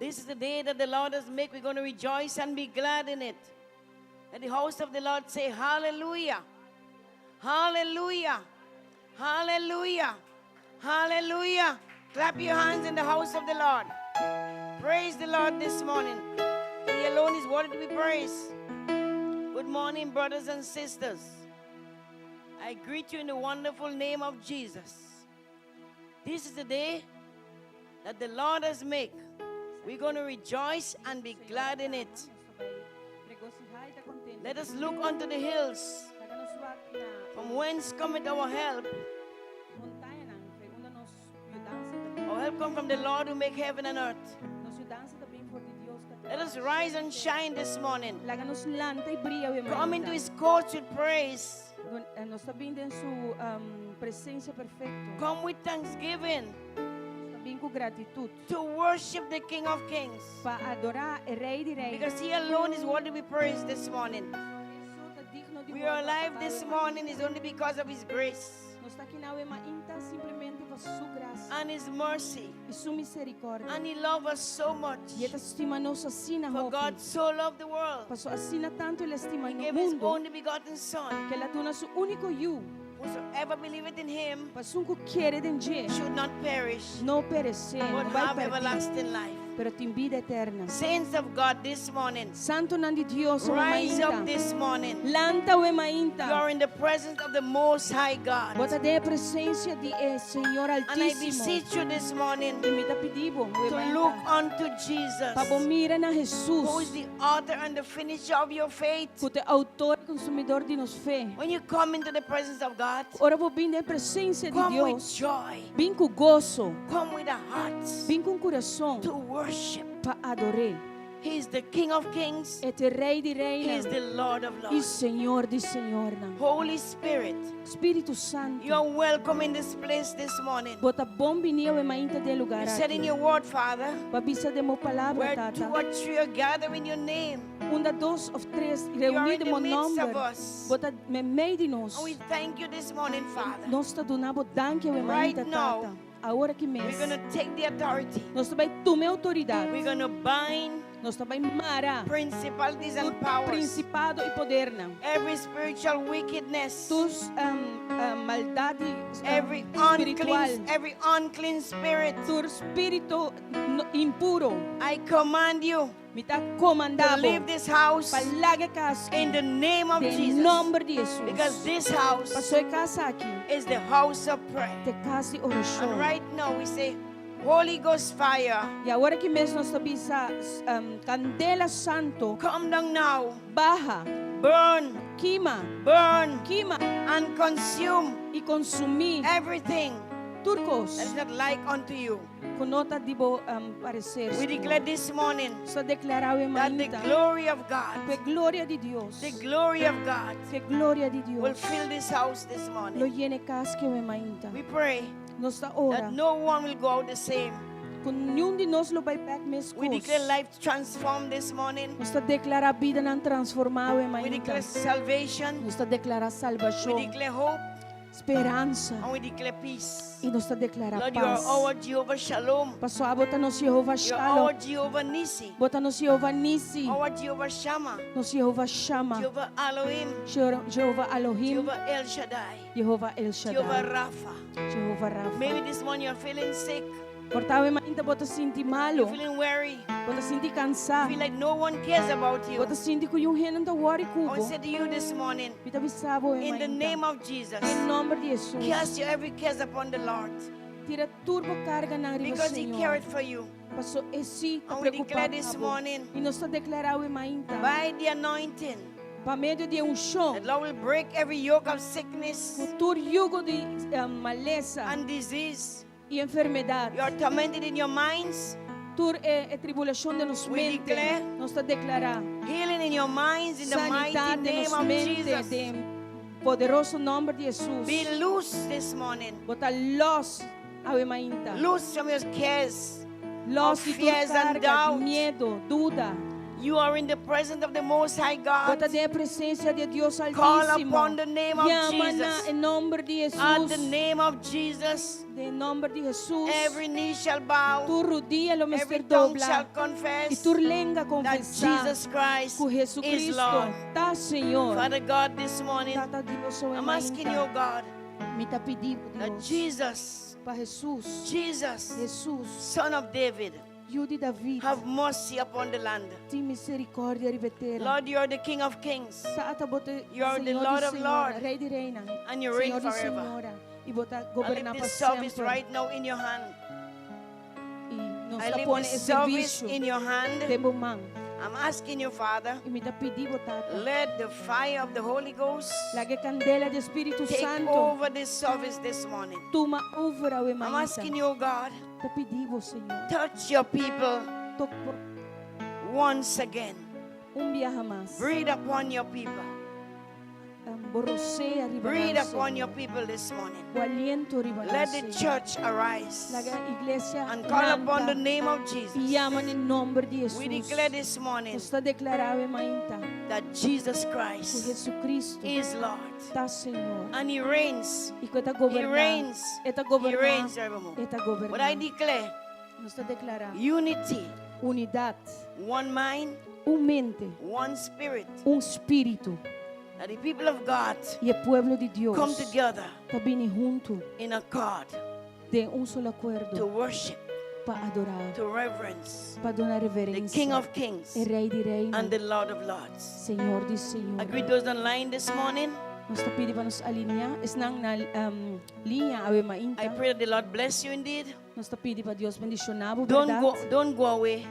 This is the day that the Lord has made. We're going to rejoice and be glad in it. Let the house of the Lord say, Hallelujah. Hallelujah. Hallelujah. Hallelujah. Clap your hands in the house of the Lord. Praise the Lord this morning. He alone is worthy to be praised. Good morning, brothers and sisters. I greet you in the wonderful name of Jesus. This is the day that the Lord has made. We're going to rejoice and be glad in it. Let us look unto the hills, from whence cometh our help. Our help come from the Lord who make heaven and earth. Let us rise and shine this morning. Laga nos lanta i bria Come into his courts with praise. Nos ta bin den su presensia perfekto. Come with thanksgiving. Nos ta bin ku gratitut. To worship the King of Kings. Pa adorá e Rei di Reinan. Because he alone is worthy to be praised this morning. We are alive this morning is only because of his grace. Nos ta aki awe mainta simplemente pa su grasia. And his mercy. I su miserikòrdia. And he loved us so much. I e ta stima nos asina For hopi. God so loved the world. Paso asina tantu el a stima He e gave his mundu. only begotten son. Ku el a duna su úniko yu. Whosoever believeth in him. Pa esun ku kere den dje. Should not perish. No peresé, no But bai have pèrdí. everlasting life. Pero tin bida eterna. Saints of God this morning. Santonan di Dios awe Rise mainta. up this morning. Lanta awe mainta. You are in the presence of the Most High God. Bo ta den e presensia di e Señor And I Altísimo. beseech you this morning. I mi ta pidi bo awe To mainta. look unto Jesus. Pa bo mira na Jesus. Who is the author and the finisher of your faith. Ku ta e autor i konsumidor di nos fe. When you come into the presence of God. Ora bo bin den presensia di Come with Dios. joy. Bin ku goso. Come with a heart. Bin ku un kurason. To worship. Pa ador'é. He is the King of Kings. E ta e Rei di He is Reinan. the Lord of I Lords. Señor di Señornan. Holy Spirit. Spiritu Santu. You are welcome in this place this morning. Bo ta bon biní awe mainta den e lugar You said in aki. your word, Father. Bo a bisa den bo palabra, Where Tata. two or three are gathered in your name. Unda dos òf tres You are reuní in den the bo midst of nòmber. us. Bo ta meimei di nos. And we thank you this morning, Father. Nos ta duna bo danki awe Right mainta, now, Tata. Awor aki We're mes. going to take the authority. Nos ta bai tuma e outoridat. We're going to bind Nos ta bai mara principalities and tur powers. prinsipado i podernan. Every spiritual wickedness. Tur maldat Every spiritual. unclean, every unclean spirit. Tur spiritu impuro. I command you. Mi ta komandá To leave this house pa laga e kas in the name of Den Jesus. nòmber di Jesus. Because this house Paso e kas aki is the house of prayer. Ta kas di orashon. And right now we say, Holy Ghost fire. I awor aki mes nos ta bisa kandela santo. Come down now. Baha. Burn. Kima. Burn. Kima. And consume. I konsumí. Everything. Tur kos. That is not like unto you. Ku no ta di bo parecer. We declare this morning. Nos ta deklará awe That the mainta. glory of God. Ku e gloria di Dios. The glory of God. Ku e gloria di Dios. Will fill this house this morning. Lo yena e kas aki awe mainta. We pray. Nos ta ora. That no one will go out the same. Ku niun di nos lo bai bèk meskos. We declare life transformed this morning. Nos ta deklará bidanan transformá awe We mainta. declare salvation. Nos ta deklará salbashon. We declare hope. Speransa. And we declare peace. I nos ta deklará Lord, you are pas. our Jehovah Shalom. Paso abo ta nos Jehovah You are our Shalom. Jehovah Nissi. Bo ta nos Jehovah Nissi. Our Jehovah Shammah. Nos Jehovah Shammah. Jehovah Elohim. Jehovah Elohim. Jehovah El Shaddai. Jehovah El Shaddai. Jehovah Rapha. Jehovah Rapha. Maybe this morning you're feeling sick. Por ta awe mainta bo ta sinti malu. You're feeling weary. Bo ta sinti kansá. Feel like no one cares about you. Bo ta sinti ku niun hende no ta wòri ku I bo. say to you this morning. Mi ta bisa bo awe In the mainta. name of Jesus. Den nòmber di Jesus. Cast your every cares upon the Lord. Tira tur bo karganan riba Because he Señor. cared for you. Paso e sí ta And we preokupá declare this pa bo. morning. I nos ta deklará awe mainta. By the anointing. Pa medio di unshon. The Lord will break every yoke of sickness. Ku tur yugo di malesa. And disease. I enfermedat. You are tormented in your minds. Tur e, e tribulashon den nos We mente. declare Nos ta deklará. Healing in your minds in the mighty Sanidat den name nos of mente. Jesus. Den poderoso nòmber di Jesus. Be loose this morning. Bo ta lòs awe mainta. Loose from your cares. Lòs of di tur fears and karga, doubt. miedu, duda. You are in the presence of the Most High Bo ta God. den presensia di Dios Call Altísimo. upon the name of Yama na Jesus. e nòmber di At the Hesus. name of Jesus, Den nòmber di Hesus. every knee shall bow, Tur rudia lo every mester tongue dobla. shall I confess tur lenga that konfesá Jesus Christ ku is Jesucristo Lord. ta Señor. Father God, this morning, Tata Dios, awe I'm asking you, mainta. God, Mi ta pidi that Dios Jesus, pa Hesus, Jesus, Hesus, Son of David, Yu di David, have mercy upon the land. tin misericordia riba tera. Lord, you are the King of Kings, Tata bo ta You are the Señor Lord di of señora, Lords, Rei di reinan, and you reign Señor di forever. señora, i bo ta I leave goberná pa this service semper. right now in your hand. I nos I ta leave pone this e service servisio in your hand. den bo man. I'm asking you, Father, I mi ta pidi bo Tata, let the fire of the Holy Ghost laga e kandela di Spiritu take Santu over this service this morning. tuma over awe I'm mainta. asking you, God, Ta pidi bo, Señor, touch your people toka once again. un biaha mas. Breathe upon your people. Bo rosea riba Breathe nan, upon your Señor. people this morning. Bo aliento riba nan, Let the Señor. church arise Laga iglesia and call upon the lanta name of i Jesus. yama na nòmber di We Hesus. declare this morning Nos ta deklará awe mainta that Jesus ku Christ Jesucristo is Lord ta Señor. and He reigns. I ku E ta He goberná. reigns. E ta He goberná. reigns evermore. E ta But I goberná. declare Nos ta deklará unity, unidat, one mind, un mente, one spirit. un spiritu. That the people of God I e pueblo di Dios come together ta bini huntu in accord den un solo to akuerdo worship, pa adorá, to reverence pa duna the reverensia. King of Kings E Rei di and Reinan, the Lord of Lords. Señor di I señor. greet those online this morning. Nos ta pidi pa nos alineá, esnan na um, liña awe I mainta. pray that the Lord bless you indeed. Nos ta pidi pa Dios bendishoná bo, Don't go, berdat? don't go away.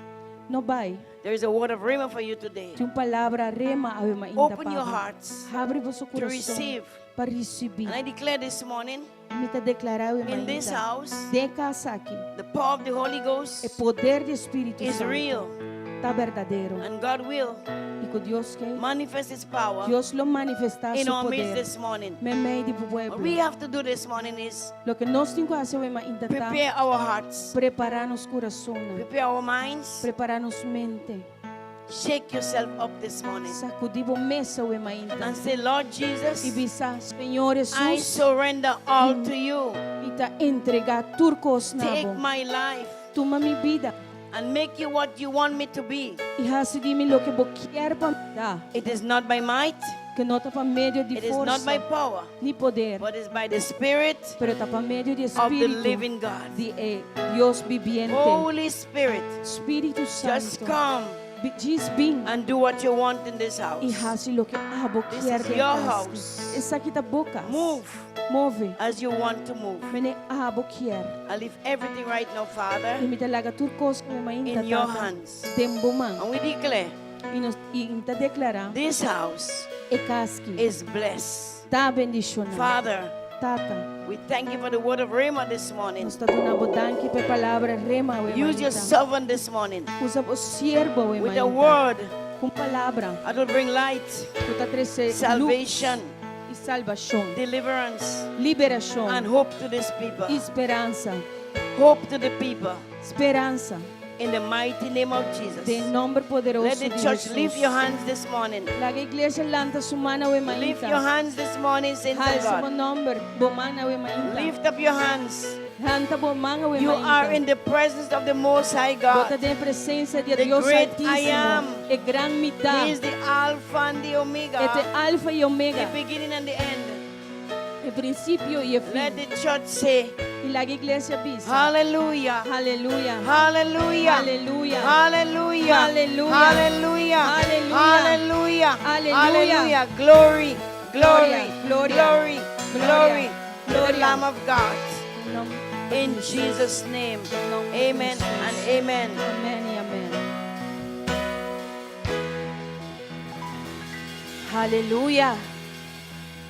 No bai. There is a word of Rhema for you today. Tin un palabra rema awe mainta Open your pa bo. hearts Habri boso to kurason receive. pa risibí. And I declare this morning Mi ta deklará awe in this mainta. house, Den kas aki, the power of the Holy e Ghost poder di Spiritu is Santu real. ta berdadero. And God will I ku Dios ke manifest His power Dios lo manifestá in su our midst poder. this morning. Meimei di What pueblo. we have to do this morning is Loke nos tin ku hasi awe mainta ta prepare our hearts, prepará nos kurason, prepare our minds. prepará nos mente. Shake yourself up this morning Sakudí bo mes awe mainta. and say, Lord I Jesus, bisa, Señor I Hesus, surrender all to you. mi ta entregá tur kos Take na bo. my life Tuma mi bida and make you what you want me to be. i hasi di mi loke bo kier pa mi ta. It is not by might, Ku no ta pa medio di it is not by forsa power, ni poder, but it's by the Spirit pero ta pa medio di of the Spiritu living God. di e Dios bibiente. Holy Spirit, Spiritu just Santu, come djis bin and do what you want in this i house. hasi loke abo This kier is den your kas. house. Esaki ta bo kas. Move Move. as you want to move. Manera abo kier. I leave everything right now, Father, I mi ta laga tur kos awe mainta in your tata hands. den bo man. And we declare I nos i mi ta deklará this house e kas aki is blessed. ta bendishoná. Father, Tata, we thank you for the word of Rhema this morning. nos ta duna bo danki pa e palabra rema awe Use your mainta. servant this morning Usa bo siervo awe with a mainta. word Ku palabra that will bring light, ku ta trese lus salvation, i salbashon, deliverance, liberashon and hope to this people. i speransa. Hope to the people Speransa. in the mighty name of Jesus. Den nòmber poderoso Let the di church Hesus. lift your hands this morning. Laga iglesia lanta su man awe Lift your mainta. hands this morning, saints of Halsa bo God. nòmber, bo man awe mainta. Lift up your hands. Lanta bo man awe You are mainta. in the presence of the Most High Bo ta God. den presensia di The Dios great I Altísimo. am. E gran He Mi Ta. is the Alpha and the E ta Omega, Alfa i Omega. the beginning and the end. E prinsipio i e Let fin. the church say, I laga iglesia bisa. Hallelujah. Aleluya. Hallelujah. Aleluya. Hallelujah. Aleluya. Hallelujah. Aleluya. Hallelujah. Aleluya. Hallelujah. Glory. Glory. Gloria. Glory. Glory. Gloria. To the Gloria. Lamb of God. Nòmber In di Jesus. Jesus' name. Nòmber di Amen Jesus. and amen. Amèn i amèn. Aleluya.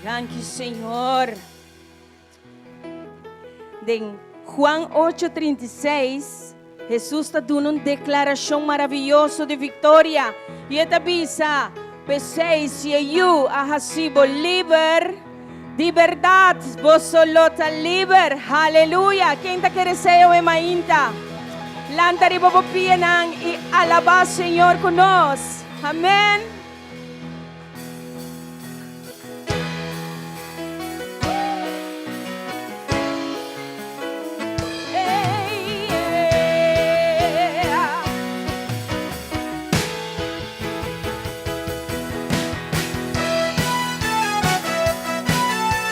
Danki, Señor. Den Juan 8:36, Hesus ta duna un deklarashon maravioso di viktoria. I e ta bisa, P'esei, si e Yu a hasi bo liber, di bèrdat, boso lo ta liber. Aleluya. Ken ta kere esei awe mainta? Lanta riba bo pianan i alabá Señor ku nos. Amèn.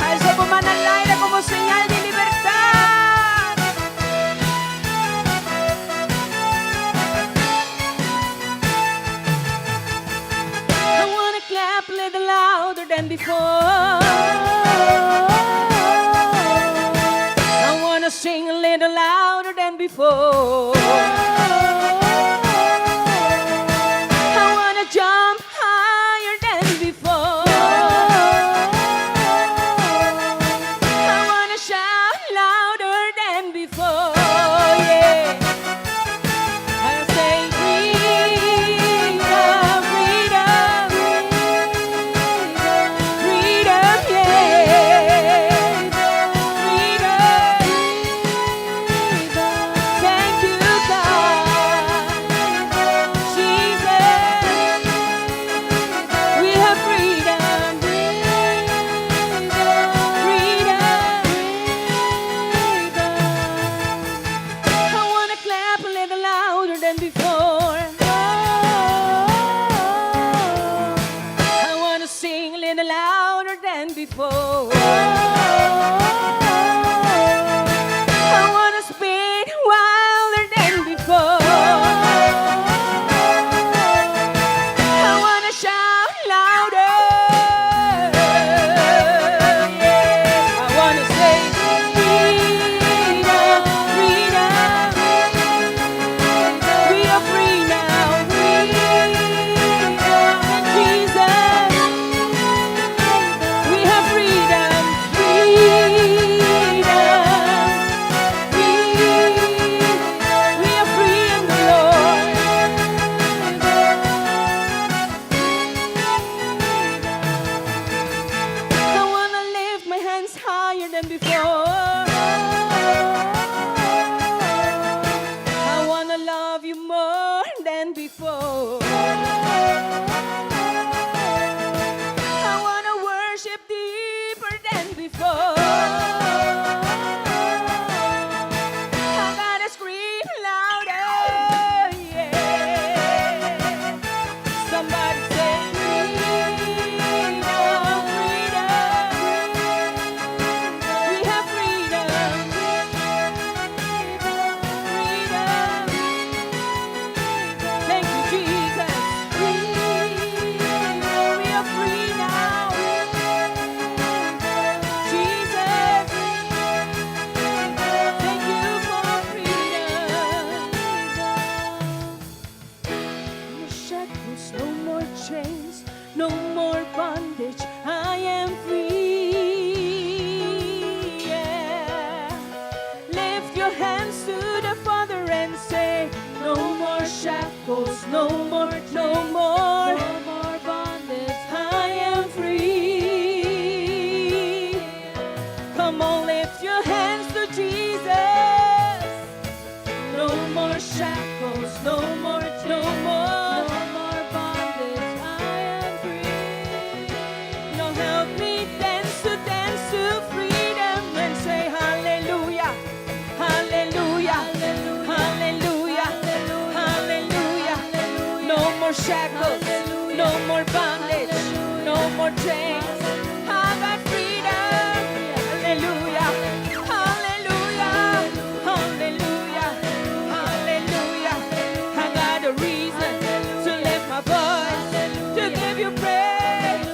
Alza bo man al aire como señal di libertad. I wanna clap a little louder than before. I wanna sing a little louder than before. I wanna jump higher than before. I wanna shout louder than before. Yeah. I say freedom, freedom, freedom, yeah. Freedom. Thank you, God. Jesus. We have freedom. Freedom. I wanna clap a little louder than before. I wanna sing a little louder than before. I wanna spin wilder than before. I wanna shout louder. Yeah. I wanna say freedom, freedom. We are free now. Freedom, Jesus. We have freedom, freedom, free. We are free in the Lord. I wanna lift my hands higher than before. I wanna love you more than before. I wanna worship deeper than before. I gotta scream louder, yeah. Somebody say freedom, freedom. We have freedom, freedom. Thank you, Jesus. Freedom, we are free now. Jesus, thank you for freedom. No shackles, no more chains, no more bondage. I am free. Yeah. Lift your hands to the Father and say, no more shackles, no more, no more. No more bondage. I am free. Come on, lift your hands to Jesus. No more shackles, no more, no more. No more bondage. I am free. Now help me dance to freedom and say hallelujah, hallelujah, hallelujah, hallelujah. No more shackles, no more bondage, no more chains. I got freedom. Hallelujah, hallelujah, hallelujah, hallelujah. I got a reason to lift my voice, to give you praise.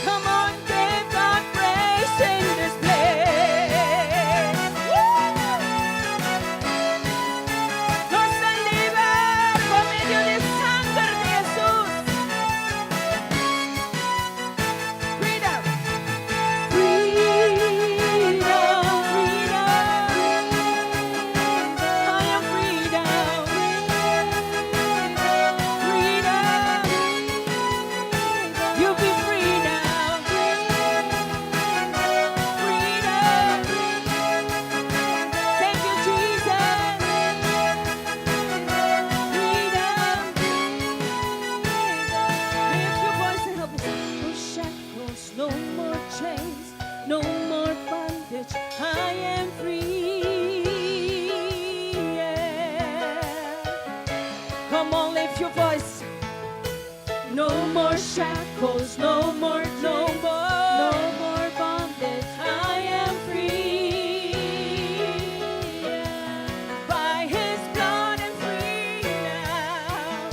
Come on, give God praise in this place. Woo! Nos ta liber pa medio di sanger di Jesus. Freedom. Shackles, no more, no more, no more bondage. I am free. By His blood I'm free now.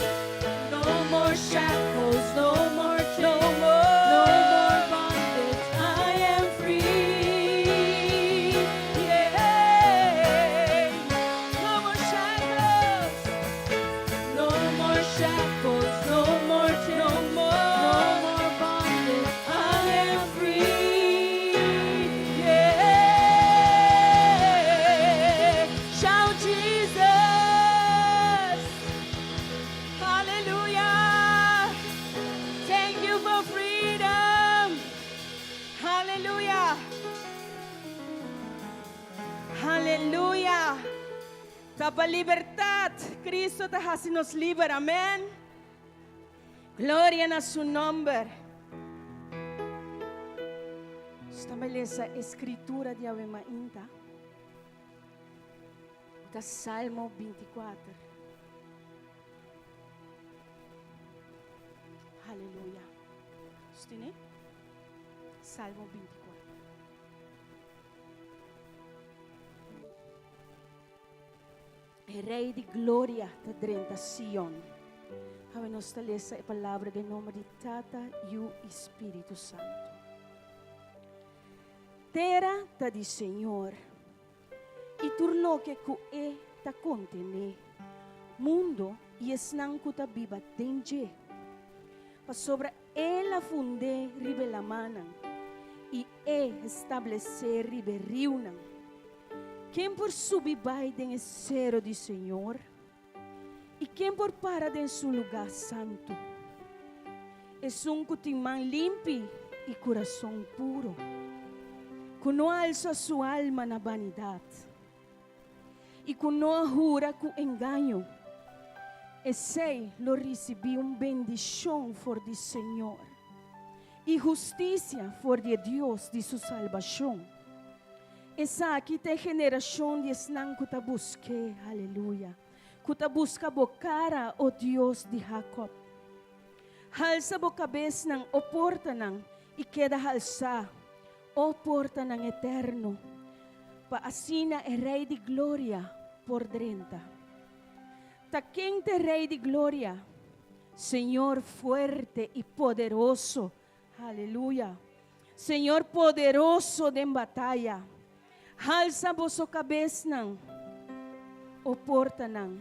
No more shackles, no more, no more, no more bondage. I am free. Yeah. No more shackles. No more shackles, no more, no more, no more bondage. I am free. Yeah. Shout Jesus. Hallelujah. Thank you for freedom. Hallelujah. Hallelujah. Ta pa libertat. Kristo ta hasi nos liber. Amèn. Gloria na su nòmber. Ta lesa skritura di awe mainta. Ta Salmo 24. Aleluya. Stine? Salmo 24. E Rei di Gloria ta drenta Sion. Awe nos ta lesa e palabra den nòmber di Tata, Yu i Spiritu Santu. Tera ta di Señor, i tur loke ku e ta kontené, mundu i esnan ku ta biba den dje. Pasobra El a fund'é riba e lamannan, i E establesé riba e riunan. Ken por subi bai den e sero di Señor? I ken por para den su lugá santu? Esun ku tin man limpi i kurason puru, ku no a alsa su alma na banidat i ku no a hura ku engaño, esei lo risibí un bendishon for di Señor i hustisia for di e Dios di su salbashon. Esaki ta e generashon di esnan ku ta busk'é, aleluya, ku ta buska bo kara, o Dios di Hakòb. Halsa bo kabesnan, o portanan, i keda halsá, o portanan eterno, pa asina e Rei di gloria por drenta. Ta ken ta e Rei di gloria? Señor fuerte i poderoso, Aleluya! Señor poderoso den bataya, halsa boso kabesnan, o portanan,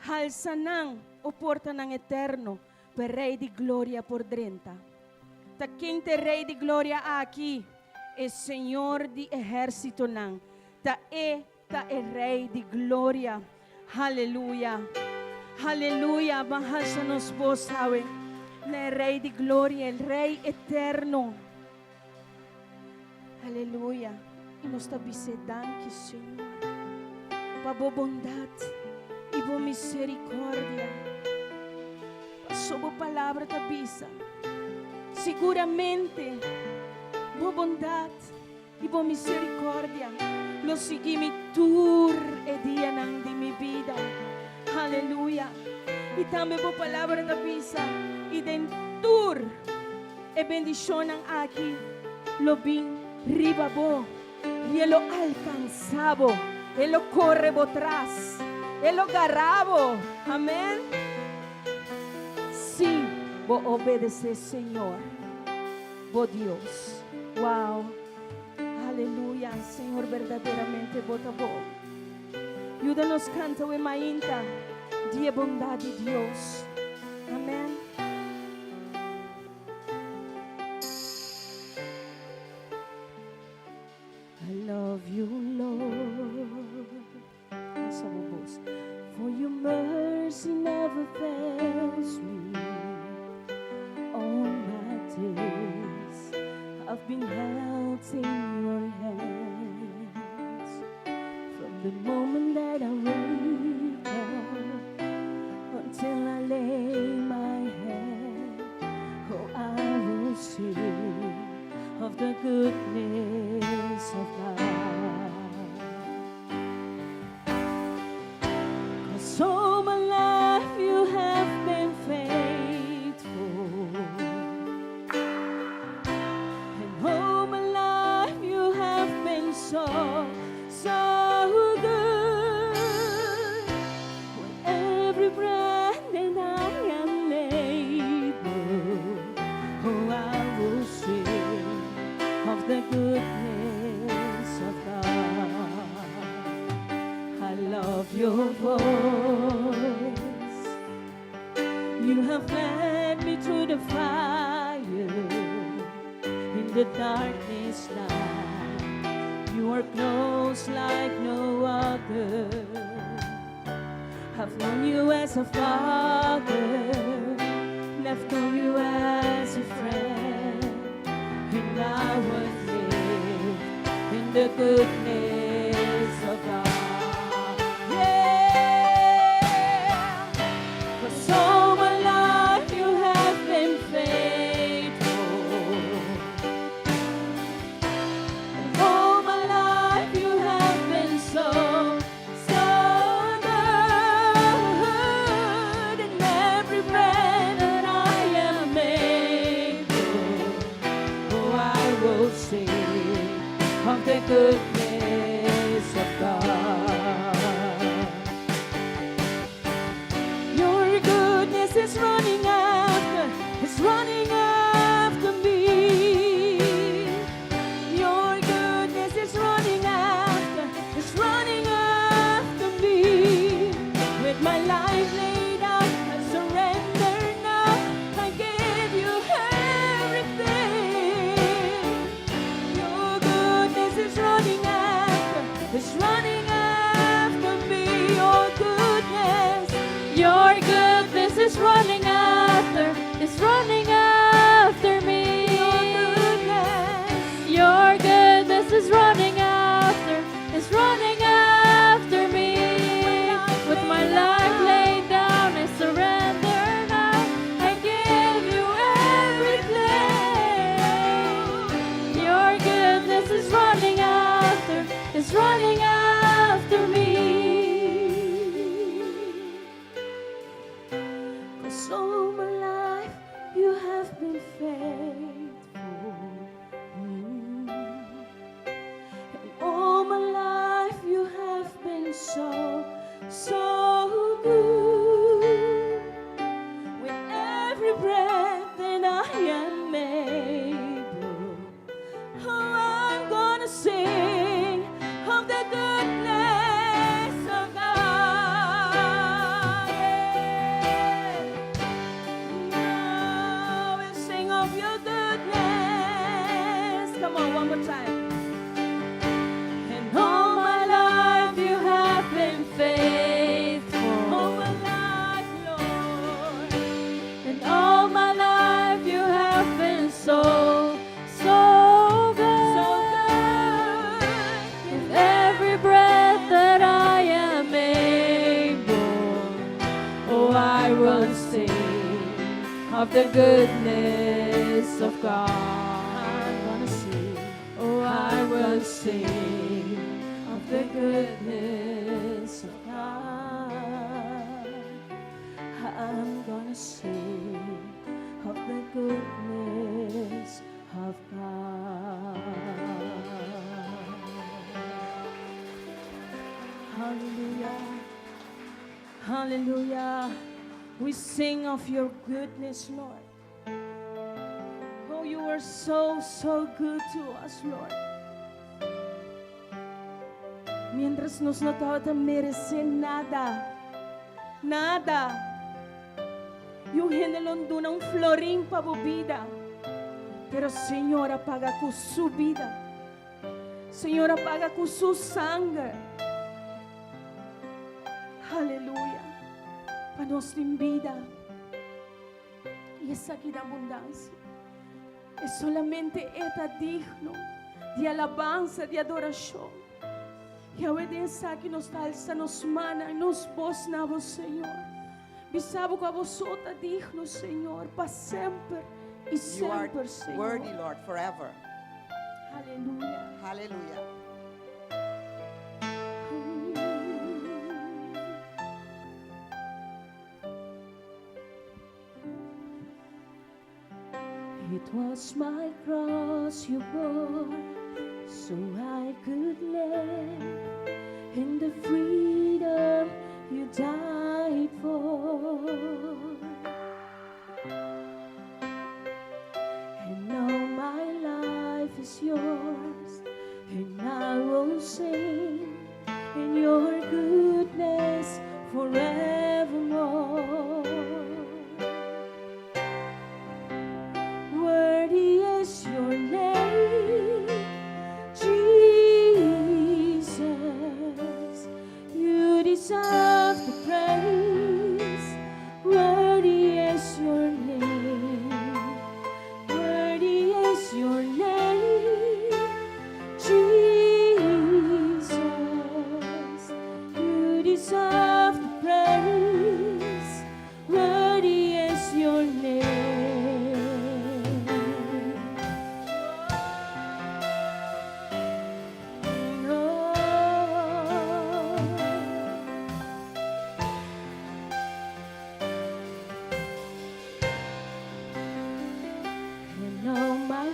halsa nan, o portanan eterno, pa e Rei di gloria por drenta. Ta ken ta e Rei di gloria aki? E Señor di ehérsitonan, ta e ta e Rei di gloria. Haleluya! Haleluya! Ban halsa nos bos awe na e Rei di gloria, e Rei eterno. Haleluya! I nos ta bis'é danki, Señor, pa bo bondat i bo miserikòrdia. Paso bo palabra ta bisa, Siguramente bo bondat I bo misericordia lo sigui mi tur e dianan di mi bida. Haleluya! I tambe bo palabra ta bisa, I den tur e bendicionnan aki lo bin riba bo, i e lo alcansa bo, e lo corre bo tras, e lo gara bo. Amen. Si bo obedece Señor. Bo Dios. Wow. Aleluya. Señor berdaderamente bo ta bon. Yuda nos canta we mainta di e bondad di Dios. Amen. I love you, Lord. Alsa bo bos. For your mercy never fails me. All my days I've been held in your hands. From the moment that I wake up until I lay. led me through the fire in the darkest night. You are close like no other. I've known you as a father, and I've known you as a friend, and I was live in the goodness of God. Yeah, 'cause all my life you have been faithful. And all my life you have been so, so good. And every breath that I am able, oh, I will sing of the goodness of God. Your goodness is running after me. Your goodness is running after me. With my life laid down, I surrender now. I give you everything. Your goodness is running after me. Your goodness, Your goodness is running after me. Your goodness. Your goodness is running after me. With my life laid down, I surrender now. I give you everything. Your goodness is running after me. 'Cause all my life you have been faithful. And all my life you have been so, so good. With every breath that I am able, oh, I'm gonna sing of the goodness of God. Yeah. Now we'll sing of your goodness. Come on, one more time. And all my life you have been faithful. All my life, Lord. And all my life you have been so, so good. So good. With every breath that I am able, oh, I will sing of the goodness of God. I'm gonna sing. Oh, I will sing of the goodness of God. I'm gonna sing of the goodness of God. Hallelujah. Hallelujah. We sing of your goodness, Lord. Oh, you are so, so good to us, Lord. Mientras nos no tabata meresé nada, nada. Niun hende lo no duna un florin pa bo bida. Pero Señor a paga ku su bida. Señor a paga ku su sanger. Aleluya. Pa nos tin bida. I esaki den abundansia. E solamente ta digno di alabansa, di adorashon. I awe den esaki nos ta alsa nos man, nos bos na bo, Señor. Bisabo ku abo ta digno, Señor, pa semper i You are semper, Señor. Worthy, Lord, forever. Aleluya. Hallelujah. It was my cross you bore so I could live in the freedom you died for. And now my life is yours, and I will sing in your goodness forevermore.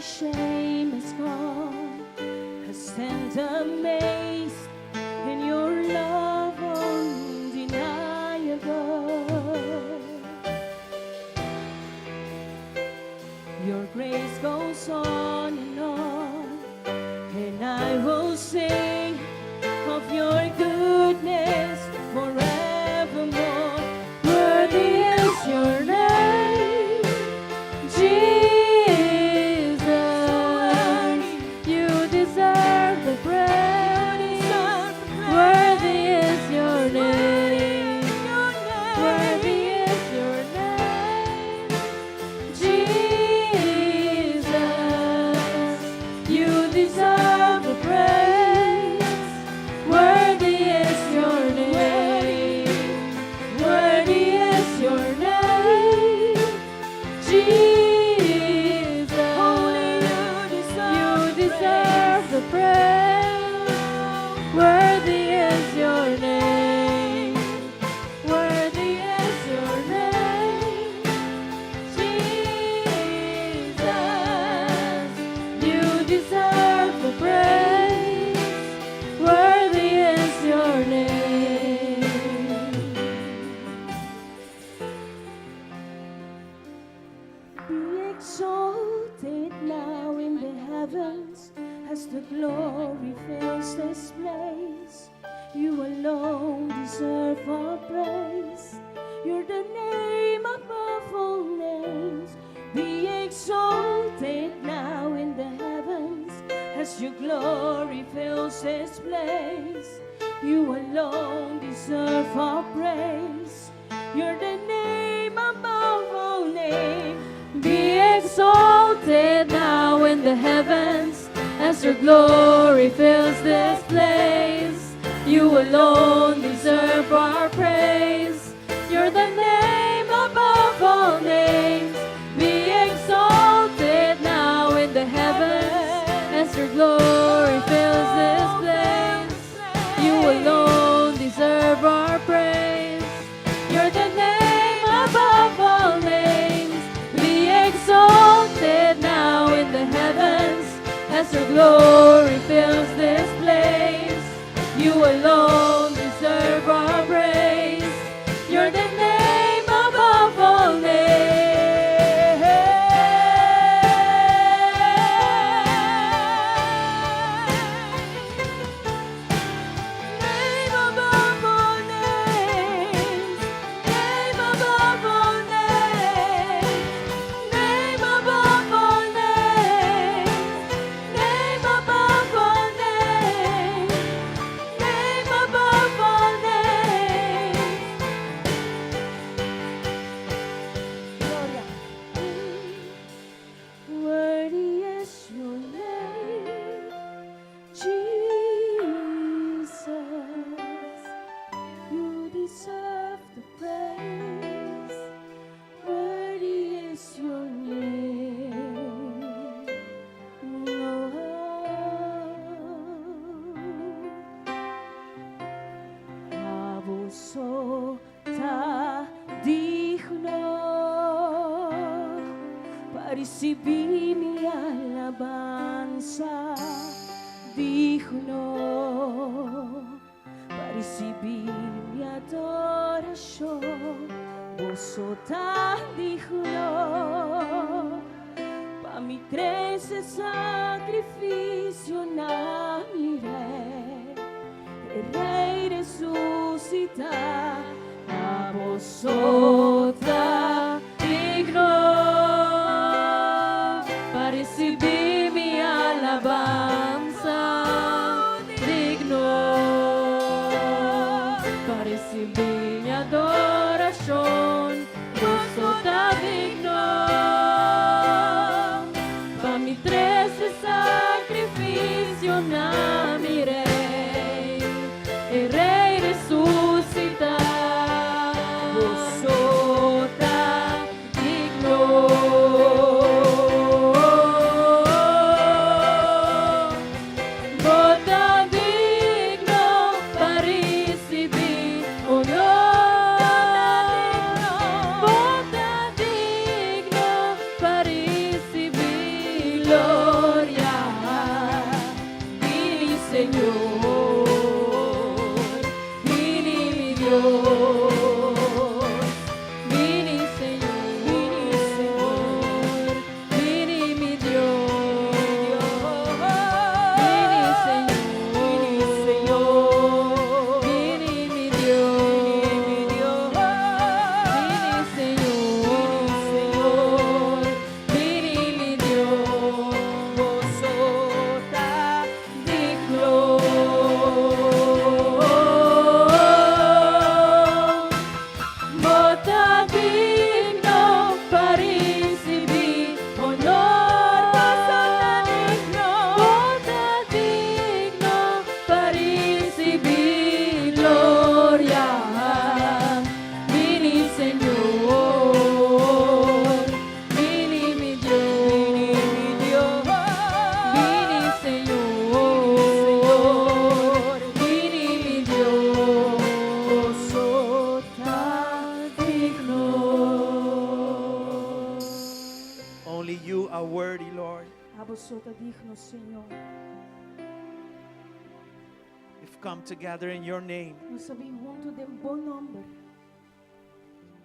shame is gone. I stand amazed in your love undeniable. Your grace goes on and on, and I will sing of your goodness forevermore. Worthy is your name, Jesus. You deserve the praise. Worthy is your name. Worthy is your name, Jesus. You deserve the praise. Worthy is your name. Worthy is your name, Jesus. You deserve the praise. Worthy is your name. Worthy is your name, Jesus. You deserve the praise. Worthy is your name. Be exalted now in the heavens as the glory fills this place. You alone deserve our praise. You're the name above all names. Be exalted now in the heavens as your glory fills this place. You alone deserve our praise. You're the name above all names. Be exalted now in the heavens as your glory fills this place. You alone deserve our praise. You're the name above all names. Be exalted now in the heavens as your glory fills this place. You alone deserve our praise. You're the name above all names. Be exalted now in the heavens as your glory fills this place. You alone deserve our praise. You're the name above all names. Name above all names, name above all names, name above all names, name above all names, name above all names. Gloria. Worthy is your name, Jesus. You deserve the praise. Worthy is your name. Oh. Abo so ta digno pa risibí mi alabansa, digno pa risibí mi adorashon. Bo so ta digno pa mi trese sakrifisio na mi Rei, e Rei resusitá. Abo So ta digno pa risibí mi alabansa, digno pa risibí mi adorashon. Bo so ta digno pa mi trese sakrifisio na mi Rei, e Rei resusitá. Bo so Only you are worthy, Lord. Abo so ta digno, Señor. We've come together in your name. Nos a bin huntu den bo nòmber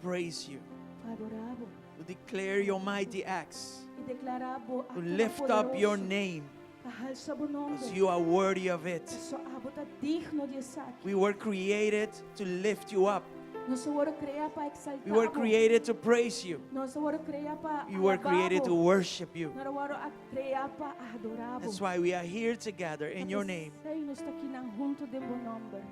Praise you. pa adorá bo To declare your mighty acts. i deklará bo To lift up your name. Pa halsa bo nòmber. Because you are worthy of it. Paso abo ta digno di esaki. We were created to lift you up. Nos a wòrdu kreá pa eksaltá We were bo. created to praise you. Nos a wòrdu kreá pa We were created to alabá bo. worship you. Nos a wòrdu kreá pa adorá bo. That's why we are here together in your name P'esei nos ta akinan huntu den bo nòmber.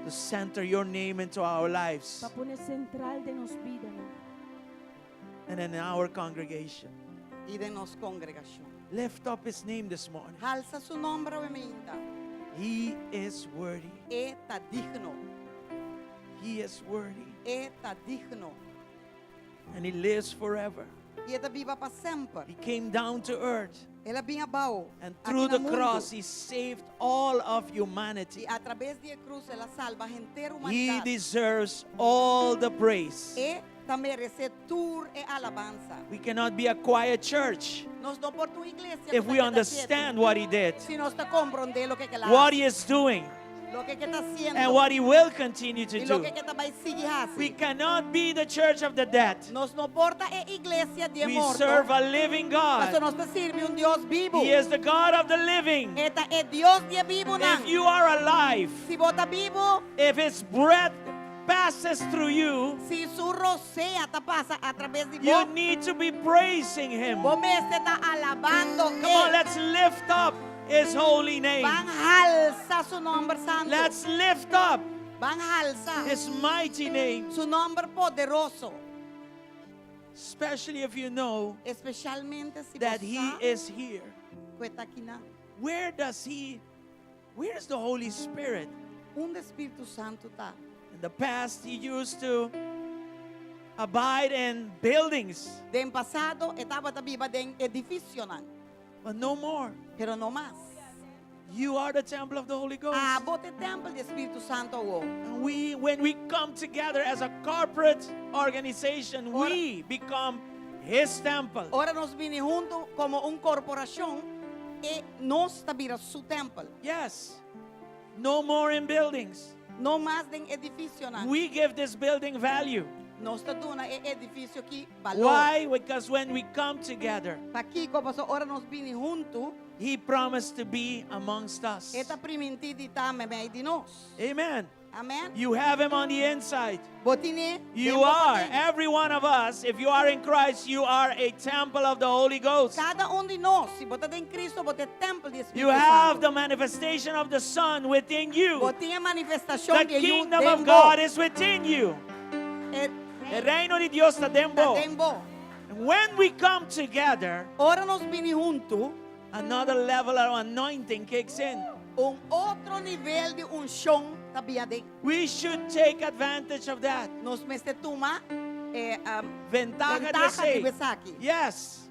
to center your name into our lives Pa pon'é sentral den nos bida. and in our congregation. I den nos kongregashon. Lift up his name this morning. Halsa su nòmber awe mainta. He is worthy. E ta digno. He is worthy. E ta digno. And he lives forever. I e ta biba pa semper. He came down to earth. El a bin abou. And through Aki the na mundu. cross, he saved all of humanity. I atraves di krus el a salba henter He humanidat. deserves all the praise. E ta meresé tur e alabansa. We cannot be a quiet church Nos no por ta un iglesia if we understand what he did, Si nos ta komprondé loke el a what he is doing, loke e ta hasiendo and what he will continue to i do. loke e ta bai sigui hasi. We cannot be the church of the dead. Nos no por ta e iglesia di We morto. serve a living Paso God. nos ta sirbi un Dios bibu. He is the God of the living. E ta e Dios di bibunan. If you are alive, Si bo ta bibu, if his breath passes through you, si su rosea ta pasa atraves di you bo, need to be praising him. bo mester ta alabando. Come on, let's lift up his holy name. Ban halsa su nòmber santu. Let's lift up Ban halsa his mighty name, su nòmber poderoso. especially if you know Espesialmente si that he bo sa is here. ku e ta akinan. Where does he, where is the Holy Spirit? Unda Spiritu Santu ta? In the past, he used to abide in buildings, Den pasado, e tabata biba den edifisionan, but no more. pero no mas. You are the temple of the Holy Ghost. Abo ta e tèmpel di Spiritu Santu. And we, when we come together as a corporate organization, we become his temple. Ora nos bini huntu komo un korporashon i nos ta bira su tèmpel. Yes. No more in buildings. No mas den edifisionan. We give this building value. Nos ta duna e edifisio aki balor. Why? Because when we come together, Pakiko paso ora nos bini huntu, he promised to be amongst us. e ta primintí di ta meimei di nos. Amen. Amèn. You have him on the inside. Bo tin'é You are, every one of us, if you are in Christ, you are a temple of the Holy Ghost. Kada un di nos, si bo ta den Kristu, bo ta tèmpel di Spiritu You have Santu. the manifestation of the Son within you. Bo tin e manifestashon The di Yu kingdom of den bo. God is within you. E E reino di Dios ta den ta bo. den bo. And when we come together, Ora nos bini huntu, another level of anointing kicks in. un otro nivel di unshon ta bin aden. We should take advantage of that. Nos mester tuma eh, um, Ventaha di ventaha di esei. esaki. Yes.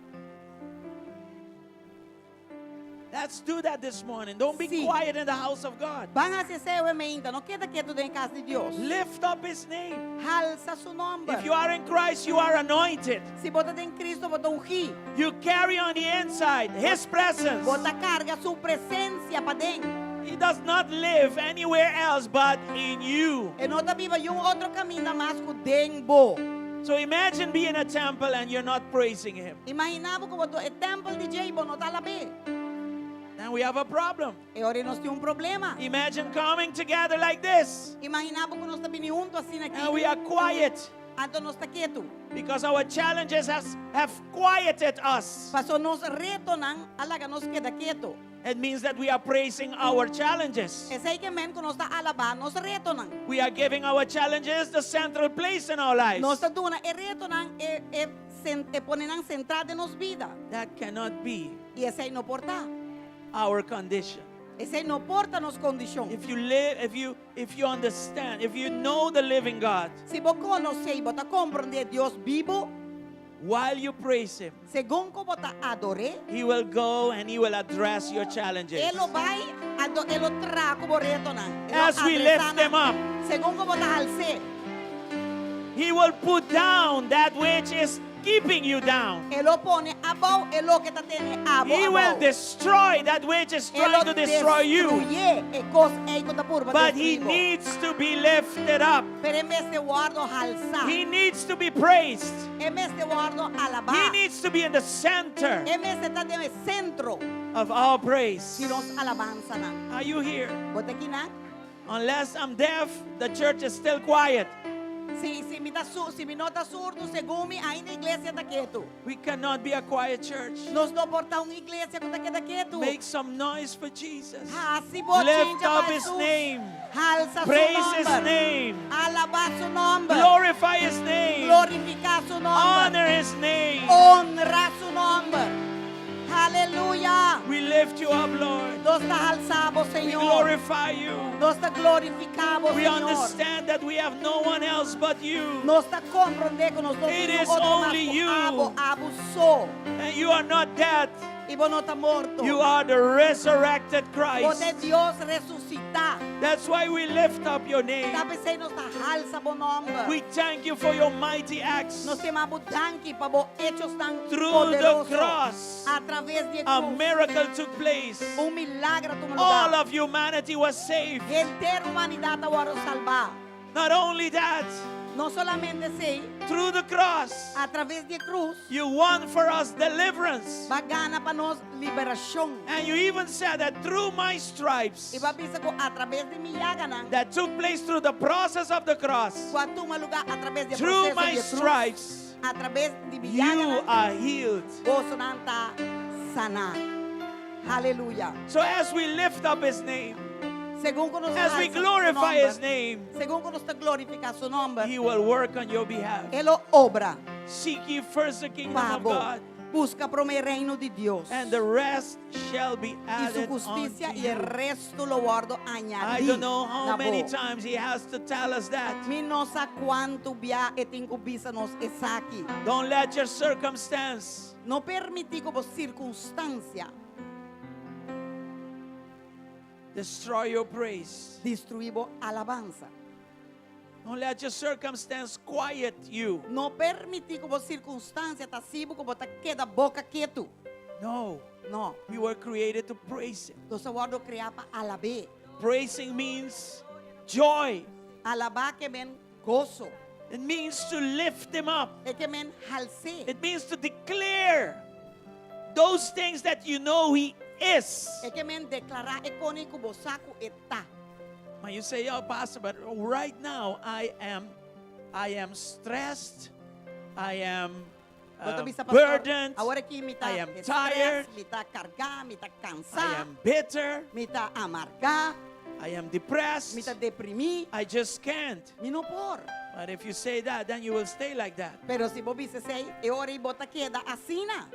Let's do that this morning. Don't be Si. quiet in the house of God. Ban hasi esei awe mainta, no keda ketu den kas di Dios. Lift up his name. Halsa su nòmber. If you are in Christ, you are anointed. Si bo ta den Kristu, bo ta ungí. You carry on the inside his presence. Bo ta karga su presensia paden. He does not live anywhere else but in you. E no ta biba niun otro kaminda mas ku den bo. So imagine being a temple and you're not praising him. Imaginá bo ku bo ta e tèmpel di dje i bo no ta alab'é. Then we have a problem. E ora ei nos tin un problema. Imagine coming together like this Imaginá bo ku nos ta bini huntu asina and aki. we are quiet Anto nos ta ketu. because our challenges has, have quieted us. Paso nos retonan a laga nos keda ketu. It means that we are praising our challenges. Esei ke men ku nos ta alabá nos retonan. We are giving our challenges the central place in our lives. Nos ta duna e retonan e e e pone nan sentral den nos bida. That cannot be I esei no por ta. our condition. Esei no por ta nos kondishon. If you live, if you if you understand, if you know the living God, Si bo konosé, bo ta komprondé Dios bibu, while you praise him, segun ku bo ta ador'é, he will go and he will address your challenges. E lo bai, anto e lo traha ku bo retonan. E lo As we adresá lift them nan. up, Segun ku bo ta hals'é. he will put down that which is keeping you down. E lo pone abou e loke ta tene abo He will abou. destroy that which is E lo trying to destroy you. destruí e kos ei ku ta purba But he destruí bo. needs to be lifted up. Pero e mester wòrdu halsá. He needs to be praised. E mester wòrdu alabá. He needs to be in the center E mester ta den sentro of our praise. di nos alabansanan. Are you here? Bo ta akinan? Unless I'm deaf, the church is still quiet. Si si mi ta su, si mi no ta surdu, segun mi, ainda iglesia ta ketu. We cannot be a quiet church. Nos no por ta un iglesia ku ta keda ketu. Make some noise for Jesus. Hasi bochincha Lift pa up his Jesus. name. Halsa su Praise his nòmber. name. Alabá su nòmber. Glorify his name. Glorifiká su nòmber. Honor his name. Honra su nòmber. Aleluya. We lift you up, Lord. Nos ta halsa bo, We Señor. glorify you. Nos ta glorifiká bo, We Señor. understand that we have no one else but you. Nos ta komprondé ku nos no It tin is otro mas only ku you. abo, abo so. And you are not dead. I bo no ta morto. You are the resurrected Bo ta Christ. Dios resusitá. That's why we lift up your name. Ta p'esei nos ta halsa bo nòmber. We thank you for your mighty acts. Nos ta yama bo danki pa bo echonan Through the poderoso. cross, A traves di a krus. miracle took place. Un milager a tuma All lugá. of humanity was saved. Henter humanidat a wòrdu salvá. Not only that, No solamente esei, through the cross, a traves di krus, you won for us deliverance. bo a gana pa nos liberashon. And you even said that through my stripes, I bo a bisa ku a traves di mi yaganan, that took place through the process of the cross, ku a tuma lugá a traves di through proseso my di krus, stripes, a traves di mi you yaganan, are healed. bosonan ta saná. Aleluya. So as we lift up his name, Segun ku nos as we halsa su glorify nòmber, his name, segun ku nos ta glorifiká su nòmber, he will work on your behalf. E lo obra Seek ye first the kingdom of pa bo. God, Buska promé reino di Dios. and the rest shall be I su added hustisia unto i e you. resto lo wòrdu I añadí don't know how na many bo. times he has to tell us that. Mi no sa kuantu bia e tin ku bisa nos esaki. Don't let your circumstance No permití ku bo sirkunstansia destroy your praise. destruí bo alabansa. Don't let your circumstance quiet you. No permití ku bo sirkunstansia ta hasi bo ku bo ta keda boka ketu. No, No. we were created to praise him. Nos a wòrdu kreá pa alab'é. Praising means joy. Alabá ke men goso. It means to lift him up. E ke men hals'é. It means to declare those things that you know he is. E ke men deklará e kosnan ku bo sa ku e ta. When you say, oh, Pastor, but right now I am, I am stressed. I am Bo ta bisa, pastor, burdened. awor aki mi ta I am stress, tired. mi ta kargá, mi ta I kansá, am bitter. mi ta amargá, I am depressed. mi ta deprimí, I just can't. mi no por. But if you say that, then you will stay like that. Pero si bo bisa esei, e ora ei bo ta keda asina.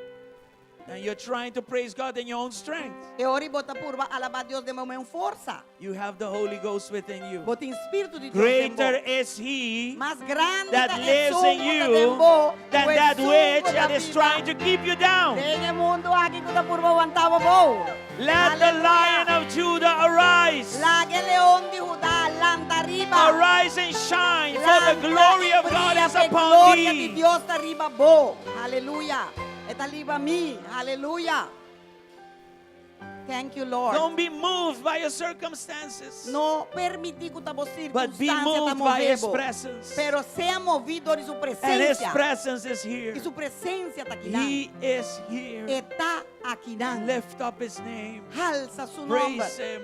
And you're trying to praise God in your own strength. E ora ei bo ta purba alabá Dios den bo mes forsa. You have the Holy Ghost within you. Bo tin Spiritu di Dios den bo. Greater is He Mas grandi that ta lives esun in ku ta you den bo, than ku that esun which ku ta that is biba trying to keep you down. Den e mundu aki ku ta purba wanta bo abou. Let the Aleluya. lion of Judah arise. Laga e leon di Huda lanta riba. Arise and shine, for the Lanta glory i of God bria, is pe upon gloria di thee. Dios ta riba bo. Aleluya. E ta riba mi. Aleluya. Thank you, Lord. Don't be moved by your circumstances, No permití ku ta bo but be sirkunstansia ta moved by His move bo. presence. Pero sea moví dor di su And His presensia. presence is here. I su presensia ta akinan. He is here. E ta akinan. Lift up His name. Halsa su nòmber. Praise Him.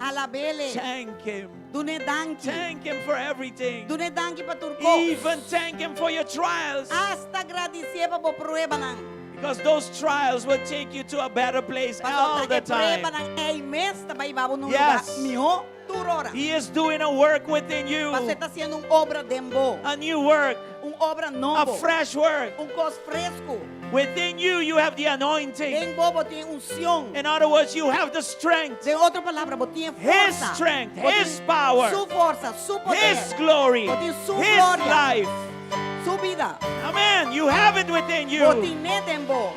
Alab'é. Thank Him. Dun'é danki. Thank Him for everything. Dun'é danki pa tur kos. Even thank Him for your trials. Asta gradisié pa bo pruebanan. Because those trials will take you to a better place all Pasobra the e time. pruebanan ei mes ta bai hiba bo na un Yes. lugá mihó tur ora. He is doing a work within you. Pasobra e ta hasiendo un obra den bo. A new work. Un obra A nobo. fresh work. Un kos fresku. Within you, you have the anointing. Den bo bo tin unshon. In other words, you have the strength, Den otro palabra, bo tin His forsa. strength, Bo tin His power, Su forsa, su poder. His glory, Bo tin su His gloria. life. Su bida. Amen. You have it within Bo you. tin'é den bo.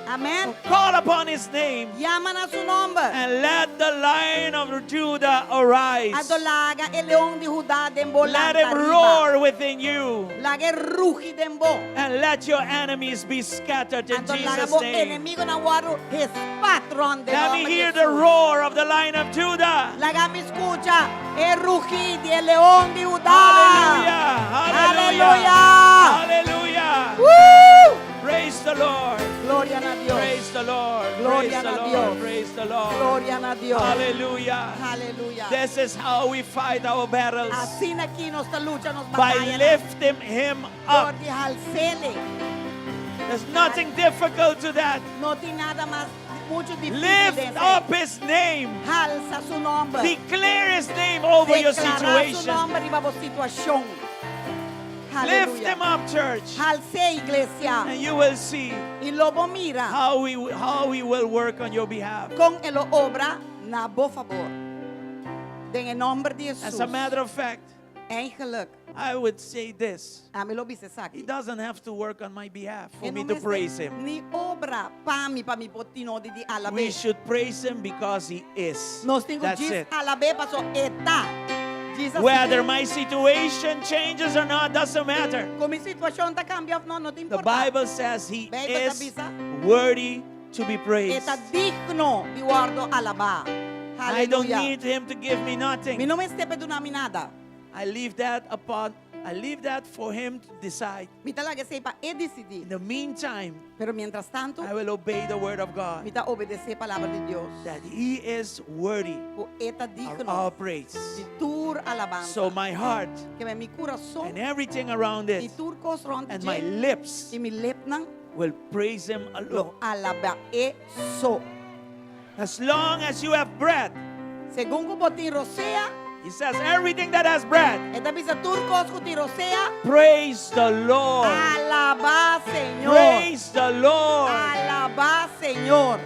Amèn. Call upon his name Yama na su nòmber. and let the lion of Judah arise. Anto laga e leon di Huda den bo Let lanta him riba. roar within you Lag'é rugi den bo. and let your enemies be scattered in Anto laga Jesus' bo name. enemigunan wòrdu spart rònt den Let me nòmber di hear the Hesus. roar of the lion of Judah. Laga mi skucha e rugi di e leon di Huda. Hallelujah. Hallelujah. Hallelujah. Hallelujah. Woo! Praise the Lord. Gloria na Dios. Praise the Lord. Gloria Praise the na Lord. Dios. Praise the Lord. Gloria na Dios. Hallelujah. Hallelujah. This is how we fight our battles Asina aki nos ta lucha nos by bataya. lifting him up. Dor di hals'é. There's nothing difficult to that. No tin nada mas muchu difísil Lift den esei. up his name. Halsa su nòmber. Declare his name over your Deklará su situation. nòmber riba bo situashon. Lift Hallelujah. him up, church. Hals'é iglesia. And you will see I lo bo mira how we will work on your behalf. kon e lo obra na bo fabor. Den e nòmber di As Hesus. a matter of fact, Eigenlijk, I would say this. ami lo bisa He esaki. doesn't have to work on my behalf for E me no to mester praise him. Ni obra pa mi pa mi por tin nodi di We alab'é. should praise him because he is. Nos tin ku That's djis it. alab'é paso e ta. Jesus Whether my situation changes or not doesn't matter. Ku mi situashon ta kambia òf no, no ta The importá. Bible says he Beibel ta is bisa. worthy to be praised. E ta digno di wòrdu alabá. I don't Hallelujah. need him to give me Mi nothing. no mester p'e duna mi nada. I leave that for him to decide. Mi ta laga esei pa e disidí. In the meantime, Pero mientras tantu, I will obey the word of God mi ta obedesé palabra di Dios. that he is worthy Ku e ta of digno our praise. di tur alabansa. So my heart Ke men mi kurason and everything around i it tur kos rònt and my dje lips i mi lepnan will praise him lo alone. alab'é so. As long as you have breath, Segun ku bo tin rosea, he says, everything that has breath, e ta bisa tur kos ku tin rosea, praise the Lord. alabá Señor. Praise the Lord. Alabá Señor.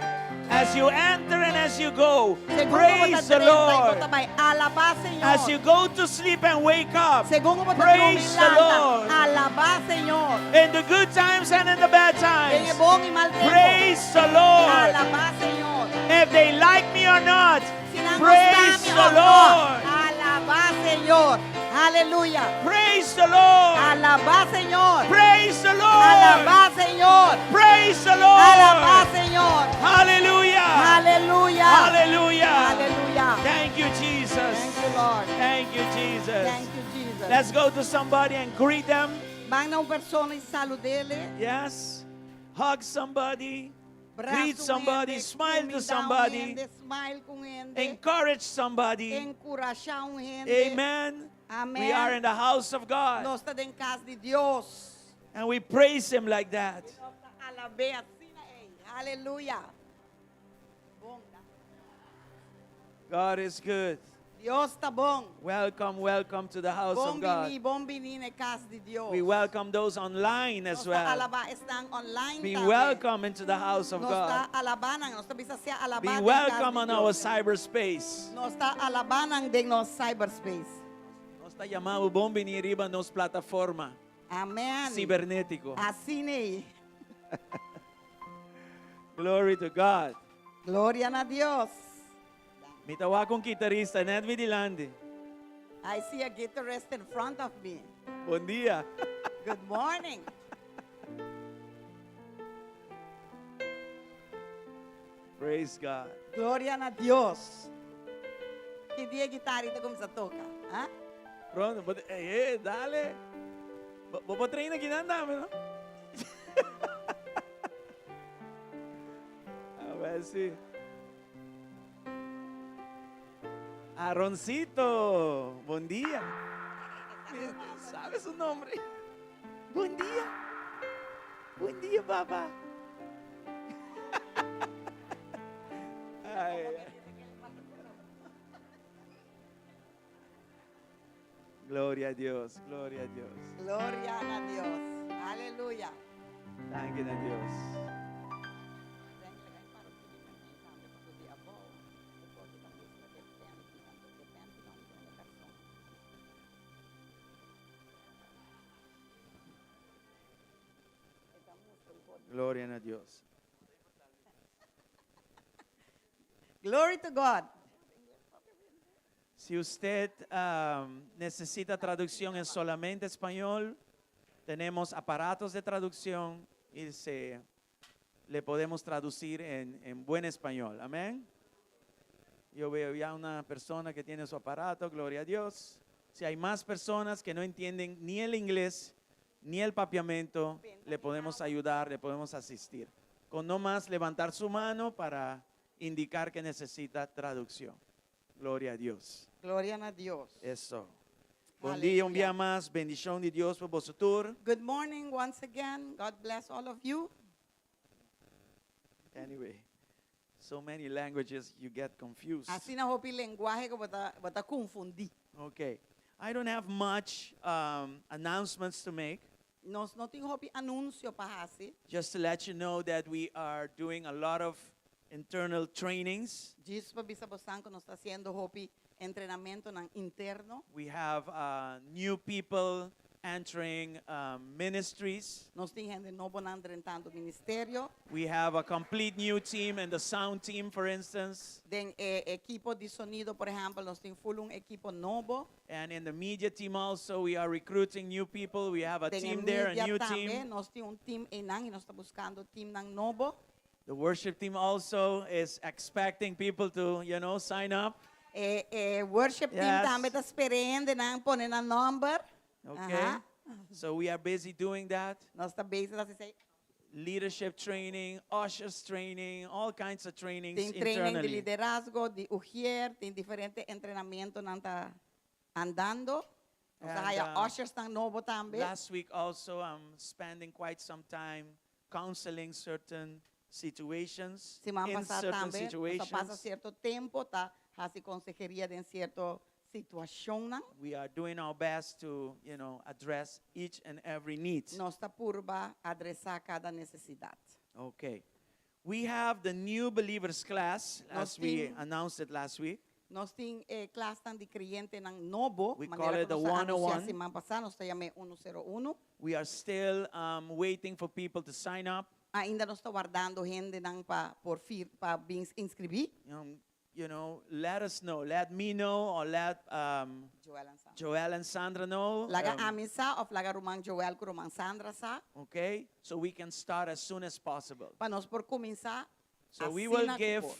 As you enter and as you go, Segun ku bo ta praise the drenta i bo Lord. ta bai, alabá Señor. As you go to sleep and wake up, Segun ku bo ta praise drumi the lanta, Lord. alabá Señor. In the good times and in the bad Den times, e bon i mal tempu, praise the Lord. alabá Señor. If they like me or not, Si nan praise gusta mi the òf no, Lord. alabá Señor. Aleluya. Praise the Lord. Alabá Señor. Praise the Lord. Alabá Señor. Praise the Lord. Alabá Señor. Hallelujah. Aleluya. Hallelujah. Aleluya. Thank you, Jesus. Thank you, Lord. Thank you, Jesus. Thank you, Jesus. Let's go to somebody and greet them. Bai na un persona i salud'é. Yes. Hug somebody. Greet Brasa un somebody. hende, Smile to kumindá un somebody. hende, smile ku hende. Encourage somebody. Enkurashá un hende. Amen. Amen. We are in the house of God Nos ta den kas di Dios. and we praise Him like that. Nos ta alab'é asina ei. Aleluya. Bon. God is good. Dios ta bon. Welcome, welcome to the house Bon of God. bini, bon bini na kas di Dios. We welcome those online as Nos ta well. alabá esnan online Be tambe. welcome into the house of Nos ta God. alabá nan, nos ta bisa sea alabá Be den kas welcome di on our Dios. cyberspace. Nos ta alabá nan den nos cyberspace. Nos ta yama bo bon bini riba nos plataforma Amen. sibernétiko. Asina ei. Glory to God. Gloria na Dios. Mi ta wak un kitarista, nèt mi dilanti. I see a guitarist in front of me. Bon dia. Good morning. Praise God. Gloria na Dios. Ki dia guitarra ta kuminsá toka? Ah? Pronto, but, eh, eh, dale. Bo por train aki nan tambe, no? A ber si. Aaroncito, bon dia. ¿Sabe su nombre? Bon dia. Bon dia, papá. Ay, ay. Gloria a Dios, gloria a Dios. Gloria na Dios. Aleluya. Danki na Dios. Gloria na Dios. Glory to God. Si usted necesita traducción en solamente español, tenemos aparatos de traducción y le podemos traducir en buen español. Amén. Yo veo ya una persona que tiene su aparato, gloria a Dios. Si hay más personas que no entienden ni el inglés ni el papiamento, le podemos ayudar, le podemos asistir. Con no más levantar su mano para indicar que necesita traducción. Gloria a Dios. Gloria na Dios. Eso. Bon dia, un dia mas. Bendishon di Dios pa boso tur. Good morning once again. God bless all of you. Anyway, so many languages, you get confused. Asina hopi lenguahe ku bo ta konfundí. Okay. I don't have much announcements to make. Nos no tin hopi anunsio pa hasi. Just to let you know that we are doing a lot of internal trainings. Djis pa bisa boso ku nos ta hasiendo hopi entrenamentunan interno. We have new people entering ministries. Nos tin hende nobonan drentando ministerio. We have a complete new team and the sound team, for instance. Den e ekipo di sonido, por ehèmpel, nos tin full un ekipo nobo. And in the media team also, we are recruiting new people. We have a Den team there, a media new tambe, team. nos tin un team einan i nos ta buskando teamnan nobo. The worship team also is expecting people to sign up. E worship team tambe ta sperando nan pone nan nòmber. Okay. Aha. So we are busy doing that. Nos ta busy hasi esei. Leadership training, ushers training, all kinds of trainings Tin training di internally. liderazgo, di ujier, tin diferente entrenamentunan ta andando. Nos And, haya ushersnan nobo tambe. Last week also, I'm spending quite some time counseling certain situations. Siman In pasá certain tambe, nos a pasa situations. sierto tempu ta hasi konseheria den sierto situashonnan. We are doing our best to address each and every need. Nos ta purba adresá kada nesesidat. Okay. We have the new believers class, Nos as we tin announced it last week. Nos tin e klasnan di kreyentenan nobo, We manera call it ku the nos a anunsiá 101. siman pasá, nos ta yam'é 101. We are still waiting for people to sign up. Ainda nos ta wardando hendenan pa por fir pa bin inskribí. Let us know. Let me know or let Joel and Sandra. Joel and Sandra know. Laga ami sa òf laga ruman Joel ku ruman Sandra sa. Okay, so we can start as soon as possible. Pa nos por kuminsá. So we will asina ku give por.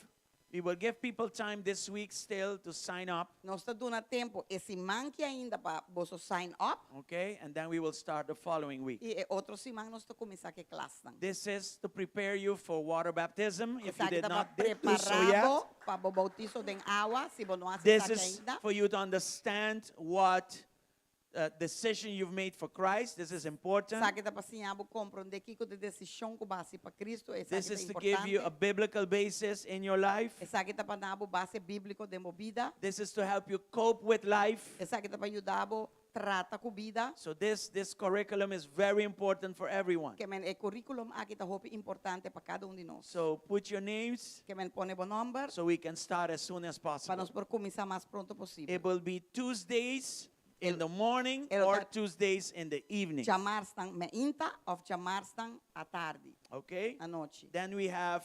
we will give people time this week still to sign up. Nos ta duna tempu e siman aki ainda pa boso sign up. Okay, and then we will start the following week. I e otro siman nos ta kuminsá ku e klasnan. This is to prepare you for water baptism. If you did Esaki ta not pa do so yet. prepará bo pa boutismo den awa, si bo no a This hasi is ainda. for you to understand what decision you've made for Christ. This is important. Esaki ta pa siña bo komprondé kiko ta e desishon ku bo a hasi pa Kristu. This Esaki is ta to give you a importante. biblical basis in your life. Esaki ta pa duna bo base bíbliko den bo bida. This is to help you cope with life. Esaki ta pa yuda bo trata ku bida. So this curriculum is very important for everyone. Ke men e curriculum aki ta hopi importante pa kada un di nos. So put your names Ke men pone bo nòmber so we can start as soon as pa possible. nos por kuminsá mas pronto posibel. It will be Tuesdays in the morning El or ta- Tuesdays in the evening. Djamarsnan mainta òf djamarsnan atardi, Okay? anochi. Then we have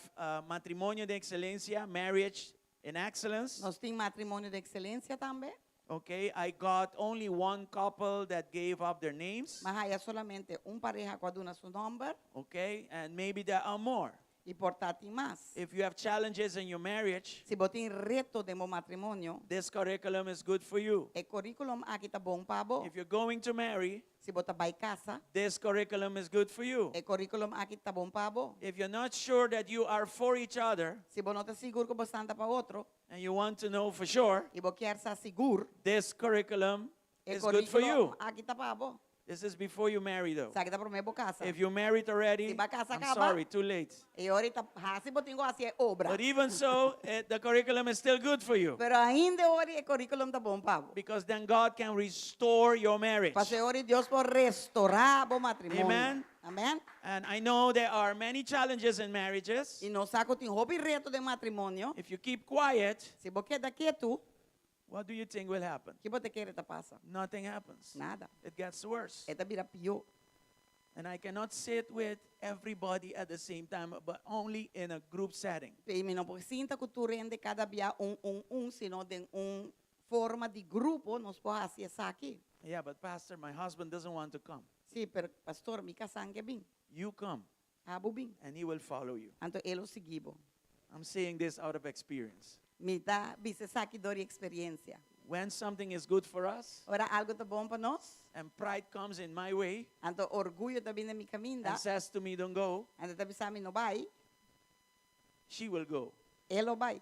matrimonio de excelencia, marriage in excellence. Nos tin matrimonio di ekselensia tambe. Okay, I got only one couple that gave up their names. M'a haya solamente un pareha ku a duna su nòmber Okay, and maybe there are more. i por ta tin mas. If you have challenges in your marriage, Si bo tin reto den bo matrimonio, this curriculum is good for you. e curriculum aki ta bon pa bo. If you're going to marry, Si bo ta bai kasa, this curriculum is good for you. e curriculum aki ta bon pa bo. If you're not sure that you are for each other Si bo no ta sigur ku boso ta pa otro, and you want to know for sure, i bo ke sa sigur, this curriculum e is good for curriculum you. aki ta pa bo. This is before you marry, though. Esaki ta promé bo kasa. If you're married already, Si b'a kasa I'm kaba. sorry, too late. E ora ta hasi bo tin ku hasi obra. But even so, the curriculum is still good for you. Pero ainda ora e curriculum ta bon pa bo. Because then God can restore your marriage. Paso ora Dios por restourá bo matrimonio. Amen. Amèn. And I know there are many challenges in marriages. I nos sa ku tin hopi reto den matrimonio. If you keep quiet, Si bo keda ketu, what do you think will happen? kiko bo ta kere ta pasa? Nothing happens. Nada. It gets worse. E ta bira pió. And I cannot sit with everybody at the same time, but only in a group setting. I mi no por sinta ku tur hende kada bia un un un, sino den un forma di grupo nos por hasi esaki. Yeah, but pastor, my husband doesn't want to come. Si, pero pastor, mi kasá n' ke bin. You come Abo bin. and he will follow you. Anto e lo sigui bo. I'm saying this out of experience. Mi ta bisa esaki dor di eksperensia. When something is good for us Ora algu ta bon pa nos, and pride comes in my way anto orguyo ta bin den mi kaminda, and says to me, don't go, anto ta bisa mi no bai, she will go. e lo bai.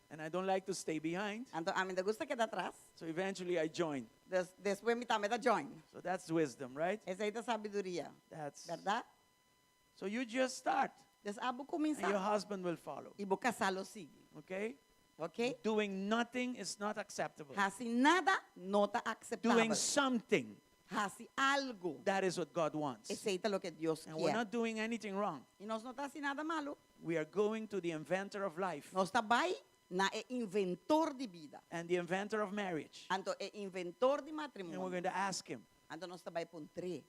And I don't like to stay behind, Anto ami n' ta gusta keda atras. so eventually I join. Des, despues mi tambe ta join. So that's wisdom, right? Esei ta sabiduria, That's bèrdat? So you just start Dus abo and your kuminsá husband will follow. i bo kasá lo sigui. Okay? Ok? Doing nothing is not acceptable. Hasi nada no ta Doing akseptabel. something, Hasi algu. that is what God wants. Esei ta loke Dios And we're ke. not doing anything wrong. I nos no ta hasi nada malu. We are going to the inventor of life Nos ta bai na e inventor di bida. and the inventor of marriage. Anto e inventor di And we're matrimonio. going to ask him Anto nos ta bai puntr'é.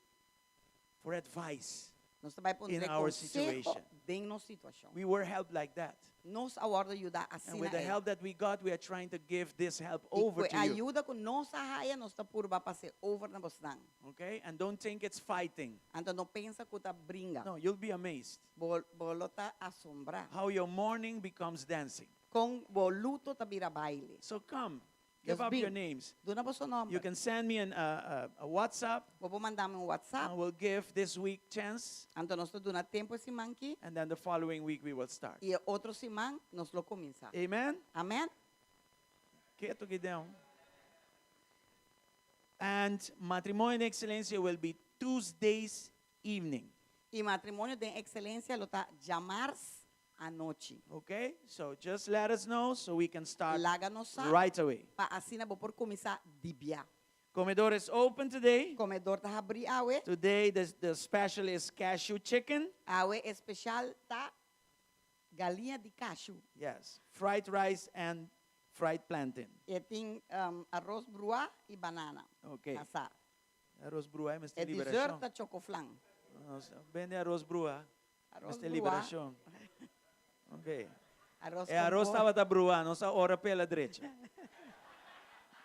for advice. Nos ta bai puntr'é In our konseho situation. den nos situashon. We were helped like that. Nos a wòrdu yudá And asina with the ei. help that we got, we are trying to give this help I over ku to you. ayuda ku nos a haya, nos ta purba pas'é over na bosnan. Okay? And don't think it's fighting. Anto no pensa ku ta bringa. No, you'll be amazed Bo, bo lo ta asombrá. how your mourning becomes dancing. Kon bo luto ta bira baile. So come, give Dus up bin. your names. Duna boso nòmber. You can send me a WhatsApp. Bo por manda mi un WhatsApp. And we'll give this week chance. Anto nos ta duna tempu e siman aki. And then the following week we will start. I e otro siman nos lo kuminsá. Amen? Amèn? Quieto, Gideon. And Matrimonio en Excelencia will be Tuesdays evening. I Matrimonio den Ekselensia lo ta djamars anochi. Okay? So just let us know so we can start Laga nos sa right away. pa asina bo por kuminsá di bia. Comedor is open today. Komedor ta habrí awe. Today the special is cashew chicken. Awe espesial ta galiña di cashew. Yes. Fried rice and fried plantain. I tin um, aros bruá i banana. Okay. Asá. Aros bruá, Mr. E dessert Liberación. ta chocoflan. Bende aros bruá. Aros Mr. bruá. Liberación. Okay. Aros E aros con tabata bruá, nos a ora p'e el a drecha.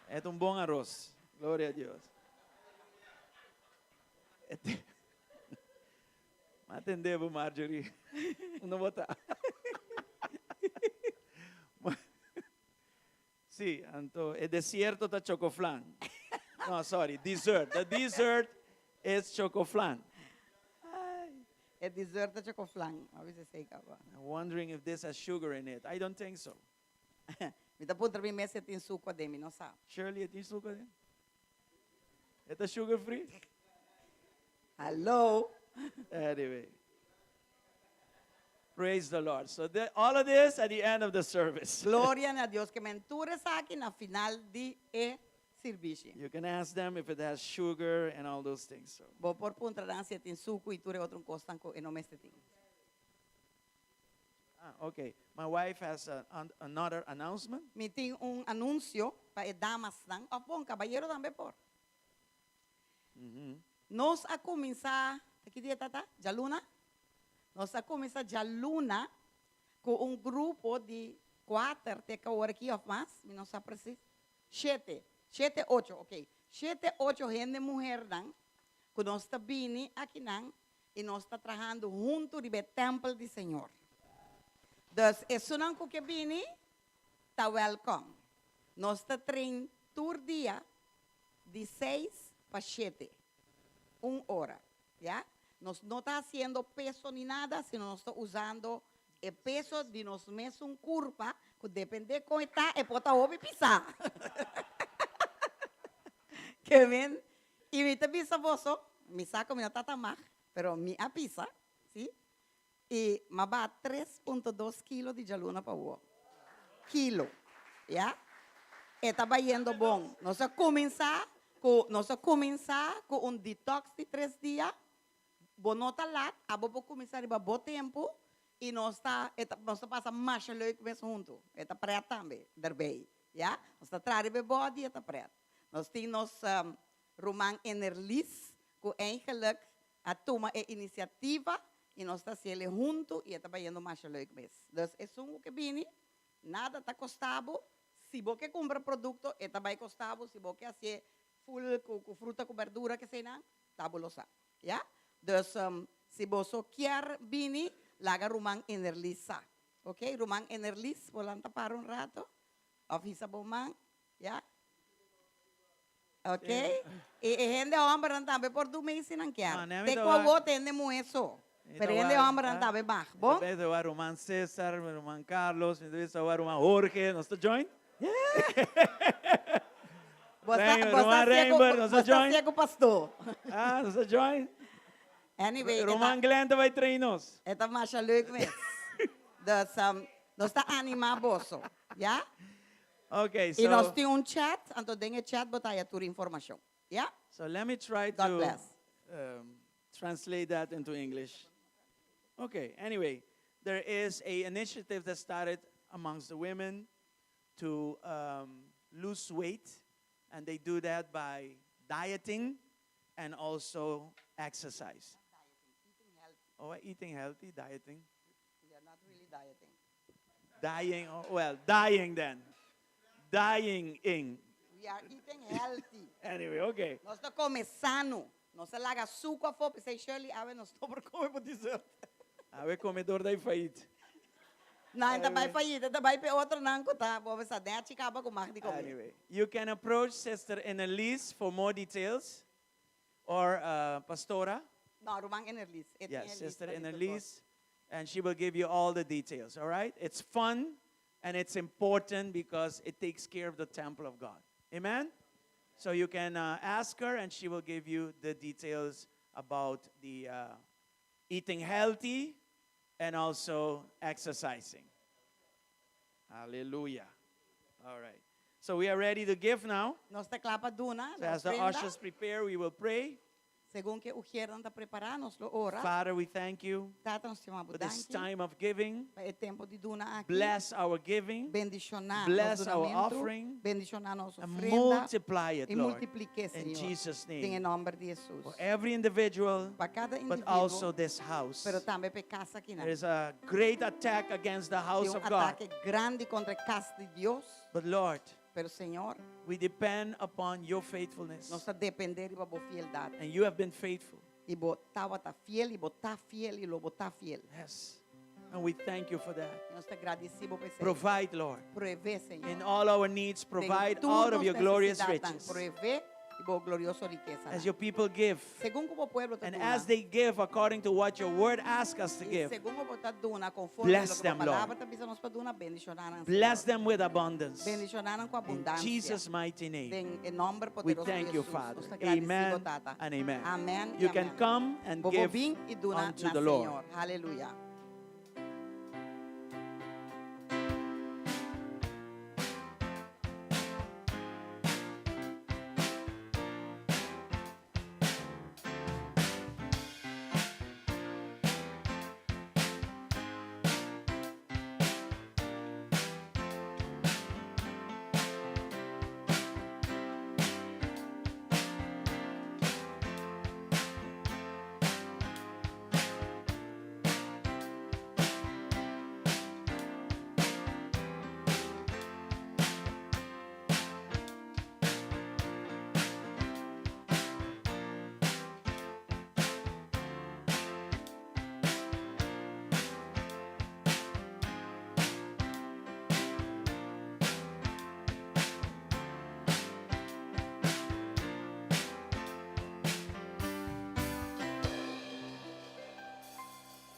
E un bon aros. Gloria na Dios. M'a tende, Marjorie. No bo ta. Si, anto, e desierto ta chocoflan. No, sorry, dessert. The dessert is chocoflan. E dessert ta chocoflan. A ver si kaba. I'm wondering if this has sugar in it. I don't think so. Mi ta puntra mi mes si tin suku aden, mi no sa. Shirley, tin suku aden? E ta sugar free? Hello. Anyway. Praise the Lord. So the, all of this at the end of the service. Gloria na Dios ke men tur esaki na final di e servisio. You can ask them if it has sugar and all those things. So. Bo por puntra nan si tin suku i tur e otro kosnan ku e no mester tin. Ah, okay. My wife has another announcement. Mi tin un anunsio pa e damasnan, òf bon, kabayero tambe por. Nos a kuminsá, ki dia tata? Djaluna? Nos a kuminsá djaluna ku un grupo di kuater, te awor aki òf mas, mi no sa presis. 7, 7, 8, ok. 7, 8 hende muhénan, ku nos ta bini akinan i nos ta trahando huntu riba e tèmpel di Señor. Dus, esunnan ku ke bini, ta welcome. Nos ta train tur dia di 6 pa 7. Un ora, ya? Nos no ta hasiendo peso ni nada, sino nos ta usando e peso di nos mesun kurpa, ku dependé kon ta, e por ta hopi pisá. Ke men? I mi ta bisa boso, mi sa ku mi no tabata mag, pero mi a pisa, si? I m'a baha 3.2 kilo di djaluna pa awor. Kilo, ya? E ta bayendo bon. Nos a kuminsá ku un detox di 3 dia. Bo no ta lat, abo por kuminsá riba bo tempu i nos ta pasa mas leuk mes huntu. E ta pret tambe, erbij. Ja? Nos ta traha riba body e ta pret. Nos tin nos ruman Enerlis, ku eigenlijk a tuma e inisiativa i nos ta hasié huntu i e ta bayendo masha leuk mes. Dus esun ku ke bini, nada ta kosta bo, si bo ke kumpra produkto e ta bai kosta bo, si bo ke hasié full ku ku fruta ku berdura keseinan, ta bo lo sa. Ya? Dus si boso kier bini, laga ruman Enerlis sa. Ok, ruman Enerlis, bo lanta para un rato of hisa bo man, ya? Ok, y e hende hombernan tambe por duna si nan kier. No, nee, mi Te ta cu wak. awor ta hende muhe so, Mi ta pero hende wak, hombernan ah. tambe mag, Mi bon? ta bisa wak ruman Cesar, ruman Carlos, mi ta bisa wak ruman Jorge, nos ta join? Bo sta, Rein- bo sta ruman ciego, Reinbert, bo nos ta sta join? ciego pastor. Ah, nos ta join? Anyway, e ta, Ruman Glenn ta bai train nos. e ta masha leuk mes. Dus nos ta anima boso, ya? Okay, Y nos so, tin un chat, anto den e chat bo ta haya tur informacion. Ya? so let me try God to bless. translate that into English. Okay, anyway, there is a initiative that started amongst the women to lose weight, and they do that by dieting and also exercise. Oh, eating healthy, dieting. We are not really dieting. Dying, oh, well, dying then. Dying in. We are eating healthy. Anyway, okay. Nos ta come sano. Nos a laga suco afo, p'esey Shirley awe nos no por come pa dessert. Awe comedor ta faillite. No, e ta bay faillite, e ta bay p'e otronan cu ta, bo sa, den a chicaba cu mag di come. Anyway, you can approach Sister Annelies for more details or Pastora. No, Ruman Enerlies. E tin Yes, e lista Sister di tur cos. Annelies, and she will give you all the details, all right? It's fun and it's important because it takes care of the temple of God. Amen? So you can ask her and she will give you the details about the eating healthy and also exercising. Hallelujah. All right. So we are ready to give now. Nos ta cla pa duna, So as the ofrenda. ushers prepare, we will pray. Segun cu e ushiernan ta prepara, nos lo ora. Father, we thank you Tata, nos ta yama for this danki. time of giving. Pa e tempo di duna aki. Bless our giving. Bendiciona Bless nos our dunamento. offering. Bendiciona nos And ofrenda. multiply it, Y Lord. multiplica, In Señor. Jesus' Den name. nomber di Jesus. For every individual, Pa cada but individuo, also this house. pero tambe pa e cas aki. There is a great attack against the house Tin un of God. atake grandi contra cas di Dios. But Lord, Pero Señor, we depend upon your faithfulness. nos ta depende di bo fieldad. And you have been faithful. Y bo tawata fiel, y bo ta fiel, y lo bo ta fiel. Yes. And we thank you for that. Nos ta gradici bo p'esey. Provide, Lord. Provee, Señor. In all our needs, provide out of your glorious riches. Provee di bo glorioso rikesa. As your people give, Segun con bo pueblo and duna. as they give according to what your word asks us to Y give, segun bo ta duna, conforme bless loke them, e Lord. palabra ta bisa nos pa duna, bendiciona nan, Bless Señor. them with abundance. Bendiciona nan cu In abundancia. Jesus' mighty name. Den nomber We poderoso thank di you, Jesus. Father. Nos ta gradici, Amen Tata. and amen. Amen. You y can amen. come and Bo give bin y duna unto na the Lord. Señor. Aleluya.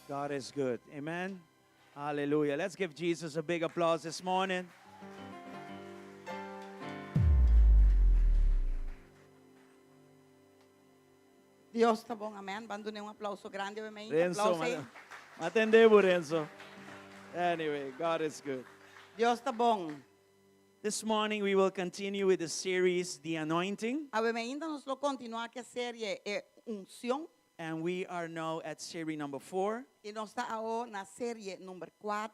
God is good. Amen. Hallelujah. Let's give Jesus a big applause this morning. Dios ta bon, amen. Ban duna un aplauso grandi, amen. Renzo, Aplauso ey. Atende bo, Renzo. Anyway, God is good. Dios ta bon. This morning we will continue with the series, The Anointing. Awe mainta nos lo continua cu e serie e Uncion. And we are now at series number 4. Y nos ta awo na serie number 4.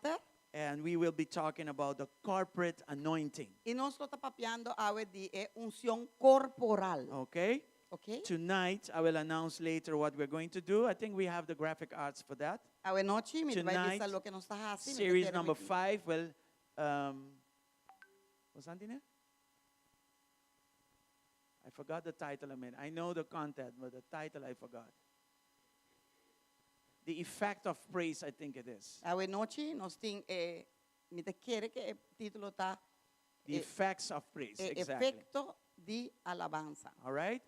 And we will be talking about the corporate anointing. Y nos lo ta papiando awe di e uncion corporal. Okay? Ok? Tonight, I will announce later what we're going to do. I think we have the graphic arts for that. Awe nochi, mi ta bai Tonight, bisa loke nos ta hasi. Series number 5 will. What's that in it? I forgot the title a minute. I know the content, but the title I forgot. The Effect of Praise, I think it is. Awe nochi, nos tin, mi ta kere ku e título ta The Effects of Praise, exactly. Efekto di Alabansa. All right?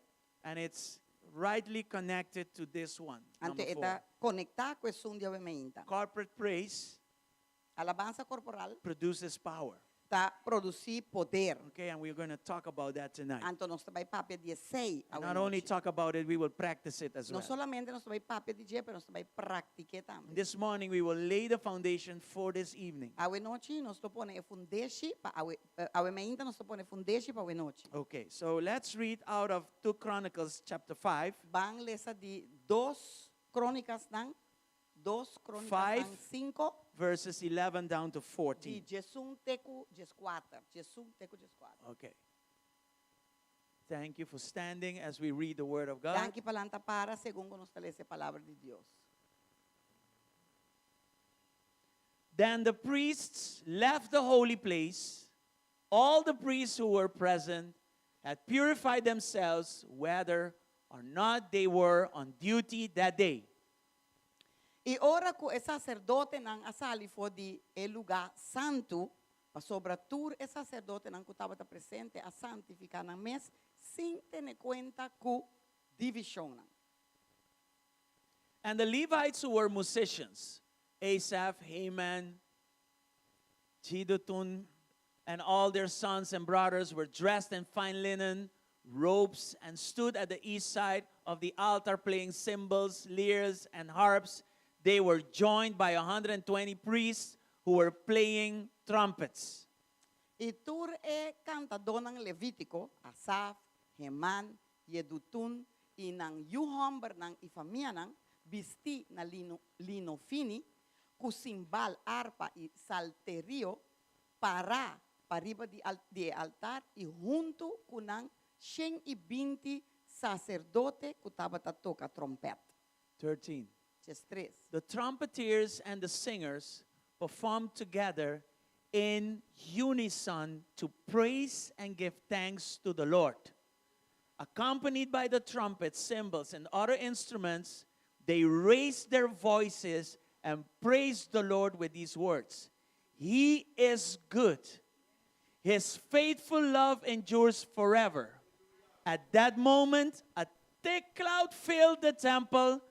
And it's rightly connected to this one, Anto number 4. e ta konektá ku esun di awe mainta. Corporate praise Alabansa korporal produces power. ta produsí poder. Okay, and we're going to talk about that tonight. Anto nos ta bai papia di esei And not only talk about it, we will practice it as No well. solamente nos ta bai papia di dje, pero nos ta bai praktik'é tambe. This morning we will lay the foundation for this evening. Awe nochi nos ta pone e fundeshi pa awe, awe mainta nos ta pone fundeshi pa awe nochi. Okay, so let's read out of 2 Chronicles chapter 5. Ban lesa di 2 Krónikanan, 2 Krónikanan 5, 5, verses 11 down to 14. Di 11 te ku 14. 11 te ku 14. Okay. Thank you for standing as we read the Word of God. Danki pa lanta para segun nos ta lesa e palabra di Dios. Then the priests left the holy place. All the priests who were present had purified themselves, whether or not they were on duty that day. I ora ku e saserdotenan a sali for di e lugá santu, pasobra tur e saserdotenan ku tabata presente a santifiká nan mes sin tene kuenta ku divishonnan. And the Levites who were musicians, Asaph, Heman, Jeduthun, and all their sons and brothers were dressed in fine linen, robes, and stood at the east side of the altar playing cymbals, lyres, and harps. They were joined by 120 priests who were playing trumpets. I tur e kantadónan levítiko, Asaf, Heman, Yedutun i nan yu hòmbernan i famianan, bistí na lino, lino fini, ku simbal, arpa i salterio, pará pariba di di e altar i huntu ku nan 120 saserdote ku tabata toka tròmpèt. 13. 13. The trumpeteers and the singers performed together in unison to praise and give thanks to the Lord. Accompanied by the trumpets, cymbals, and other instruments, they raised their voices and praised the Lord with these words He is good. His faithful love endures forever. At that moment, a thick cloud filled the temple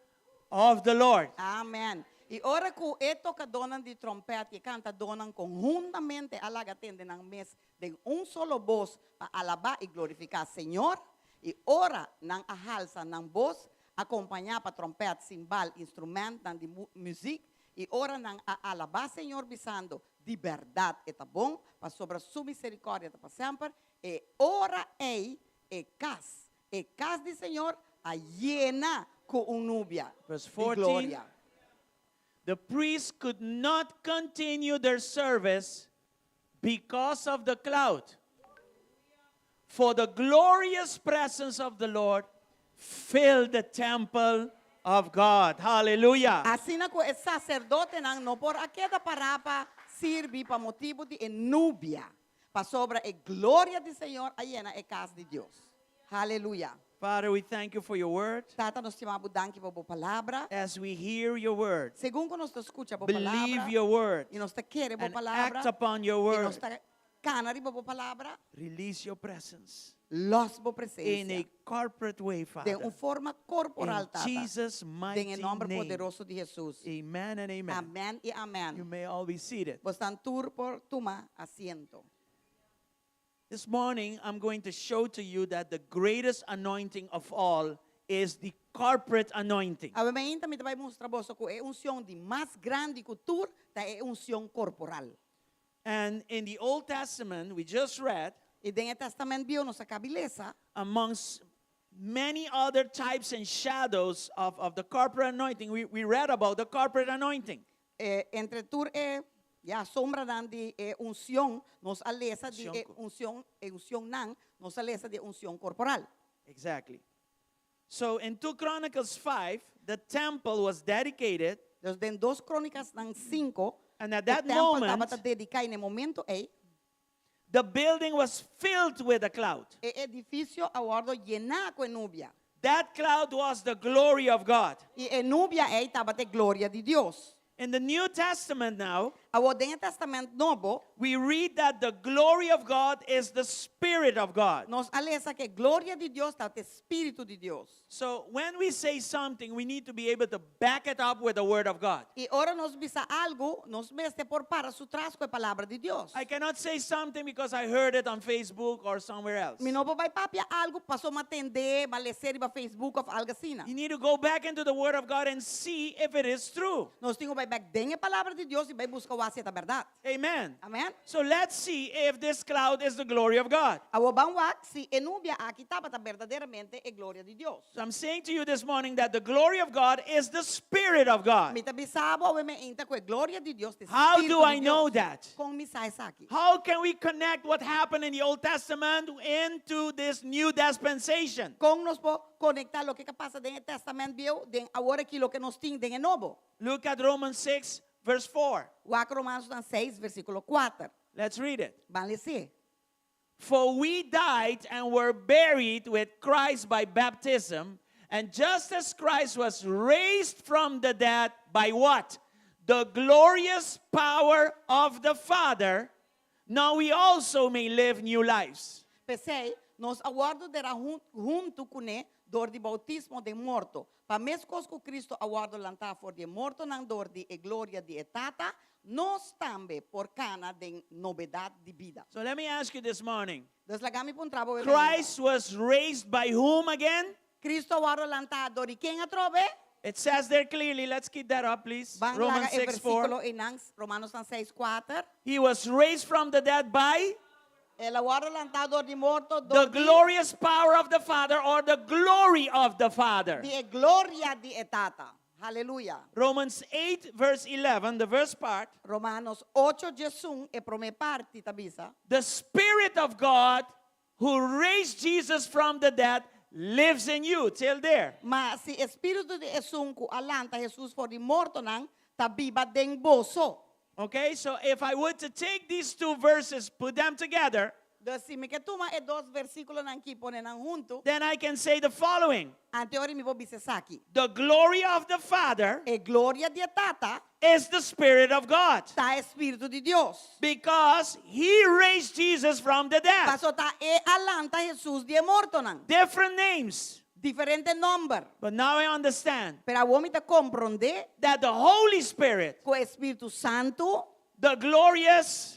of the Lord. Amen. I ora ku e tokadónan di tròmpèt i e kantadónan konhuntamente a laga tende nan mes den un solo bos pa alabá i glorifiká Señor, i ora nan a halsa nan bos, akompañá pa tròmpèt, simbal, instrumentnan di muzik, i ora nan a alabá Señor bisando, Di bèrdat e ta bon, pasobra su miserikòrdia ta pa semper, e ora ei e kas, e kas di Señor, a yena ku un nubia Verse di 14. gloria. The priests could not continue their service because of the cloud. For the glorious presence of the Lord filled the temple of God. Hallelujah. Asina ku e saserdotenan no por a keda pará pa sirbi pa motibu di e nubia, pasobra e gloria di Señor a yena e kas di Dios. Haleluya. Father, we thank you for your word. Tata, nos stima bo danki pa bo palabra. As we hear your word, Segun ku nos ta skucha bo believe palabra your word, i nos ta kere bo and palabra act upon your i word, nos ta kana riba bo palabra, release your presence lòs bo in presensia a corporate way, den Father. un forma korporal, In Tata. Jesus' Den mighty e nòmber name. poderoso di Hesus. Amen and amen. Amèn i amèn. You may all be seated. Bosnan tur por tuma asiento. This morning, I'm going to show to you that the greatest anointing of all is the corporate anointing. Awe mainta mi ta bai mustra boso ku e unshon di mas grandi ku tur ta e unshon korporal. And in the Old Testament, we just read, I den e Tèstamènt Bieu nos a kabi lesa, amongst many other types and shadows of, of the corporate anointing, we, we read about the corporate anointing. Eh, entre tur e ya sombranan di e unción, nos a lesa di e Unción unción, e uncionnan, nos a lesa di unción corporal. Exactly. So in 2 Chronicles 5, the temple was dedicated, Dus den 2 Krónikanan 5, and at e that tèmpel moment, tabata dediká i na e momento ei, the building was filled with a cloud. e edifisio a wòrdu yená ku e nubia. That cloud was the glory of God. I e nubia ei tabata e gloria di Dios. In the New Testament now, Awor den e Tèstamènt Nobo, we read that the glory of God is the Spirit of God. nos a lesa ku e gloria di Dios ta e Spiritu di Dios. So when we say something, we need to be able to back it up with the Word of God. I ora nos bisa algu, nos mester por para su tras ku e Palabra di Dios. I cannot say something because I heard it on Facebook or somewhere else. Mi no por bai papia algu paso m'a tende, m'a lesa riba Facebook òf algu asina. You need to go back into the Word of God and see if it is true. Nos tin ku bai bèk den e Palabra di Dios i bai buska wak si e ta bèrdat. Amen. Amèn. So let's see if this cloud is the glory of God. Awor ban wak si e nubia aki tabata berdaderamente e gloria di Dios. So I'm saying to you this morning that the glory of God is the Spirit of God. Mi ta bisa bo awe mainta ku e gloria di Dios ta e How Spiritu do I di know Dios. that? Kon mi sa esaki? How can we connect what happened in the Old Testament into this new dispensation? Kon nos por konektá loke a pasa den e Tèstamènt Bieu, den awor aki loke nos tin den e nobo? Look at Romans 6, verse 4. Wak Romanonan 6, versíkulo 4. Let's read it. Ban les'é. For we died and were buried with Christ by baptism, and just as Christ was raised from the dead by what? The glorious power of the Father, now we also may live new lives. P'esei, nos a wòrdu derá huntu kuné dor di boutismo den morto, pa meskos ku Kristu a wòrdu lantá for di e mortonan dor di e gloria di e Tata, nos tambe por kana den nobedat di bida. So let me ask you this morning. Dus laga mi puntra bo e mainta. Christ was raised by whom again? Kristu a wòrdu lantá dor di ken atrobe? It says there clearly, let's keep that up, please. Ban Romans laga e 6 4. versíkulo einan, Romanonan 6, 4. He was raised from the dead by El a wòrdu lantá dor di morto, the dor di, glorious power of the Father or the glory of the Father. di e gloria di e Tata. Haleluya. Romans 8, verse 11, the verse part. Romanos 8, 11, e promé parti ta bisa. The Spirit of God who raised Jesus from the dead lives in you. Till there. Ma si e spiritu di esun ku a lanta Hesus for di mortonan ta biba den boso. Okay, so if I were to take these two verses, put them together, Dus si mi ke tuma e dos versíkulonan akí pone nan huntu, then I can say the following. anto e ora mi por bisa esaki. The glory of the Father E gloria di e Tata is the Spirit of God. ta e Spiritu di Dios. Because he raised Jesus from the dead. Paso ta e a lanta Hesus di e mortonan. Different names. Diferente nòmber. But now I understand Pero awor mi ta komprondé that the Holy Spirit, ku e Spiritu Santu, the glorious,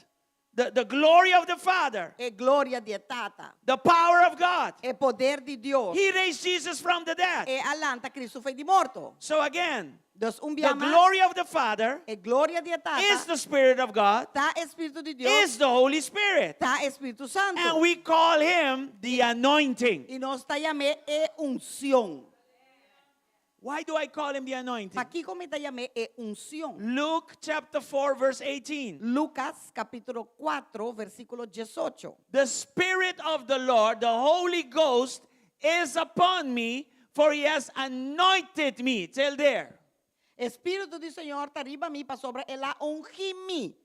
the, the glory of the Father, e gloria di e Tata, the power of God, e poder di Dios, he raised Jesus from the dead. e a lanta Kristu for di morto. So again, Dus un the bia mas, glory of the Father e gloria di e Tata is the Spirit of God, ta e Spiritu di Dios, is the Holy Spirit. ta e Spiritu Santu. And we call him the anointing. I nos ta yam'é e unshon. Why do I call him the anointing? Pakiko mi ta yam'é e unshon? Luke chapter 4, verse 18. Lucas kapítulo 4, versíkulo 18. The Spirit of the Lord, the Holy Ghost, is upon me, for he has anointed me. Till there. E Spiritu di Señor ta riba mi pasobra el a ungi mi.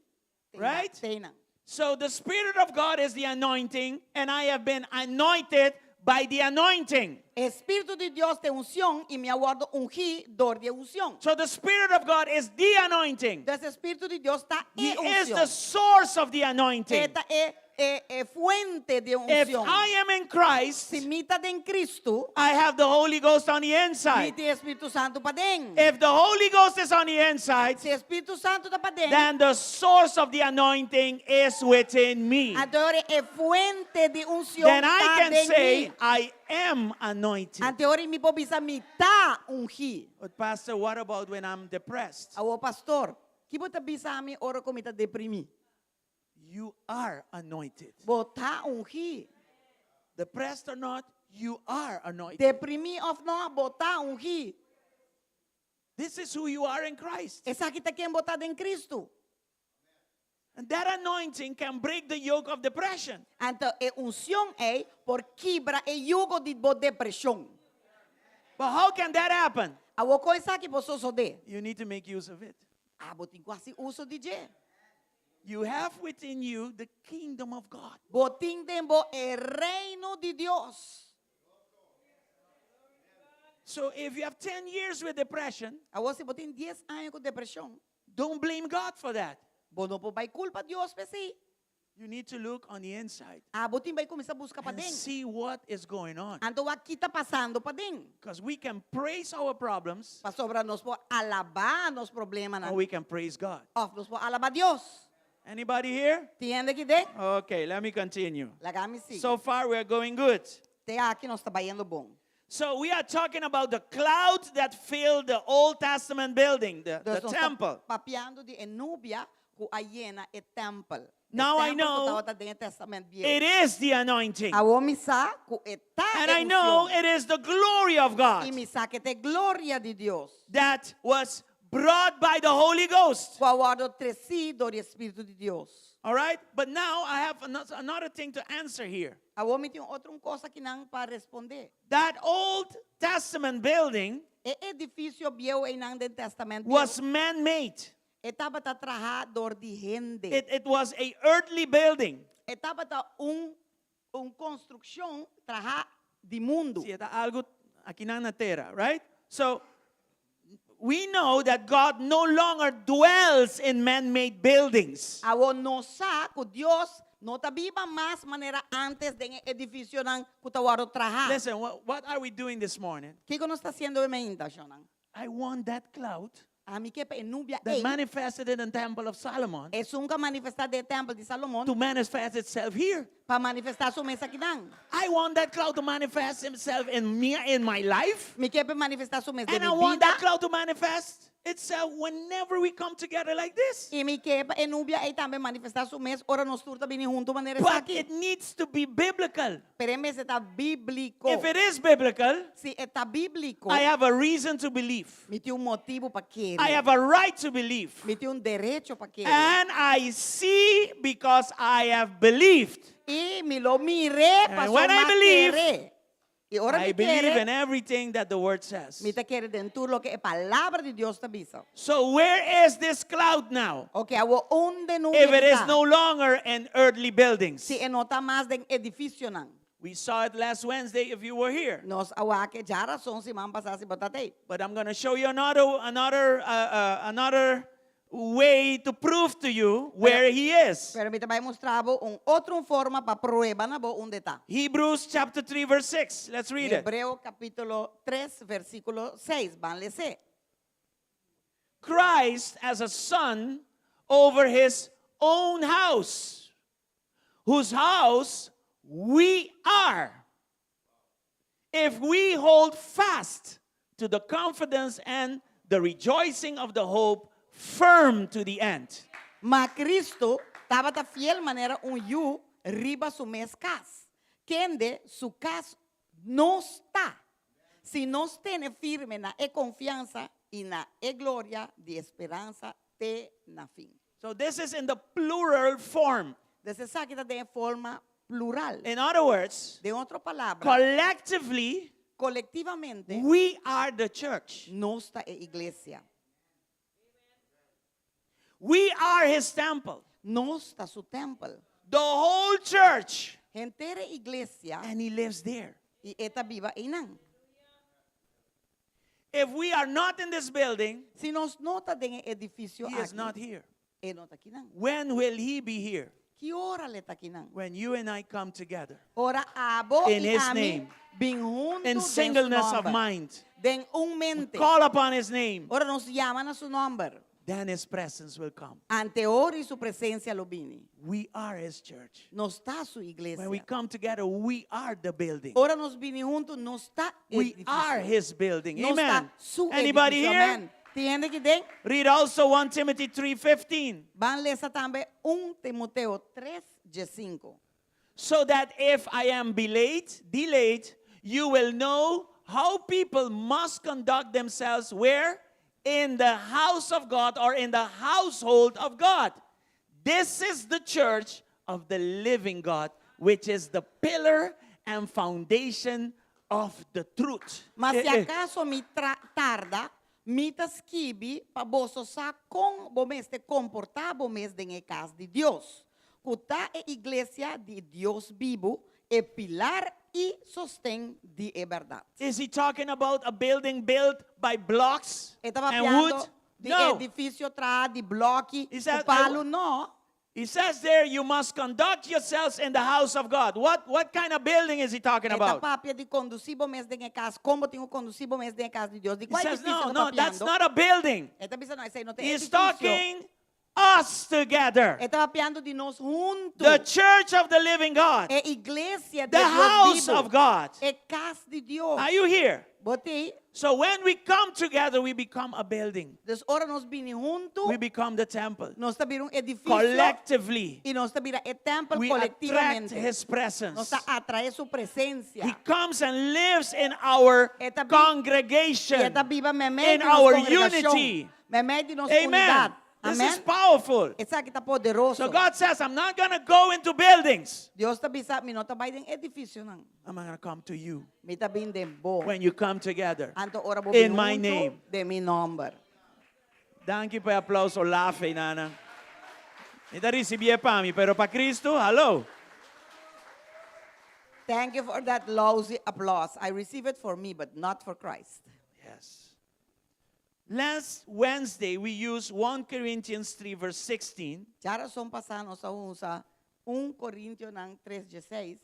Right? Te einan. So the Spirit of God is the anointing, and I have been anointed by the anointing. E Spiritu di Dios ta e unshon i mi a wòrdu ungí dor di e unshon. So the Spirit of God is the anointing. Entonses e Spiritu di Dios ta He e is unshon. the source of the anointing. E ta e e, e fuente di If unshon. I am in Christ, Si mi ta den Kristu, I have the Holy Ghost on the mi inside. tin e Spiritu Santu paden. If the Holy Ghost is on the inside, Si e Spiritu Santu ta paden, then the source of the anointing is within me. anto e fuente di unshon Then I ta can den say, mi. I am anointed. Anto e ora mi por bisa mi ta ungí. But pastor, what about when I'm depressed? Awo pastor, ki bo ta bisa mi ora ku mi ta deprimí? You are anointed. Bo ta ungí. Depressed or not, you are anointed. Deprimí òf no, bo ta ungí. This is who you are in Christ. Esaki ta ken bo ta den Kristu. And that anointing can break the yoke of depression. Anto e unshon ei por kibra e yugo di bo depreshon. But how can that happen? Awor kon esaki por sosodé? You need to make use of it. Abo tin ku hasi uso di dje. You have within you the kingdom of God. Bo tin den bo e reino di Dios. So if you have 10 years with depression, Awor si bo tin 10 aña ku depreshon, don't blame God for that. bo no por bai kulpa Dios p'esei. You need to look on the inside Abo tin bai kuminsá buska and paden. see what is going on. Anto wak ki ta pasando paden. Because we can praise our problems Pasobra nos por alabá nos problemanan. or we can praise God. Òf nos por alabá Dios. Anybody here? Tin hende aki den? Okay, let me continue. Laga mi sigui. So far, we are going good. Te aki nos ta bayendo bon. So we are talking about the cloud that filled the Old Testament building, the, Dus the nos ta temple. papiando di e nubia ku a yena e tèmpel. E Now I tèmpel ku know tabata den e Tèstamènt Bieu. It is the anointing. Awor mi sa ku e ta And e I know unshon. it is the glory of God I mi sa ku ta e gloria di Dios. that was brought by the Holy Ghost. Ku a wòrdu tresí dor di e Spiritu di Dios. All right? But now I have another thing to answer here. Awor mi tin otro un kos akinan pa respondé. That Old Testament building E edifisio bieu einan den Tèstamènt Bieu was man made, e tabata trahá dor di hende. it was a earthly building. E tabata un un konstrukshon trahá di mundu. Si, ta algu akinan na tera, right? So we know that God no longer dwells in man-made buildings. Awor nos sa ku Dios no ta biba mas manera antes den e edifisionan ku ta wòrdu trahá. Listen, what are we doing this morning? Kiko nos ta hasiendo e mainta, shonnan? I want that cloud Ami ke pa e nubia that ei, manifested in the temple of Solomon esun ku a manifestá den e tèmpel di Salomon, to manifest itself here. pa manifestá su mes akinan. I want that cloud to manifest himself in me in my life. Mi ke pa e manifestá su mes den And I mi want bida. that cloud to manifest itself whenever we come together like this. I mi ke pa e nubia ei tambe manifestá su mes ora nos tur ta bini huntu manera But esaki. it needs to be biblical. Pero e mester ta bíbliko. If it is biblical, Si e ta bíbliko, I have a reason to believe. mi tin un motibu pa kere. I have a right to believe. Mi tin un derecho pa kere. And I see because I have believed. I mi lo mir'é And pasobra when I m'a believe, kere. I ora I mi believe kere, in everything that the word says. mi ta kere den tur loke e palabra di Dios ta bisa. So where is this cloud now? Ok, awor unda e nubia If it is ta? no longer in earthly buildings. Si e no ta mas den edificionan. We saw it last Wednesday if you were here. Nos a wak e djarason siman pasá si bo tabata ei. But I'm going to show you another another uh, uh, another way to prove to you where he is. Pero mi ta bai mustra bo un otro forma pa prueba na bo unda e ta. Hebrews chapter 3 verse 6. Let's read it. Hebreo capítulo 3 versículo 6. Ban les'é. Christ as a son over his own house, whose house we are. If we hold fast to the confidence and the rejoicing of the hope firm to the end. Ma Cristo tabata fiel manera un yu riba su mes kas, kende su kas nos ta, si nos tene firme na e konfiansa i na e gloria di e speransa te na fin. So this is in the plural form. Dus esaki ta den e forma plural. In other words, Den otro palabra, collectively, kolektivamente, we are the church. nos ta e iglesia. We are his temple. Nos ta su tèmpel. The whole church. Henter e iglesia. And he lives there. I e ta biba einan. If we are not in this building, Si nos no ta den e edifisio he is aki, not here. e no ta akinan. When will he be here? Ki ora l'e ta akinan? When you and I come together. Ora abo In i his ami name. bin huntu In den su singleness of nòmber. mind. Den un mente. Call upon his name. Ora nos yama na su nòmber. Then his presence will come. Anto e ora ei su presensia lo bini. We are his church. Nos ta su iglesia. When we come together, we are the building. Ora nos bini huntu, nos ta We edifisio. are his building. Nos ta Amen. su Anybody edifisio. here? Amen. Tin hende aki den? Read also 1 Timothy 3:15. Ban lesa tambe 1 Timoteo 3, 5. So that if I am delayed, delayed, you will know how people must conduct themselves where? In the house of God or in the household of God. This is the church of the living God, which is the pillar and foundation of the truth. Ma Eh, si eh. akaso mi tra tarda, mi ta skibi pa boso sa kon bo mester komportá bo mes den e kas di Dios, ku ta e iglesia di Dios bibu, e pilar i sosten di e bèrdat. Is he talking about a building built by blocks E ta and papiando wood? di No. edifisio traha di blòki He ku said, palu? No. He says there, you must conduct yourselves in the house of God. What, what kind of building is he talking E ta about? papia di kondusí bo mes den e kas. Kon bo tin ku kondusí bo mes den e kas di Dios? Di He kua says, edifisio no, ta no, that's papiando? not a building. E ta bisa, no, esei no ta He's edifisio. talking us together. E ta papiando di nos huntu. The church of the living God. E iglesia di The Dios house bibu. of God. E kas di Dios. Are you here? Bo t'ei? So when we come together, we become a building. Dus ora nos bini huntu, We become the temple. nos ta bira un edifisio. Collectively, I nos ta bira e tèmpel we attract kolektivamente. His presence. Nos ta atraé su presensia. He comes and lives in our E ta bi- congregation, I e ta biba meimei in di nos our kongregashon. unity. Meimei di nos Amen. unidat. This is Amen. powerful. Esaki ta poderoso. So God says, I'm not going to go into buildings. Dios ta bisa, mi no ta bai den edifisionan. I'm going to come to you Mi ta bin den bo. when you come together. Anto ora bo In bin my huntu name. den mi nòmber. Danki pa e aplauso lafe, nana. Mi ta risibié pa mi, pero pa Cristo, hallo. Thank you for that lousy applause. I receive it for me, but not for Christ. Yes. Last Wednesday, we used 1 Corinthians 3, verse 16. Djarason pasá nos a usa 1 Korintionan 3 dieseis.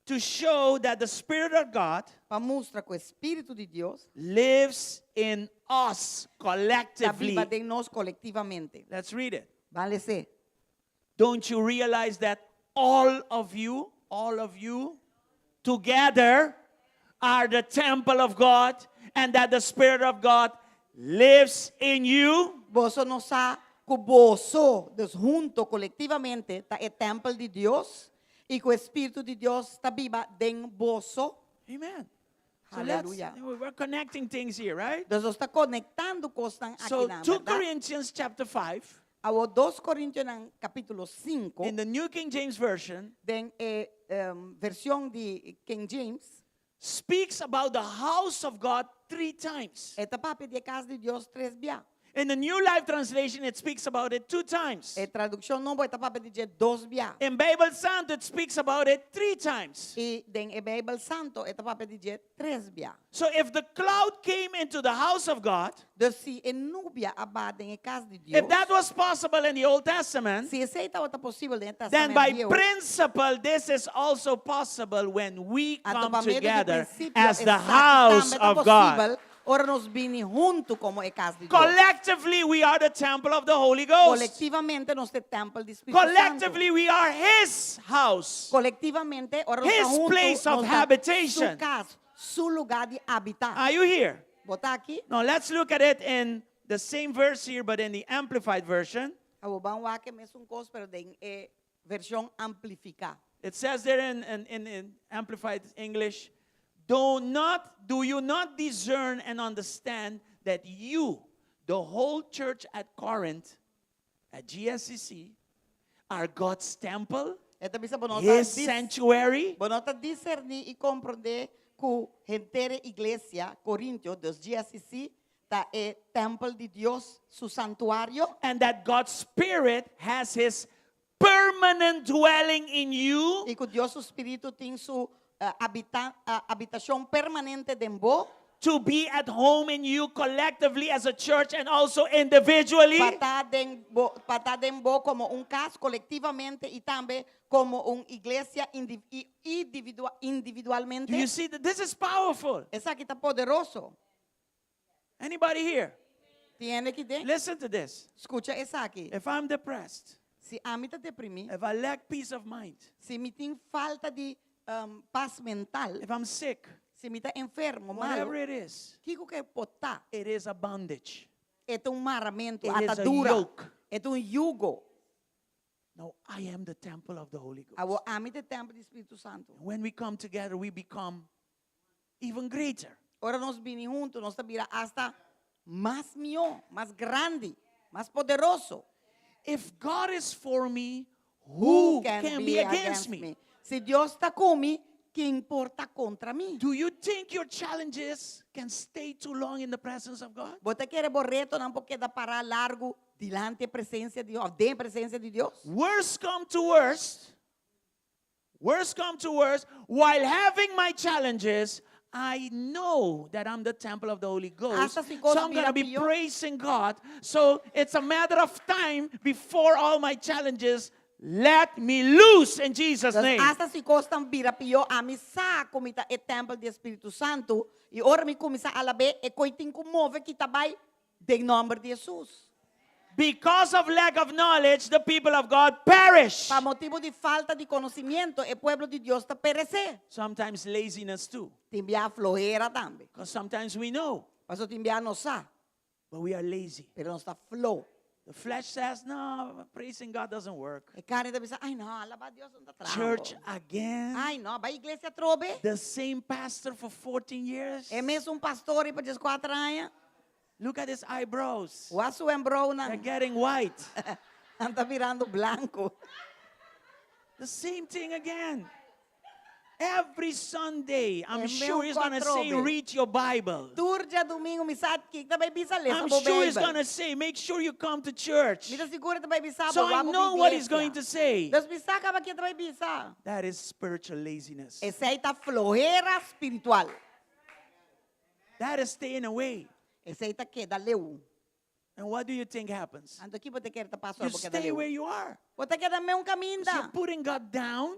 To show that the Spirit of God Pa mustra ku e Spiritu di Dios lives in us ta collectively. biba den nos kolektivamente. Let's read it. Ban les'é. Don't you realize that all of you, all of you, together are the temple of God and that the Spirit of God lives in you? Boso no sa ku boso, dus hunto kolektivamente, ta e tèmpel di Dios i ku e Spiritu di Dios ta biba den boso? Amen. So let's, Hallelujah. we're connecting things here, right? Dus nos ta konektando kosnan So akinan, 2 bèrdat? Corinthians chapter 5, Awor 2 Korintionan kapítulo 5, in the New King James Version, den e vershon di King James, speaks about the house of God three times. E ta papia di e kas di Dios tres bia. In the New Life Translation, it speaks about it two times. E tradukshon nobo e ta papia di dje dos bia. In Bijbel Santo, it speaks about it three times. I den e Bijbel Santo e ta papia di dje tres bia. So if the cloud came into the house of God, Dus si e nubia a baha den e kas di Dios, if that was possible in the Old Testament, si esei tabata posibel den e then Testament by Bieu, principle, this is also possible when we anto come pa medio di together prinsipio as the esaki house tambe ta of God. posibel ora nos bini huntu komo e kas di Dios. Collectively, we are the temple of the Holy Ghost. Kolektivamente nos ta e tèmpel di Spiritu Santu. Collectively, we are His house. Kolektivamente, ora nos His ta huntu, place of nos ta habitation. su kas, su lugá di habitá. Are you here? Bo ta aki? Now, let's look at it in the same verse here, but in the Amplified Version. Awor ban wak e mesun kos, pero den e vershon amplifiká. It says there in, in, in, in Amplified English, do not, do you not discern and understand that you, the whole church at Corinth, at GSCC, are God's temple, E ta bisa bo no ta His dis- sanctuary? bo no ta discerní i komprondé ku henter e iglesia Korintio, dus GSCC, ta e tèmpel di Dios, su santuario? And that God's Spirit has His permanent dwelling in you? I ku Dios su spiritu tin su habita, habitashon permanente den bo? To be at home in you collectively as a church and also individually? Pa ta den bo, pa ta den bo komo un kas kolektivamente i tambe komo un iglesia indi, i individua, individualmente? Do you see that this is powerful? Esaki ta poderoso. Anybody here? Tin hende aki den? Listen to this. Skucha esaki. If I'm depressed, Si ami ta deprimí, if I lack peace of mind, si mi tin falta di pas mental, if I'm sick, si mi ta enfermo, whatever malo, it is, kiko ku e por ta? it is a bondage. E ta un maramentu, It is a atadura. yoke. E ta un yugo. No, I am the temple of the Holy Ghost. Awor ami ta e tèmpel di Spiritu Santu. When we come together, we become even greater. Ora nos bini huntu, nos ta bira asta mas mihó, mas grandi, mas poderoso. If God is for me, who can be against me? Si Dios ta ku mi, Ken por ta kontra mi? Do you think your challenges can stay too long in the presence of God? Bo ta kere bo retonan por keda pará largu dilanti e presensia di òf den e presensia di Dios? Worst come to worst, worst come to worst, while having my challenges, I know that I'm the temple of the Holy Ghost. Hasta si kos So I'm going to bira be pió. praising God. So it's a matter of time before all my challenges let me loose in Jesus' Dus name. hasta si kosnan bira pió, ami sa ku mi ta e tèmpel di e Spiritu Santu, i ora mi kuminsá alab'é, e koi tin ku move kita bai den nòmber di Hesus. Because of lack of knowledge, the people of God perish. Pa motibu di falta di konosimiento, e pueblo di Dios ta peresé. Sometimes laziness too. Tin bia flohera tambe. Because sometimes we know, Paso tin bia nos sa, but we are lazy. pero nos ta floh. The flesh says, no, praising God doesn't work. E karni ta bisa, Ai no, alabá Dios no ta traha. Church again. Ai no, bai iglesia atrobe. The same pastor for 14 years. E mesun pastor pa dieskuater aña. Look at his eyebrows. Wak su wembrouwnan. They're getting white. Nan ta birando blanco. The same thing again. Every Sunday, I'm E sure mesun he's going to say, atrobe. read your Bible. Tur djadumingu mi sa ku e ta bai bisa lesa I'm bo sure he's Bijbel. going to say, make sure you come to church. Mi ta sigur e ta bai bisa So bo I wak bo know bin what he's iglesia. going to say. Dus mi sa kaba kiko e ta bai bisa. That is spiritual laziness. Esei ta flohera spiritual. That is staying away. Esei ta keda leu. And what do you think happens? Anto ki bo ta kere ta pasa You ora bo keda stay leu? where you are. Bo ta keda mesun So you're kaminda. putting God down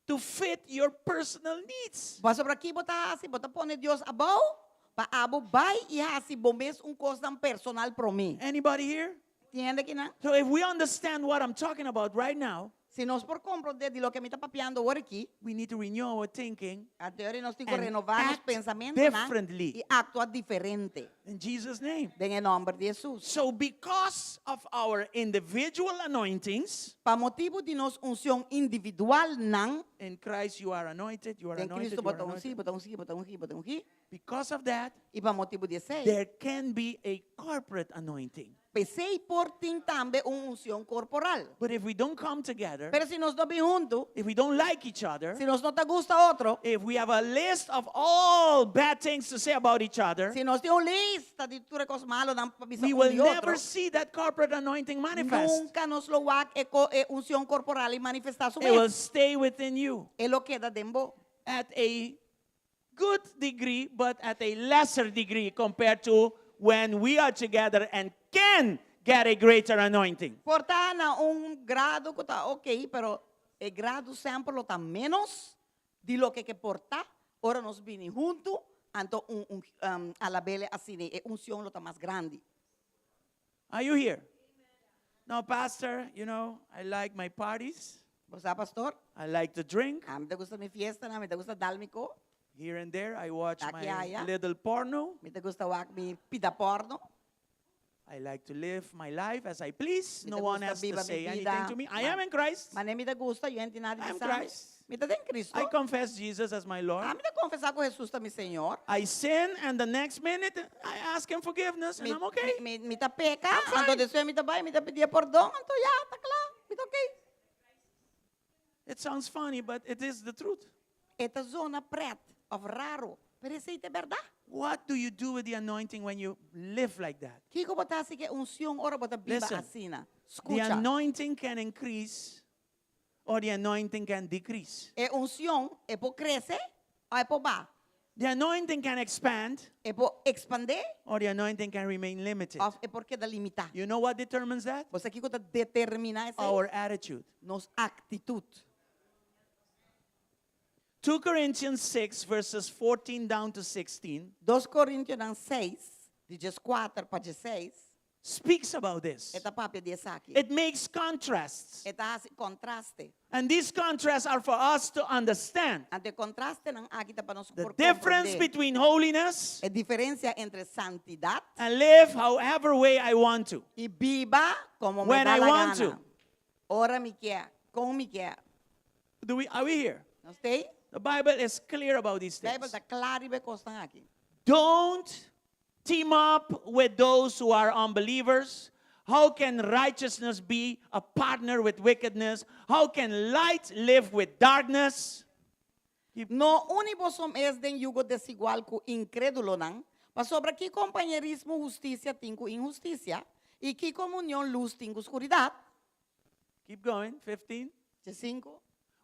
to fit your personal needs. Pasobra ki bo ta hasi? Bo ta pone Dios abou pa abo bai i hasi bo mes un kosnan personal promé. Anybody here? Tin hende akinan? So if we understand what I'm talking about right now, Si nos por komprondé di loke mi ta papiando awor aki, we need to renew our thinking anto ora nos tin ku and renová nos act pensamentunan differently. i aktua diferente. In Jesus' name. Den e nòmber di Hesus. So because of our individual anointings, Pa motibu di nos unshon individualnan, in Christ you are anointed, you are den anointed, Cristo you are bo ta ungí, anointed. bo ta ungí, bo ta ungí, bo ta ungí. Because of that, I pa motibu di esei, there can be a corporate anointing. P'esei por tin tambe un unshon korporal. But if we don't come together, Pero si nos no bin huntu, if we don't like each other, si nos no ta gusta otro, if we have a list of all bad things to say about each other, si nos tin un lista di tur e kos malonan pa bisa we un will di otro, never see that corporate anointing manifest. nunka nos lo wak e, ko, e unshon korporal ei manifestá su It will mes. stay within you E lo keda den bo. at a good degree, but at a lesser degree compared to when we are together and can get a greater anointing. Por ta na un grado ku ta ok, pero e grado semper lo ta ménos di loke ke por ta ora nos bini huntu, anto un un um, alabele asina, e unshon lo ta mas grandi. Are you here? Now, Pastor, you know, I like my parties. Bo sa, Pastor? I like to drink. Ami ta gusta mi fiestanan, mi ta gusta dal mi ko. Here and there, I watch Aki my aya. little porno. Mi ta gusta wak mi pida porno. I like to live my life as I please. Mi No ta one gusta has to biba mi say vida. anything to me. I am in Christ. Mane mi ta gusta, yo no tin nada I am di bisa mi. Christ. Mi ta den Cristo. I confess Jesus as my Lord. Ami ta konfesá ku Jesus ta mi Señor. I sin, and the next minute I ask Him forgiveness, and Mi, I'm okay. mi, mi, mi ta peka, I'm fine. anto despues mi ta bai, mi ta pidi pordon, anto ya, ta kla, mi ta okay. It sounds funny, but it is the truth. E ta zona pret òf raro, pero esei ta bèrdat. What do you do with the anointing when you live like that? Kiko bo ta hasi ku e unshon ora bo ta biba Listen, asina? The Skucha. anointing can increase or the anointing can decrease. E unshon e por krese òf e por baha. The anointing can expand E por ekspandé or the anointing can remain limited. òf e por keda limitá. You know what determines that? Bo sa kiko ta determiná esei? Our attitude. Nos aktitut. 2 Corinthians 6, verses 14 down to 16. 2 Korintionan 6, di 14 pa 16. Speaks about this. E ta papia di esaki. It makes contrasts. E ta hasi kontraste. And these contrasts are for us to understand Anto e kontrastenan aki ta pa nos the por difference komprondé. between holiness E diferensia entre santidat and live however way I want to. i biba komo me When da I la want gana. to. Ora mi ke, kon mi ke. Do we, are we here? Nos t'ei? The Bible is clear about these Bijbel things. ta kla riba e kosnan aki. Don't team up with those who are unbelievers. How can righteousness be a partner with wickedness? How can light live with darkness? Keep- No uni boso mes den yugo desigual ku inkrédulonan, pasobra ki kompañerismo hustisia tin ku inhustisia, i ki komunion lus tin ku skuridat? Keep going. 15. 15.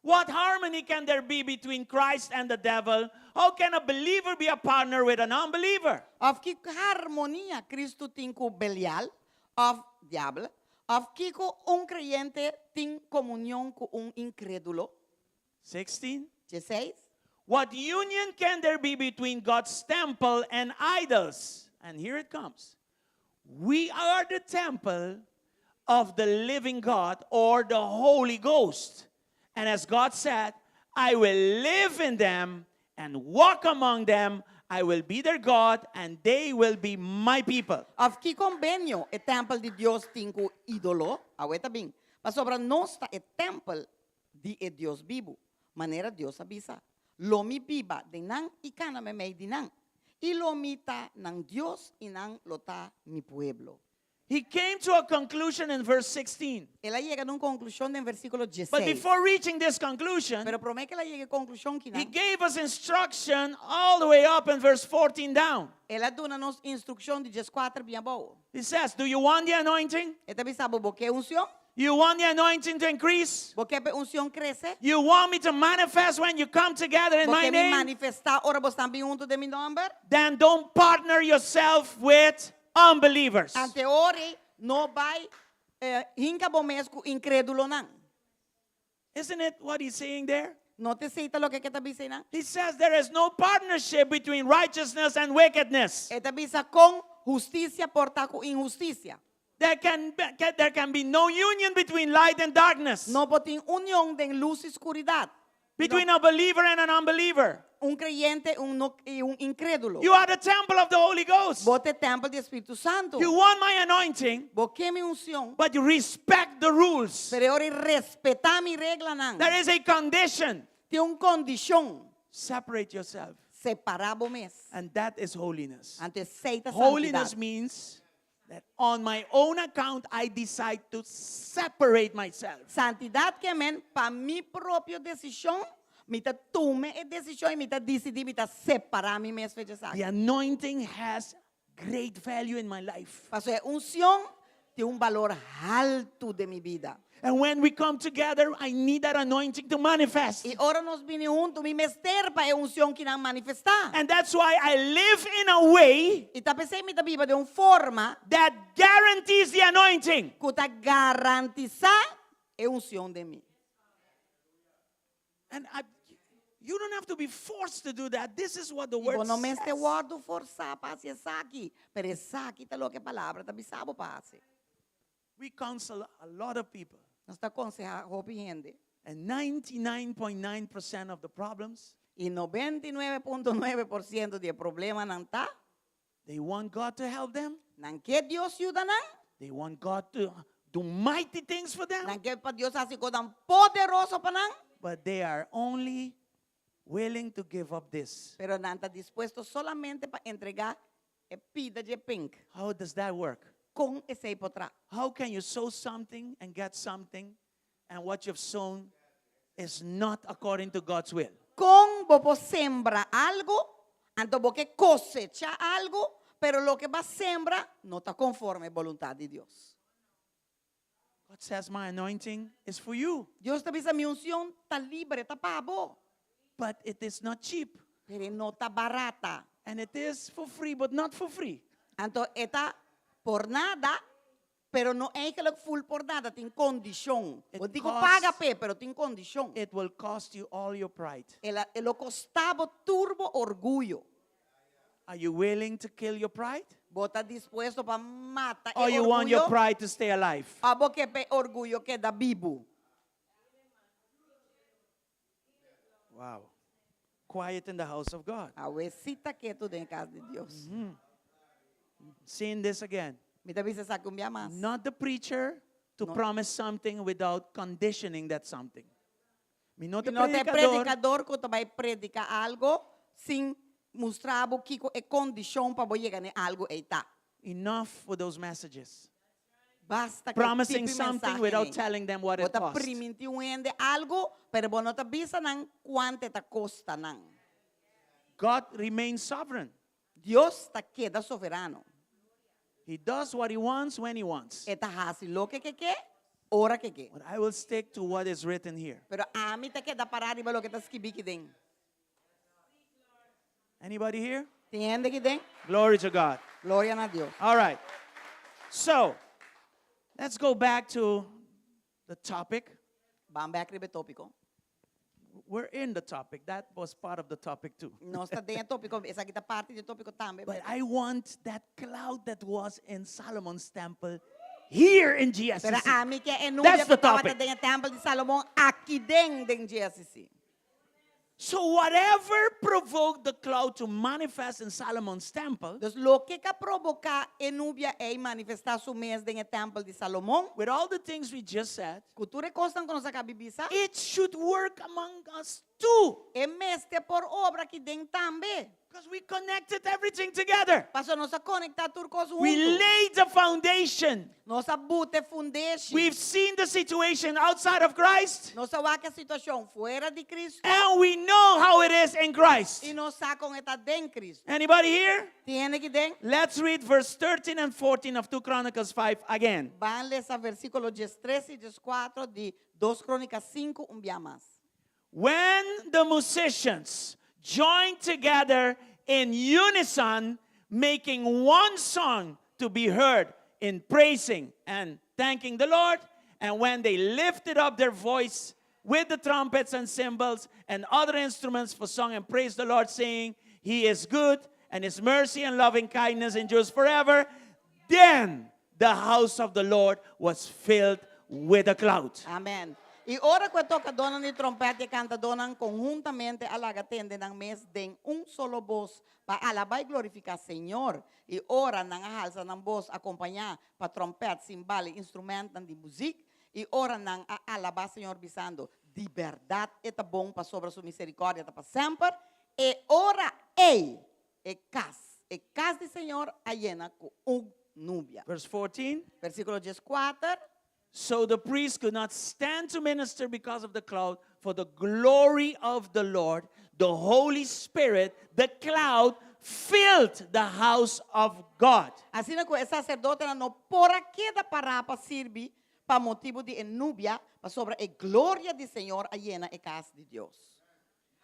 What harmony can there be between Christ and the devil? How can a believer be a partner with an unbeliever? Òf ki harmonia Kristu tin ku Belial, òf diabel? Òf kiko un kreyente tin komunion ku un inkrédulo? 16. 16. What union can there be between God's temple and idols? And here it comes. We are the temple of the living God or the Holy Ghost. And as God said, I will live in them and walk among them. I will be their God and they will be my people. Òf ki kombenio e tèmpel di Dios tin ku ídolo? Awor e ta bin. Pasobra nos ta e tèmpel di e Dios bibu, manera Dios a bisa, Lo mi biba den nan i kana meimei di nan, i lo mi ta nan Dios i nan lo ta mi pueblo. He came to a conclusion in verse 16. El a yega na un konklushon den versíkulo But 16. before reaching this conclusion, Pero promé ku el a yega e konklushon he kinan, gave us instruction all the way up in verse 14 down. el a duna nos instrukshon di 14 bin abou. He says, Do you want the anointing? E ta bisa bo, Bo ke unshon? You want the anointing to increase? Bo ke pa e unshon krese? You want me to manifest when you come together in Bo my ke mi name? manifestá ora boso bin huntu den mi nòmber? Then don't partner yourself with unbelievers. Anto ora no bai eh, hinka bo mes ku inkrédulonan. Isn't it what he's saying there? No ta esei ta loke e ta bisa einan? He says there is no partnership between righteousness and wickedness. E ta bisa kon hustisia por ta ku inhustisia. There can, be, there can be no union between light and darkness, No por tin union den lus i skuridat. between a believer and an unbeliever. Un kreyente un no, i un inkrédulo. You are the temple of the Holy Ghost. Bo ta e tèmpel di Spiritu Santu. You want my anointing, Bo ke mi unshon. but you respect the rules. Pero ora respetá mi reglanan. There is a condition. Tin un kondishon. Separate yourself. Separá bo mes. And that is holiness. Anto esei ta Holiness santidat. means that on my own account I decide to separate myself. Santidat ke men pa mi propio desishon, mi ta tuma e desishon i mi ta disidí mi ta separá mi mes for di esaki. The anointing has great value in my life. Pasobra e unshon tin un balor haltu den mi bida. And when we come together, I need that anointing to manifest. I ora nos bini huntu, mi mester pa e unshon kinan manifestá. And that's why I live in a way I ta p'esei mi ta biba den un forma that guarantees the anointing. ku ta garantisá e unshon den mi. And I, you don't have to be forced to do that. This is what the I word bo no mester says. wòrdu forsá pa hasi esaki, pero esaki ta loke e palabra ta bisa bo pa hasi. We counsel a lot of people. Nos ta konsehá hopi hende. And 99.9% of the problems, I 99.9% di e problemanan ta, they want God to help them. nan ke Dios yuda nan, They want God to do mighty things for them. nan ke pa Dios hasi kosnan poderoso pa nan, But they are only willing to give up this. pero nan ta dispuesto solamente pa entregá e pida dje pink. How does that work? Kon esei por traha? How can you sow something and get something, and what you've sown is not according to God's will? Kon bo por sembra algu, anto bo ke kosechá algu, pero loke bo a sembra no ta konforme boluntat di Dios. God says, My anointing is for you, Dios ta bisa mi unshon ta libre, ta pa bo. but it is not cheap. Pero e no ta barata. And it is for free, but not for free. Anto e ta por nada, pero no eigenlijk full por nada, tin kondishon. It Bo tin ku costs- paga p'e, pero tin kondishon. It will cost you all your pride. El a, e lo kosta bo tur bo orguyo. Are you willing to kill your pride? Bo ta dispuesto pa mata e Or you want your orguyo? pride to stay alive? Òf bo ke p'e orguyo keda bibu? Wow. Quiet in the house of God. Awe sí ta ketu den kas di Dios. Seeing this again. Mi ta bisa esaki un bia mas. Not the preacher to No. promise something without conditioning that something. Mi no ta No ta e predicador. predicador ku ta bai predica algo sin mustra bo kiko e kondishon pa bo yega n'e algo ei ta. Enough for those messages. Basta ku Promising tipo something mensahe without nei. telling them what it Bo ta costs. priminti un hende algo, pero bo no ta bisa nan kuantu e ta kosta nan. God remains sovereign. Dios ta keda soberano. He does what he wants when he wants. E ta hasi loke e ke, ora ku e ke. But I will stick to what is written here. Pero ami ta keda pará riba loke ta skibí aki den. Anybody here? Tin hende aki den? Glory to God. Gloria na Dios. All right. So, let's go back to the topic. Ban bèk riba e tópiko. We're in the topic. That was part of the topic too. Nos ta den e tópiko, esaki ta parti di e tópiko tambe. But I want that cloud that was in Solomon's temple here in Pero GSCC. ami ke e nubia That's the ku tabata topic. den e tèmpel di Salomon aki den den GSCC. So whatever provoked the cloud to manifest in Solomon's temple, Dus loke a provoká e nubia ei manifestá su mes den e tèmpel di Salomon, with all the things we just said, ku tur e kosnan ku nos a kaba di bisa, it should work among us too. e mester por obra aki den tambe. Because we connected everything together. Paso nos a konektá tur kos We huntu. laid the foundation. Nos a buta e fundeshi. We've seen the situation outside of Christ. Nos a wak e situashon fuera di Kristu. And we know how it is in Christ. I nos sa kon e ta den Kristu. Anybody here? Tin hende aki den? Let's read verse 13 and 14 of 2 Chronicles 5 again. Ban lesa versíkulo 13 i 14 di 2 Krónika 5 un bia mas. When the musicians joined together in unison, making one song to be heard in praising and thanking the Lord, and when they lifted up their voice with the trumpets and cymbals and other instruments for song and praise the Lord, saying, He is good and His mercy and loving kindness endures forever, then the house of the Lord was filled with a cloud. Amen. I ora ku e tokadónan di tròmpèt i e kantadónan konhuntamente a laga tende nan mes den un solo bos pa alabá i glorifiká Señor, i ora nan a halsa nan bos akompañá pa tròmpèt, simbal i instrumentnan di muzik, i ora nan a alabá Señor bisando, Di bèrdat e ta bon pasobra su miserikòrdia ta pa semper, e ora ei e kas, e kas di Señor a yena ku un nubia. Verse 14. Versíkulo dieskuater. So the priest could not stand to minister because of the cloud, for the glory of the Lord, the Holy Spirit, the cloud, filled the house of God. Asina ku e saserdotenan no por a keda pará pa sirbi pa motibu di e nubia, pasobra e gloria di Señor a yena e kas di Dios.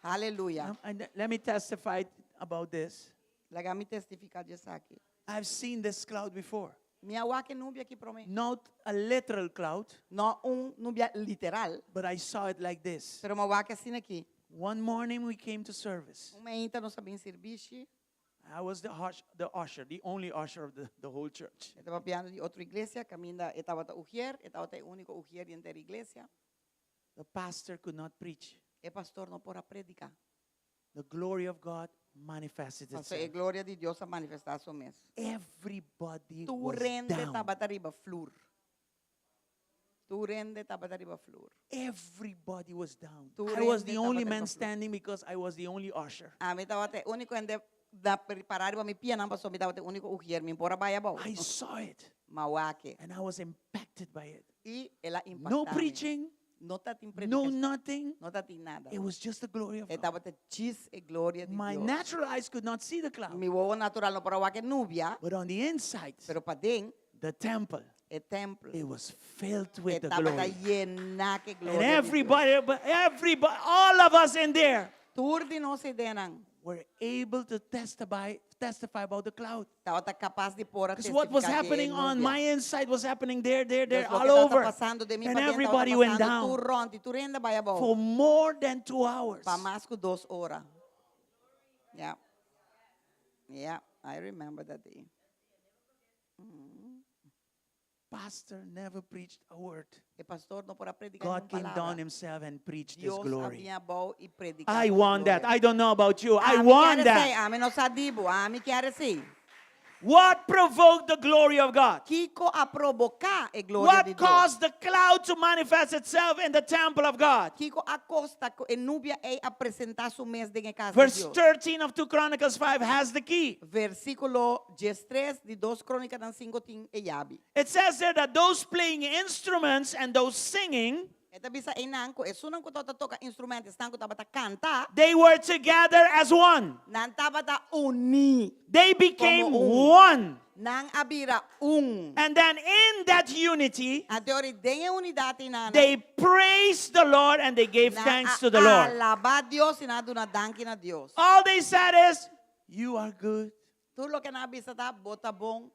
Haleluya! And let me testify about this. Laga mi testifiká di esaki. I've seen this cloud before. Mi a wak e nubia aki promé. Not a literal cloud, No un nubia literal, but I saw it like this. pero mi a wak asina aki. One morning we came to service. Un mainta nos a bin sirbishi. I was the, hush, the usher, the only usher of the, the whole church. E ta papiando di otro iglesia, kaminda e tabata ujier, e tabata e úniko ujier di henter iglesia. The pastor could not preach. E pastor no por a prediká. The glory of God manifested Paso e itself. gloria di Dios a manifestá su mes. Everybody Tur was hende down. tabata riba flur. Tur hende tabata riba flur. Everybody was down. Tur I was hende the only tabata man riba flur. standing because I was the only usher. Ami tabata e úniko hende na pará riba mi pianan pasobra mi tabata e úniko ujier. Mi por a bai abou. I saw it M'a wak e. and I was impacted by it. I el a impaktá No mi. preaching, No tatin no predikashon. nothing. No tatin nada. It was just the glory of E God. tabata djis e gloria di My Dios. natural eyes could not see the cloud, Mi wowo natural no por a wak e nubia, but on the inside, pero paden the temple, e tempel it was filled e with the tabata glory. yená ku e And gloria di Dios. everybody, everybody, all of us in there Tur di nos eidennan were able to testify, testify about the cloud. tabata kapas di por a Because what was testifiká di e happening on nubia. my inside was happening there, there, there, Dus loke all tabata over. pasando den mi And paden tabata everybody went pasando tur down rònt i tur hende bai abou. for more than two hours. Pa mas ku dos ora. Ya. Ya, I remember that day. Pastor never preached a word. E pastor no por a prediká God ningún came down palabra. himself and preached his Dios a glory. bin abou i prediká I su want that. gloria. I don't know about you. I Ami want kier esei. that. Ami no sa di bo. Ami kier esei. What provoked the glory of God? Kiko a provoká e gloria di What Dios? caused the cloud to manifest itself in the temple of God? Kiko a kousa ku e nubia ei a presentá su mes den kas di Verse Dios. 13 of 2 Chronicles 5 has the key. Versíkulo 13 di 2 Krónikanan 5 tin e yabi. It says there that those playing instruments and those singing, E ta bisa einan ku esunnan ku tabata toka instrumènt, esnan ku tabata kanta, they were together as one. nan tabata uní. They became Komo un. one. Nan a bira un. And then in that unity, Anto den e unidat einan. they praised the Lord and they gave Nan thanks a to the Lord. alabá Dios i nan a duna danki na Dios. All they said is, You are good. Tur loke nan a bisa ta bo ta bon.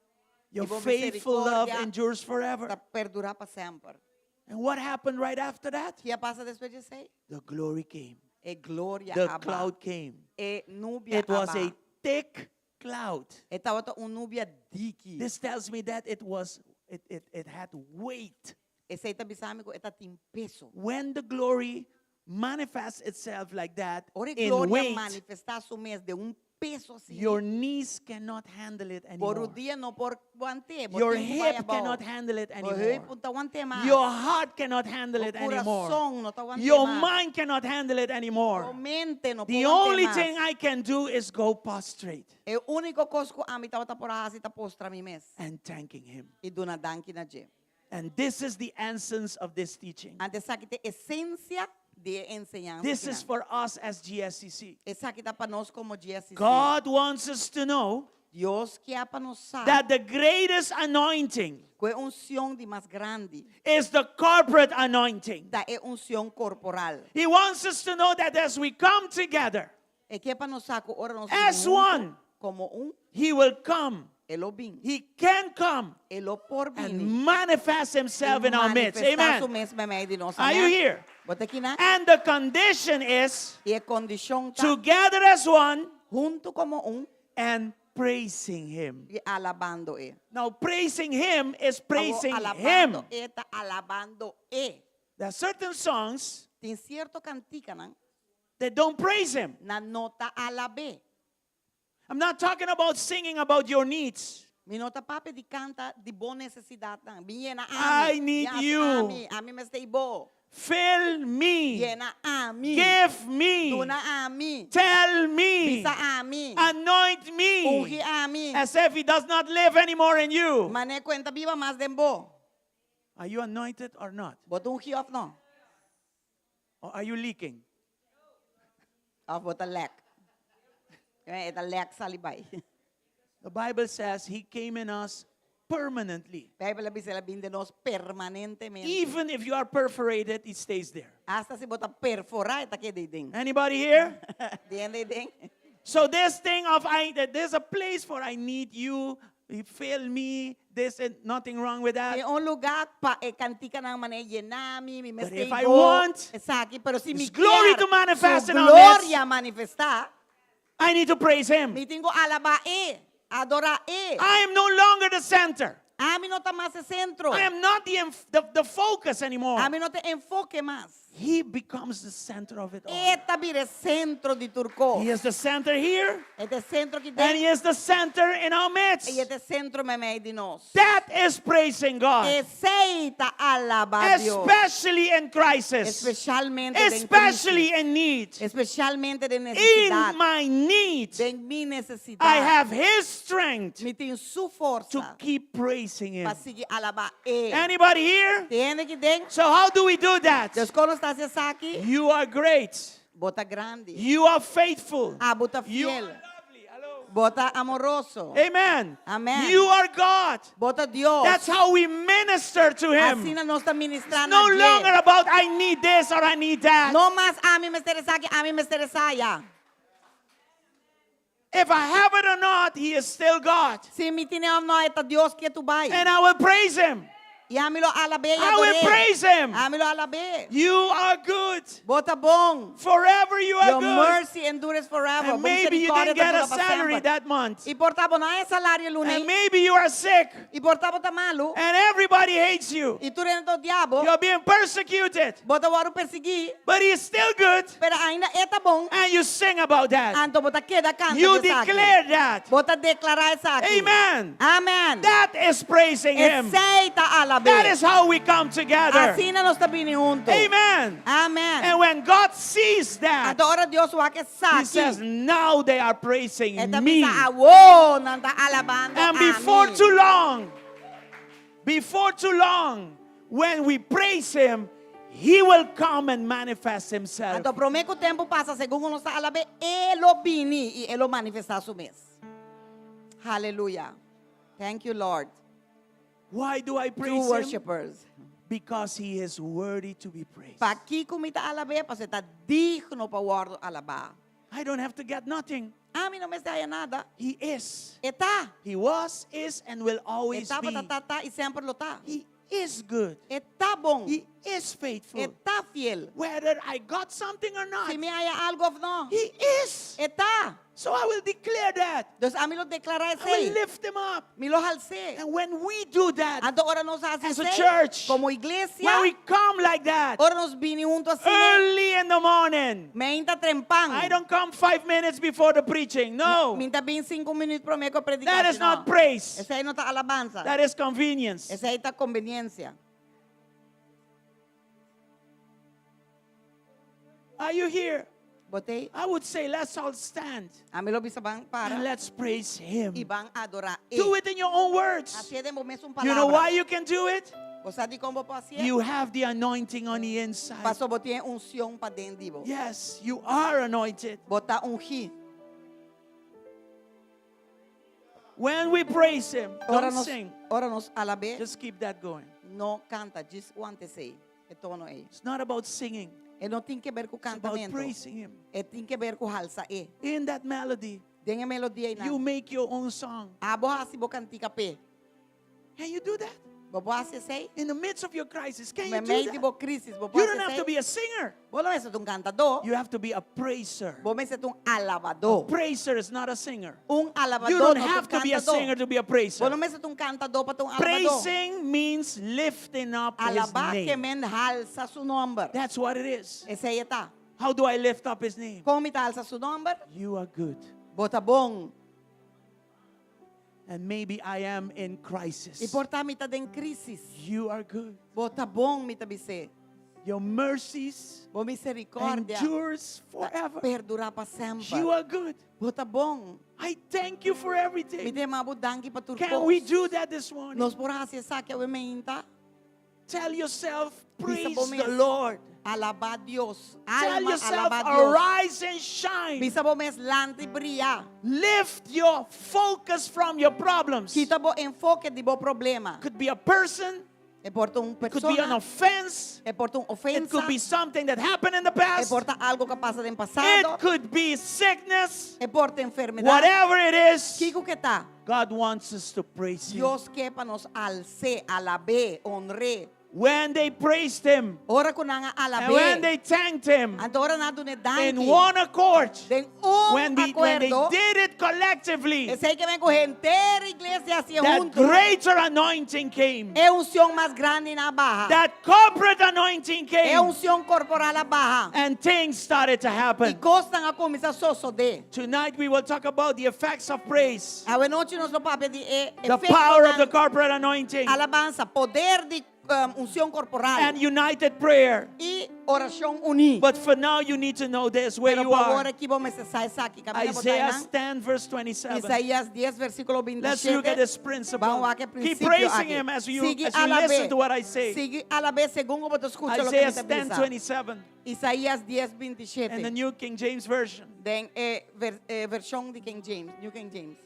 Your I bo faithful love misericordia endures forever. ta perdurá pa semper. And what happened right after that? Ki a pasa despues di esei? The glory came. E gloria The a ba. cloud came. E nubia It was a ba. a thick cloud. E tabata un nubia diki. This tells me that it was it, it, it had weight. Esei ta bisa mi ku e tabatin peso. When the glory manifests itself like that Ora in gloria weight, manifestá su mes den un peso asina. your knees cannot handle it Bo anymore. rudia no por want'é. Your hip cannot handle it Bo heup anymore. no ta want'é mas. Your heart cannot handle it Bo anymore. kurason no ta want'é Your mas. mind cannot handle it Bo anymore. mente no por The want'é only mas. thing I can do is go prostrate E úniko kos ku ami tabata por hasi ta postra mi mes. and thanking Him. I duna danki na dje. And this is the essence of this teaching. Anto esaki ta esensia di e enseñansa. This is for us as GSCC. Esaki ta pa nos komo GSCC. God wants us to know Dios ke pa nos sa that the greatest anointing ku e unshon di mas grandi is the corporate anointing. ta e unshon korporal. He wants us to know that as we come together, E ke pa nos sa ku ora nos As huntu one. komo un, He will come. e lo bin. He can come E lo por and bini. manifest Himself in our midst. Manifestá su Amen. mes meimei di nos. Are you here? Bo ta akinan? And the condition is I e kondishon ta together as one huntu komo un and praising Him. i alabando e. Now, praising Him is praising Awor, Him. alabando e ta alabando e. There are certain songs Tin sierto kantikanan that don't praise Him. nan no ta alab'é. I'm not talking about singing about your needs. Mi no ta papia di kanta di bo nesesidatnan. Bin yena I ami. need Yas you. Ami, ami mester bo. Fill me. Yena ami. Give me. Duna ami. Tell me. Bisa ami. Anoint me. Ungi ami. As if he does not live anymore in you. Mane ku e n' ta biba mas den bo. Are you anointed or not? Bo ta ungí òf no? Or are you leaking? Òf bo ta lek. E ta lek sali bai. The Bible says he came in us permanently. Beibel ta bisa el a bin den nos permanentemente. Even if you are perforated, it stays there. Asta si bo ta perforá, e ta keda eiden. Anybody here? Tin hende eiden. So this thing of I that there's a place for I need you, you fail me, this and nothing wrong with that. Tin un lugá pa e kantikanan manera yena mi, mi But mester if I bo, want esaki, pero si mi His glory kier to manifest su in our midst, gloria manifestá, I need to praise him. mi tin ku alabá e, adorá e. I am no longer the center. Ami no ta mas e sentro. I am not the, enf- the, the focus anymore. Ami no ta e enfoke mas. He becomes the center of it all. E ta bira e sentro di tur kos. He is the center here, E ta e sentro aki and he den. is the center in our midst. I e ta e sentro meimei di nos. That is praising God, Esei ta alabá Dios. especially in crisis, Espesialmente den krísis. especially in need. Espesialmente den nesesidat. In my need, Den mi nesesidat. I have His strength Mi tin su to forsa keep praising Him. pa sigui alabá e. Anybody here? Tin hende akiden? So, how do we do that? Dus kon nos ta hasi esaki? You are great. Bo ta grandi. You are faithful. Abo ta You are fiel. lovely. Hello. Bo ta amoroso. Amen. Amen. You are God. Bo ta Dios. That's how we minister to Him. Asina nos ta ministrá It's no na dje. longer about I need this or I need that. No mas ami mester esaki, ami mester esaya. If I have it or not, He is still God. Si mi tin'é òf no, e ta Dios ketu bai. And I will praise Him. I ami lo alab'é i I will ador'é. praise him. Ami lo alab'é. You are good. Bo ta bon. Forever you are Your good. mercy endures forever. And Bo maybe you misericordia didn't get ta a dura pa salary semper. that month. I por ta bo no a haña salario e luna And ei. maybe you are sick. I por ta bo ta malu. And everybody hates you. I tur hende ta odia bo. You're being persecuted. Bo ta wòrdu persiguí. But he's still good. Pero ainda e ta bon. And you sing about that. Anto bo ta keda kanta You di esaki. declare that. Bo ta deklará esaki. Amen. Amen. That is praising him. Esei ta alab'é. That is how we come together. Asina nos ta bini huntu. Amen. Amen. And when God sees that, Anto ora Dios wak he esaki. says, Now they are praising E ta me. bisa awor nan ta alabando And before ami. too long, before too long, when we praise him, he will come and manifest himself. Anto promé ku tempu pasa, segun nos ta alab'é, e lo bini i e lo manifestá su mes. Hallelujah. Thank you, Lord. Why do I True praise him? worshipers. Because he is worthy to be praised. Pakiko mi ta alab'é? Pasobra e ta digno pa wòrdu alabá. I don't have to get nothing. Ami no mester haña nada. He is. E ta. He was, is, and will always E be. tabata, ta, ta i semper lo ta. He is good. E ta bon. He is faithful. E ta fiel. Whether I got something or not, Si mi haña algu òf no. He is. E ta. So I will declare that. Dus ami lo deklará I will esei. lift him up. Mi lo hals'é. And when we do that, Anto ora nos hasi As a esei, church, komo iglesia, when we come like that, ora nos bini huntu asina, early in the morning, mainta trempan. I don't come five minutes before the preaching. No. Mi n' ta bin sinku minüt promé ku e prediká. That is not praise. Esei no ta alabansa. That is convenience. Esei ta konveniensia. Are you here? Bo t'ei? I would say let's all stand Ami lo bisa ban para and let's praise him. i ban adorá. Do it in your own words. Hasié den bo mesun You know palabra. why you can do it? Bo sa dikon bo por hasié? You have the anointing on the inside. Paso bo tin unshon paden di bo. Yes, you are anointed. Bo ta ungí. When we praise him, Ora don't nos, sing. ora nos alab'é, Just keep that going. no kanta, just wanta esei. E tono ei. It's not about singing. E no tin ke ber ku It's about kantamentu. praising him. E tin ke ber ku halsa e. In that melody, Den e melodia ei you nan. make your own song. Abo hasi bo kantika p'e. Can you do that? Bo por hasi esei? In the midst of your crisis, can you Me do meio di that? bo krísis, bo por You don't hasi have to esei? be a singer. Bo no mester ta un kantadó. You have to be a praiser. Bo mester ta un alabadó. Praiser is not a singer. Un alabadó You don't no ta un have to be a kantadó. singer to be a Bo praiser. no mester ta un kantadó pa ta un alabadó. Praising means lifting up his Alabá ke name. men halsa su nòmber. That's what it is. Esei e ta. How do I lift up his name? Kon mi ta halsa su nòmber? You are good. Bo ta bon. And maybe I am in crisis. I por ta mi ta den krísis. You are good. Bo ta bon, mi ta bis'é. Your mercies Bo miserikòrdia endures ta forever. perdurá pa semper. You are good. Bo ta bon. I thank you for Mi everything. ta yama bo danki pa tur Can we kos. do that this morning? Nos por hasi esaki awe mainta? Tell yourself, Bisa praise bo the mes. Lord. Alabá Dios. Tell Alma, yourself, alabá Dios. arise and shine. Bisa bo mes lanta i bria. Lift your focus from your problems. Kita bo enfoke di bo problema. Could be a person, E por ta un could be an persona. offense, E por ta un it ofensa. could be something that happened in the E past, por ta algu ku a pasa den pasado. it could be sickness, E por ta enfermedat. whatever it is. Kiko ku ta. God wants us to praise Him. Dios ke pa nos hals'é, alab'é, honr'é. When they praised Him Ora ku nan a and when alab'é. they thanked Him Anto ora nan a dun'é in danki. one accord, Den un when, the, when they akuerdo. did it collectively, Esei ke men ku henter iglesia a hasié that huntu. greater anointing came. E unshon mas grandi a baha. That corporate anointing E came. unshon korporal a baha. And things started to I happen. kosnan a kuminsá sosodé. Tonight we will talk about the effects of praise, Awe nochi nos lo papia di e the efekto power of the nan corporate anointing, alabansa, poder di um, unshon korporal and united prayer. i orashon uní. But for now, you need to know this where Pero you pa awor are. aki bo mester sa esaki. Kaminda Isaiah bo ta 10, verse 27. Isaías 10, versíkulo 27. Let's look at this principle. Ban wak e Keep prinsipio praising aki. him as you, Sigui as you alab'é. listen to what I say. Sigui alab'é segun bo ta skucha loke Isaiah mi ta 10, bisa. 27 Isaías 10, in the 27. New King James Version. Den e ver, e vershon di King James, New King James.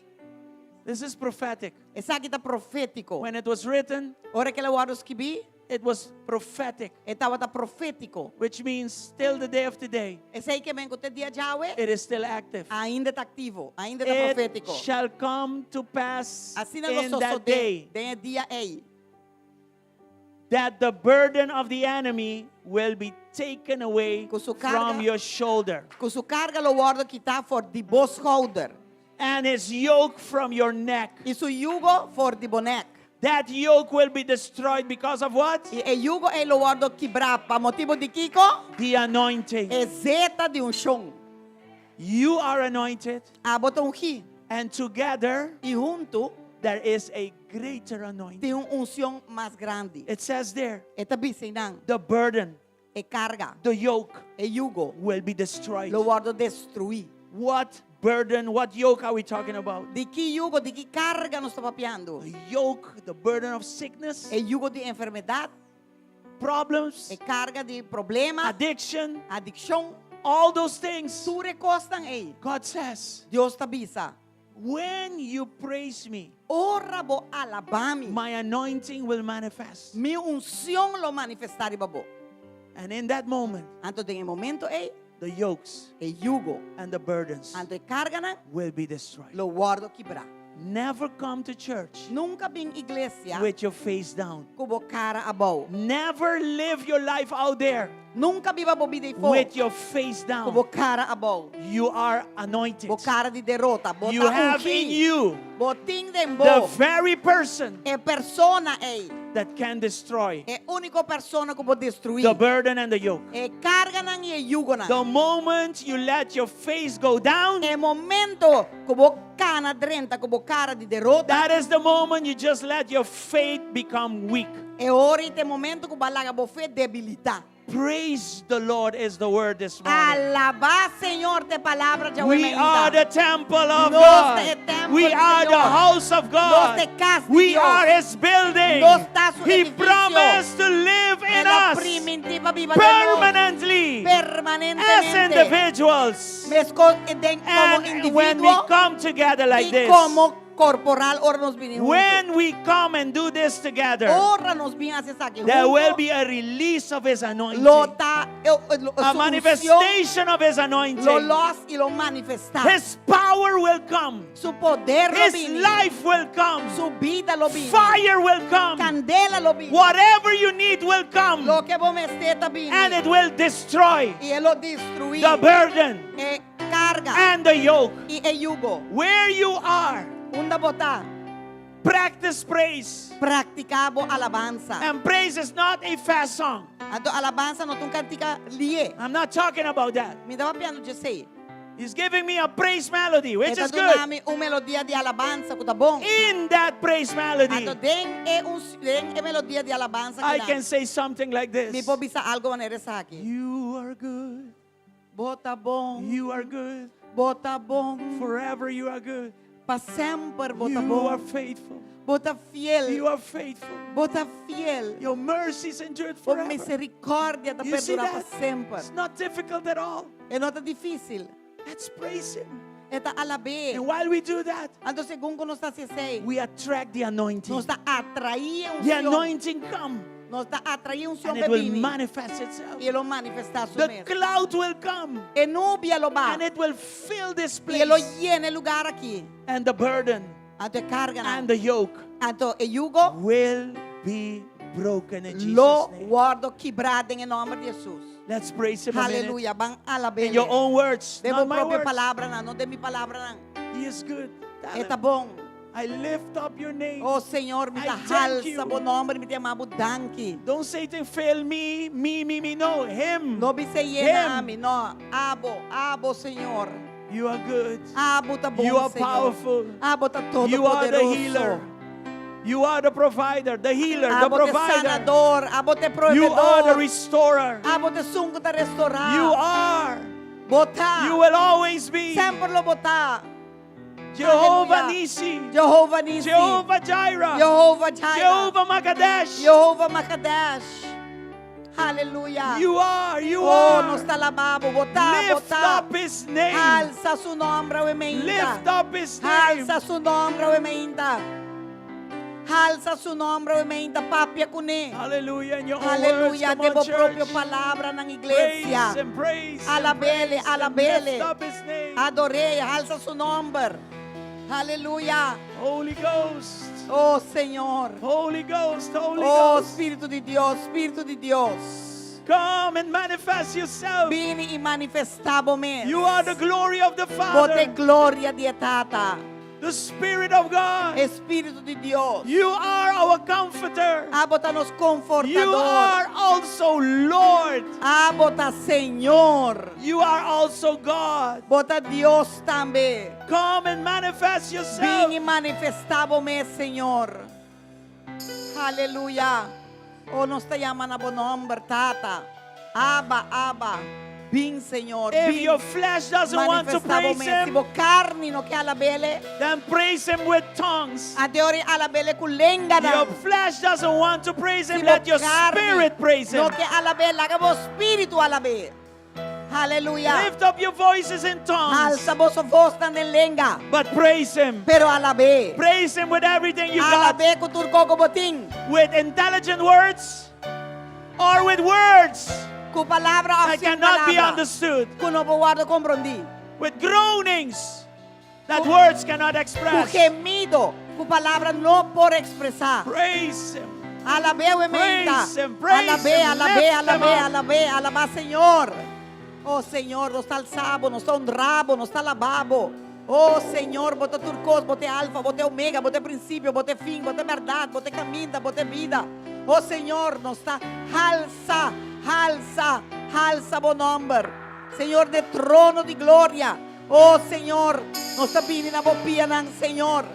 This is prophetic. Esaki ta profétiko. When it was written, Ora ku el a wòrdu skibí, it was prophetic, e tabata profétiko. which means still the day of today, Esei ke men ku te dia djawe, it is still active. ainda ta aktivo, ainda ta It profétiko. shall come to pass Asina lo in that sosodé day den e dia ei. That the burden of the enemy will be taken away Ku su from karga- your shoulder Ku su karga lo wòrdu kitá for di bo skouder. and his yoke from your neck. I su yugo for di bo nèk. That yoke will be destroyed because of what? I e yugo ei lo wòrdu kibrá pa motibu di kiko? The anointing. E zeta di unshon. You are anointed, Abo ta ungí. and together I huntu there is a greater anointing. tin un unshon mas grandi. It says there, E ta bisa einan. the burden, E karga, the yoke e yugo will be destroyed. lo wòrdu destruí. What burden, what yoke are we talking about? Di ki yugo, di ki karga nos ta papiando? The yoke, the burden of sickness, E yugo di enfermedat, problems, e karga di problema, addiction, adikshon, all those things. tur e kosnan ei. God says, Dios ta bisa, when you praise me, ora bo alabá mi, my anointing will manifest. mi unshon lo manifestá riba bo. And in that moment, Anto den e momento ei, the yokes e yugo, and the burdens anto e karganan will be destroyed. lo wòrdu kibrá. Never come to church Nunka bin iglesia with your face down. ku bo kara abou. Never live your life out there Nunka biba bo bida eifó with your face ku bo down. kara abou. You are anointed. Bo kara di derota, bo You ta have in ungí. you Bo tin den the bo. very person E persona ei, that can destroy e úniko persona ku por destruí. the burden and the yoke. E karganan i e yugonan. The moment you let your face go down, E momento ku bo kana drenta ku bo kara di derota, that is the moment you just let your faith become weak. e ora ei ta e momento ku bo a laga bo fe debilitá. Praise the Lord is the word this morning. Alabá Señor ta e palabra djawe We are the temple of Nos God. ta e tèmpel We di are the Señor. house of God. Nos ta e kas di We Dios. are His building. Nos ta su He edifisio. promised to live in El a us primintí pa biba den nos permanently as permanentemente. individuals. Meskos den komo And when we individuo come together like i this, komo korporal ora nos bini huntu. when we come and do this together, Ora nos bin hasi esaki there will huntu, be a release of His anointing, lo ta lo, a su unshon manifestation of His lo anointing. los i lo manifestá. His power will come. Su poder lo His bini. life will come. Su bida lo bini. Fire will come. Kandela lo bini. Whatever you need will come. Loke bo mester ta bini. And it will destroy I e lo destruí the burden e karga and the yoke. i e yugo. Where you are, Unda bo ta practice praise. praktiká bo alabansa. And praise is not a fast song. Anto alabansa no ta un kantika lihé. I'm not talking about that. Mi n' ta papiando di esei. He's giving me a praise melody, which E ta is good. duna mi un melodia di alabansa ku ta bon. In that praise melody, Anto den e un den e melodia di alabansa I ku can say something like Mi this. por bisa algu manera esaki. You are good. Bo ta bon. You are good. Bo ta bon. Forever you are good. Pa semper You bo ta are bon. faithful. Bo ta fiel. You are faithful. Bo ta fiel. Your mercies endure Bo forever. miserikòrdia ta You see perdurá pa that? semper. It's not difficult at all. E no ta difísil. Let's praise Him. E ta alab'é. And while we do that, Anto segun ku nos ta hasi esei, we attract the anointing. nos ta atraé The unshon. anointing come Nos ta atraé unshon and it will pa bini. manifest itself. I e lo manifestá su The mes. cloud will come E nubia lo bai. and it will fill this I e lo place. yena e lugá aki. And the burden Anto e karga and the yoke Anto e yugo will be broken in Jesus' lo name. wòrdu kibrá den nòmber di Hesus. Let's praise Him a minute. Aleluya. Ban alab'é. In your own words, De not bo my propio words. palabranan, no den mi palabranan. He is good. Tell E ta him, bon. I lift up your name. Oh Señor, mi I ta thank you. halsa bo nòmber, mi ta yama bo danki. Don't Satan fail me, me, me, me. No, him. No bisa yena Him. mi, no. Abo, abo Señor. You are good. Abo ta bon, You are Señor. powerful. Abo ta todo You are the poderoso. healer. You are the provider, the healer, the Abo ta provider. sanador, abo ta You are the proveedor. restorer. Abo t'esun ku ta restourá. You are. Bo ta. You will always be. Semper lo bo ta. Jehovah Aleluya. Nisi. Jehovah Nisi. Jehovah Jireh. Jehovah Jireh. Jehovah Makadesh. Jehovah Makadesh. Aleluya. You are, you Oh, nos are. ta alabá bo, bo ta, Lift bo ta. up his name. Alsa su nòmber, awe mainta. Lift up his name. Alsa su nòmber, awe mainta. Alsa su nòmber, awe mainta. Papia kuné. Hallelujah. In your own words. Aleluya. Come Den on, bo propio church. palabranan Praise iglesia. and praise. and Alab'é, praise and alab'é. Lift up his name. Ador'é, alsa su nòmber. Aleluya. Holy Ghost. Oh Señor. Holy Ghost, Holy Oh Ghost. Spiritu di Dios, Spiritu di Dios. Come and manifest yourself. Bini i manifestá bo mes. You are the glory of the Bo ta Father, gloria di Tata. the Spirit of God. Spiritu di Dios. You are our comforter. Abo ta nos You konfortadó. are also Lord. Abo ta Señor. You are also God. Bo ta Dios tambe. Come and manifest yourself. Bin i manifestá bo mes, Señor. Aleluya. Oh, nos ta yama na bo nòmber, Tata. Abba, Abba. Bin, Señor. If Bin. your flesh doesn't want to Manifestá bo praise mes. Si Him, bo karni no ke alab'é, then praise Him with tongues. anto alab'é ku lenga Your flesh doesn't want to praise Him, Si let your bo karni spirit praise Him. No ke alab'é, laga bo spiritu alab'é. Aleluya. Lift up your voices in tongues, Alsa boso vosnan den lenga, but praise Him. pero alab'é. Praise Him with everything you got, Alab'é ku tur kos ku bo tin. with intelligent words or with words Ku palabra that òf sin cannot be palabra. understood, Ku no por wòrdu komprondí. with groanings that words cannot Ku express. gemido, ku palabra no por ekspresá. Praise Him. Alab'é menta. Praise Him, praise Alab'é, Him, alab'é, lift him alab'é, up. alab'é, alabá Señor. Oh Señor, nos ta alsa bo, nos ta honra bo, nos ta alabá bo. Oh Señor, bo ta tur kos, bo ta alfa, bo ta omega, bo ta prinsipio, bo ta fin, bo ta berdat, bo ta kaminda, bo ta bida. Oh Señor, nos ta alsa, alsa, alsa bo nòmber. Señor, den trono di gloria. Oh Señor, nos ta bini na bo pianan, Señor.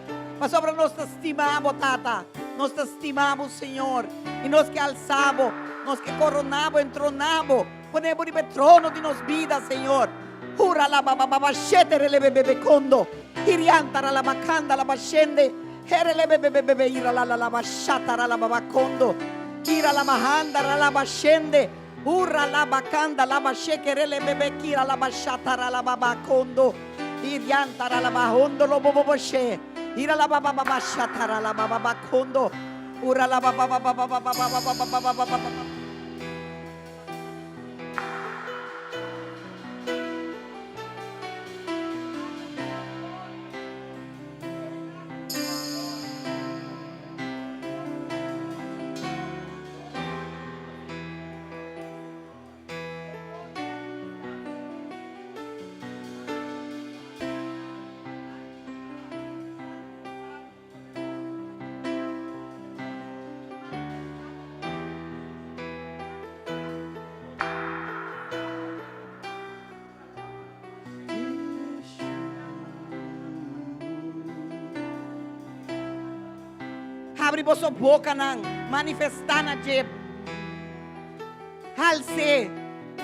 Pasobra nos ta stima bo, Tata. Nos ta stima bo, Señor. I nos ke alsa bo, nos ke koroná bo, entroná bo. Pone bo riba e trono di nos bida, Señor. Hura la ba ba ba ba shete rele be be be kondo. Hirianta ra la bakanda la bashende. Herele be be be be be ira la la la bashata ra la ba ba kondo. Ira la bahanda ra la bashende. Hura la bakanda la basheke rele be be kira la bashata ra la ba ba kondo. Irianta ra la bahondo lo bo bo bo she. Ira la ba ba ba ba shata ra la ba ba ba kondo. Ura la ba ba ba ba ba ba ba ba ba ba ba ba ba ba ba. Habri boso bokanan, manifestá na dje. Als'é,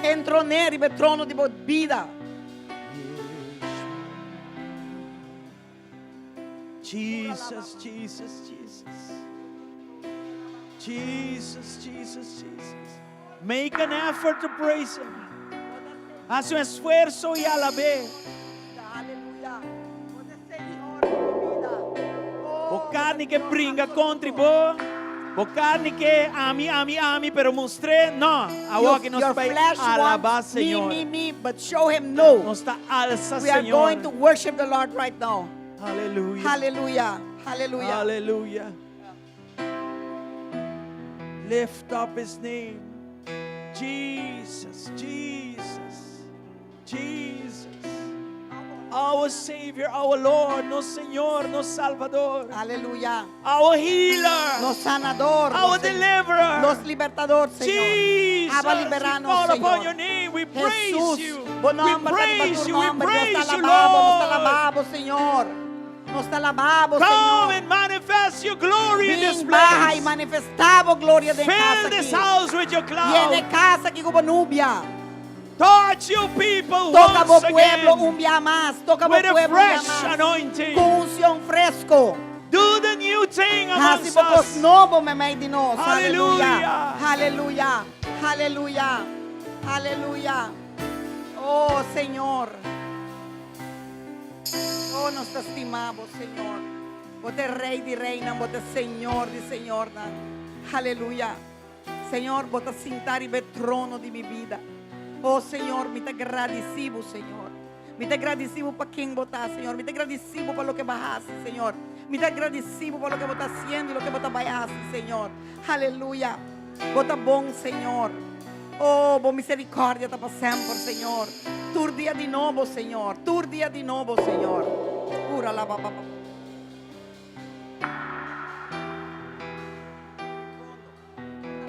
entron'é riba e trono di bo bida. Jesus, Jesus, Jesus. Jesus, Jesus, Jesus. Make an effort to praise Him. Haz un esfuerso y alab'é. Aleluya. Señor di mi bida. Bo karni ke bringa kontra bo. Bo karni ke ami, ami, ami, pero mustr'é no. Awor ku nos Your bai flesh alabá wants me, Señor. me, me, but show him no. Nos ta alsa We are Señor. going to worship the Lord right now. Aleluya. Hallelujah. Hallelujah. Hallelujah. Lift up his name. Jesus, Jesus, Jesus. Our Savior, our Lord, nos Señor, nos Salvador. Aleluya. Our healer, Nos sanador. our Nos, deliverer. nos libertador, Señor. Jesus, Abba, we liberanos, call upon Señor. your name. We praise Jesús, you. bo We nòmber, praise you. We Nos praise you, alabamos, nos Lord. alabamos, Señor. Nos alabamos, Come Señor. and manifest your glory in this Bin baha i place. manifestá bo gloria den Fill kas this aki. house with your Yena cloud. kas aki ku bo nubia. Touch your people Toka bo once pueblo again un bia mas. Toka bo with a pueblo un bia fresh mas. anointing. Ku unshon fresku. Do the new thing Hasi amongst bo kos us. nobo meimei di nos. Hallelujah. Aleluya. Aleluya. Aleluya. Oh, Señor. Oh, nos ta stima bo, Señor. Bo ta Rei di reinan, bo ta Señor di señornan. Aleluya. Señor, bo ta sintá riba e trono di mi bida. Oh, Señor, mi ta gradisí bo, Señor. Mi ta gradisí bo pa ken bo ta, Señor. Mi ta gradisí bo pa loke bo a hasi, Señor. Mi ta gradisí Bo pa loke Bo ta hasiendo i loke Bo ta bai hasi, Señor. Aleluya. Bo ta bon, Señor. Oh, Bo miserikòrdia ta pa semper, Señor. Tur dia di nobo, Señor. Tur dia di nobo, Señor. Ura la ba ba ba.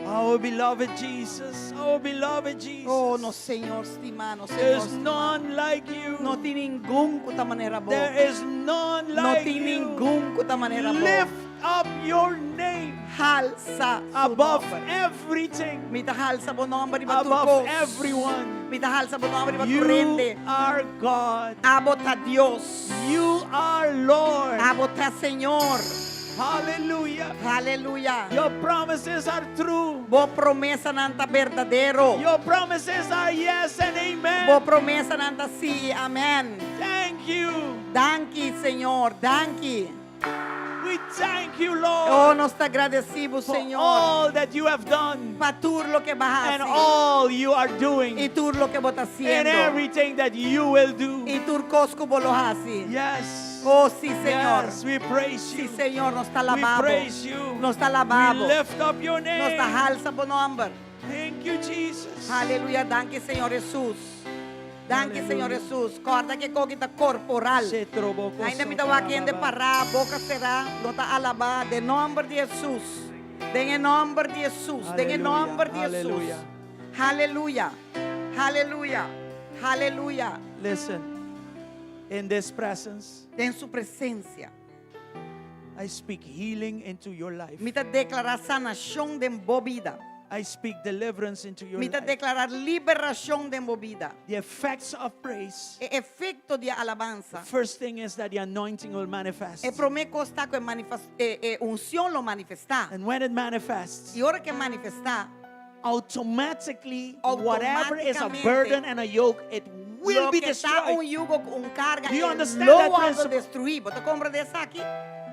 Our beloved Jesus, our beloved Jesus. Oh, nos Señor stimá, nos Señor There's stimá. none like you. No tin ningun ku ta manera bo. There is none No like tin you. ningun ku ta manera bo. Lift up your name Halsa su above nòmber. everything, Mi ta halsa bo nòmber riba tur above kos. everyone. Mi ta halsa bo nòmber riba tur You hende. are God. Abo ta Dios. You are Lord. Abo ta Señor. Hallelujah. Aleluya. Your promises are true. Bo promesanan ta berdadero. Your promises are yes and amen. Bo promesanan ta sí i amèn. Thank you. Danki, Señor. Danki. We thank you, Lord, Oh, nos ta gradisí Bo, for Señor, all that you have done pa tur loke bo a and hasi all you are doing i tur loke bo ta and hasiendo everything that you will do. i tur kos ku bo lo hasi. Yes. Oh, sí, Señor. Yes, we praise Sí, you. Señor, nos ta We alabá Bo. praise you. Nos ta alabá We Bo. lift up your Nos ta name. halsa Bo nòmber. Thank you, Jesus. Aleluya. Danki, Señor Jesus. Danki, Señor Jesus. Kòrda ku e kos aki ta korporal. Ainda mi ta wak hende pará, boka será, no ta alabá den nòmber di Jesus. Den e nòmber di Jesus. Den e nòmber di Jesus. Aleluya. Aleluya. Aleluya. Listen, in this presence, Den su presensia. I speak healing into your life. Mi ta deklará sanashon den bo bida. I speak deliverance into your Mi ta life. deklará liberashon den bo bida. The effects of praise. E efekto di alabansa. The first thing is that the anointing will manifest. E promé kos ta ku e e unshon lo manifestá. And when it manifests, I ora ku e manifestá, automatically, whatever is a Outomátikamente, burden and a yoke, it will be loke ta un destroyed. yugo ku un karga, Do you e understand lo that wòrdu principle? destruí. Bo ta komprendé esaki?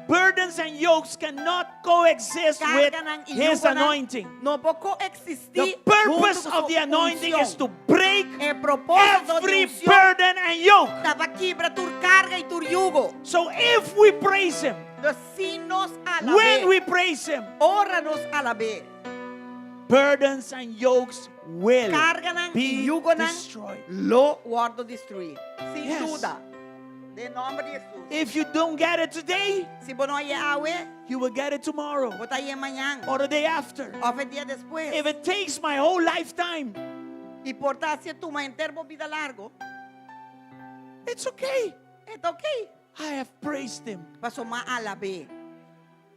Burdens and yokes cannot coexist with Karganan i his yugonan anointing. no por koeksistí The purpose huntu ku of su the anointing unshon. is to break E propósito di every unshon burden and yoke. ta pa kibra tur karga i tur yugo. So if we praise him, Entonces, si nos when alab'é, we praise him, ora nos alab'é, burdens and yokes will karganan i be yugonan destroyed. lo wòrdu destruí. Sin Yes. duda. Den nòmber di Hesus. If you don't get it today, Si bo no hañ'é awe, you will get it tomorrow bo ta hañ'é mañan. or the day after. Òf e dia despues. If it takes my whole lifetime, I por ta si e tuma henter bo bida largu, it's okay. e ta ok. I have praised him. Paso m'a alab'é.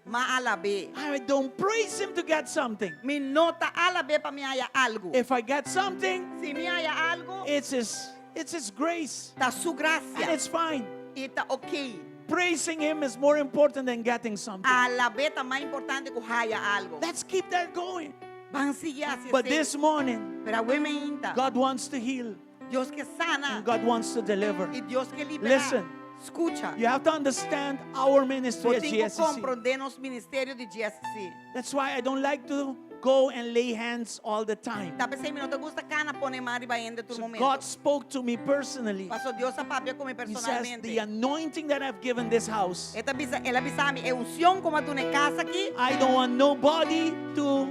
M'a alab'é. I don't praise him to get something. Mi no ta alab'é pa mi haña algu. If I get something, Si mi haña algu, it's his, it's his grace. ta su grasia. And it's fine. I ta ok. Praising him is more important than getting something. Alab'é ta mas importante ku haña algu. Let's keep that going. Ban sigui hasi But esei. this morning, Pero awe mainta. God wants to heal. Dios ke sana. And God wants to deliver. I Dios ke liberá. Listen. Skucha. You have to understand our ministry at Bo tin ku GSCC. komprondé nos ministerio di GSCC. That's why I don't like to go and lay hands all the time. Ta p'esei mi no ta gusta kana pone man riba hende tur So momento. God spoke to me personally. Paso Dios a papia ku mi He says, personalmente. the anointing that I've given this house, E ta bisa, el a bisa mi, e unshon ku m'a duna e kas aki. I don't want nobody to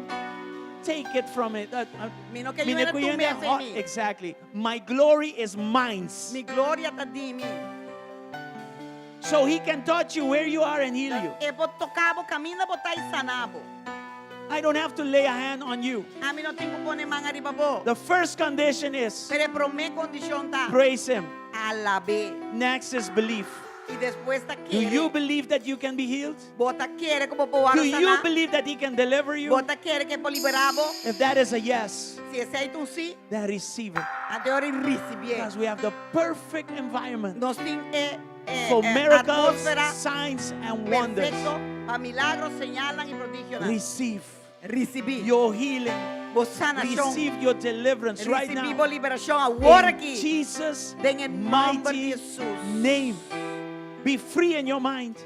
take it from it. Mi no ke Mi niun hende ne kuyende tum'é fo'i ho- mi. Exactly. My glory is mine. Mi gloria ta di mi. So he can touch you where you are and heal you. E por toka bo kaminda bo ta i sana bo. I don't have to lay a hand on you. Ami no tin ku pone man riba bo. The first condition is Pero e promé kondishon ta praise him. alab'é. Next is belief. I despues ta Do you kere. believe that you can be healed? Bo ta kere ku bo por Do you saná? believe that he can deliver you? Bo ta kere ku e por liberá bo? If that is a yes, Si esei ta un sí, then receive it. anto risibié. Because we have the perfect environment Nos tin e, e, for e miracles, atmósfera signs, and wonders. perfekto pa milagro, señal i prodigio. Receive Risibí your healing. bo sanashon. Receive your deliverance right Risibí now. bo liberashon awor In aki. Jesus' Den e nòmber di mighty Jesus. name. Be free in your mind.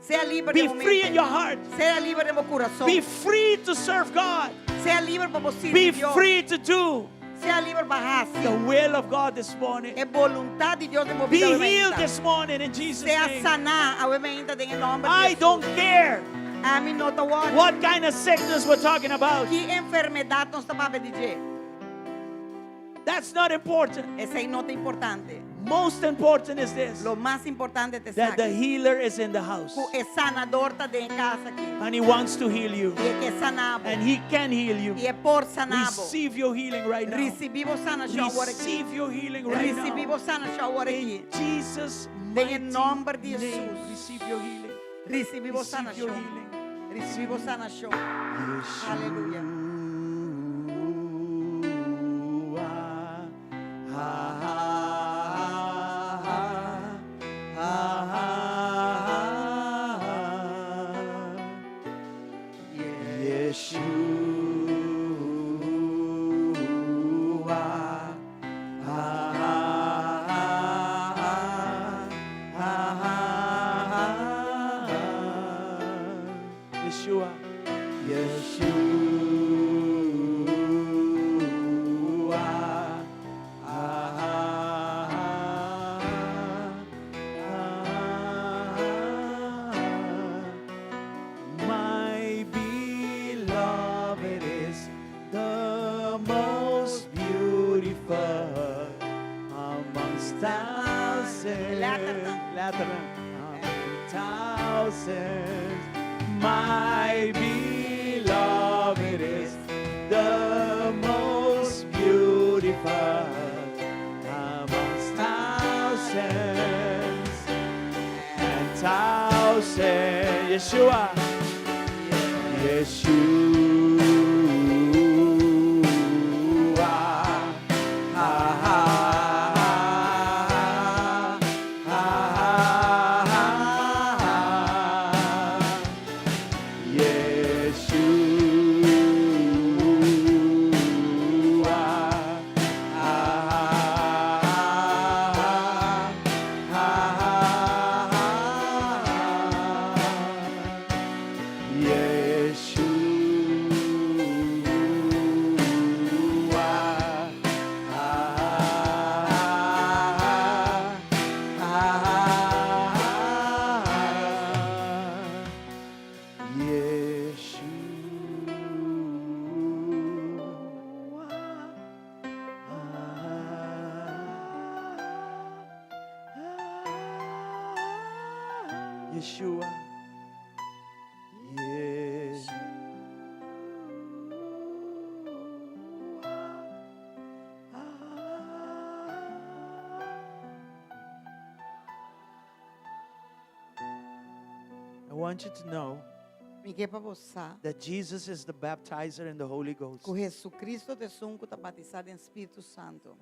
Sea liber Be den bo free mente. in your heart. Sea liber den bo kurason. Be free to serve God. Sea liber pa bo sirbi Be Dios. free to do Sea Sea liber pa hasi. the will of God this morning. E boluntat di Dios den bo Be bida healed awe mainta. this morning in Jesus' Sea name. saná awe mainta den e nòmber di I Hesus. don't care Ami no ta wòri. what kind of sickness we're talking about. Ki enfermedat nos ta papia di dje. That's not important. Esei no ta importante. Most important is this Lo mas importante ta that the esaki. healer is in the house Ku e sanador ta den kas aki. and he wants to heal you I e ke sana bo. and he can heal you. I e por sana bo. Receive your healing right now. Risibí bo sanashon awor aki. Receive your healing right Risibí now. bo sanashon awor aki. In Jesus' Den e mighty nòmber di name, Hesus. receive your healing. Risibí bo Receive your sanashon. healing. Risibí bo sanashon. Aleluya. Yeshua. Ah, ah, ah, ah, ah. Yeshua. Yeshua. Ah, ah, ah, ah. My beloved is the most beautiful amongst thousands. Later. Later. Among thousands. My beloved is the most beautiful amongst thousands and thousands. Yeshua. Yeshua. Ah, ah, ah, ah, ah. Yeshua. Ah, ah, ah, ah. Yeshua. Ah, ah, ah. Yeshua. Ah, Yeshua. Yeshua. I want you to know Mi ke pa bo sa that Jesus is the baptizer in the Holy Ghost. ku Hesukristo ta esun ku ta batisá den Spiritu Santu.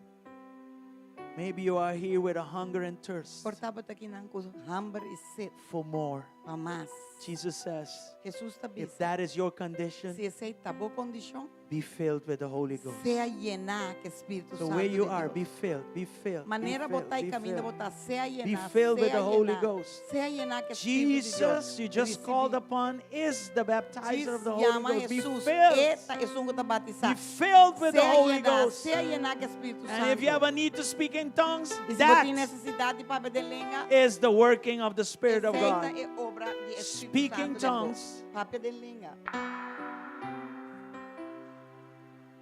Maybe you are here with a hunger and thirst Por ta bo ta akinan ku hamber i set for more. pa mas. Jesus says, Hesus ta if bisa, that is your condition, si esei ta bo kondishon, be filled with the Holy Ghost. sea yená ku Spiritu So Santu where you di are, Dios. be filled, be filled, be Manera filled, bo ta be kaminda filled. bo ta, sea Be yená, filled with sea the Holy yená, Ghost. sea yená ku Spiritu di Dios. Jesus, you just Risibí. called upon, is the baptizer of the Holy Yama Ghost. Be Hesus, filled. e ta esun ku ta batisá. Be filled with the Sea Holy yená, Ghost. sea yená ku Spiritu And if you have Santu. a need to speak in tongues, I si bo tin that nesesidat di papia den lenga, is the working of the Spirit of esei ta God. e obra di Spiritu Speaking Santu den bo. tongues. Papia den lenga.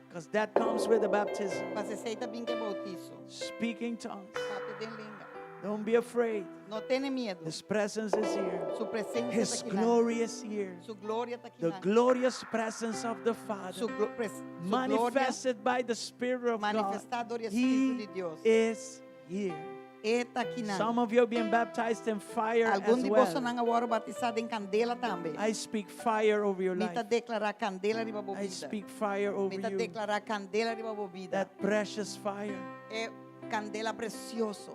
Because that comes with the baptism. Pasobra esei ta bin ku boutiso. Speaking tongues. Papia den lenga. Don't be afraid. No tene miedu. His presence is here. Su presensia His ta akinan. glory is here. Su gloria ta aki. The glorious presence of the Father, Su, glo pres su gloria manifested by the Spirit of God. manifestá dor di He Spiritu di Dios. is here. E ta akinan. Some of you have been baptized in fire Algun as di well. bosonan a wòrdu batisá den kandela tambe. I speak fire over your Mi ta life. deklará kandela riba bo I bida. speak fire over Mi ta you. deklará kandela riba bo bida. That precious fire, E kandela presioso.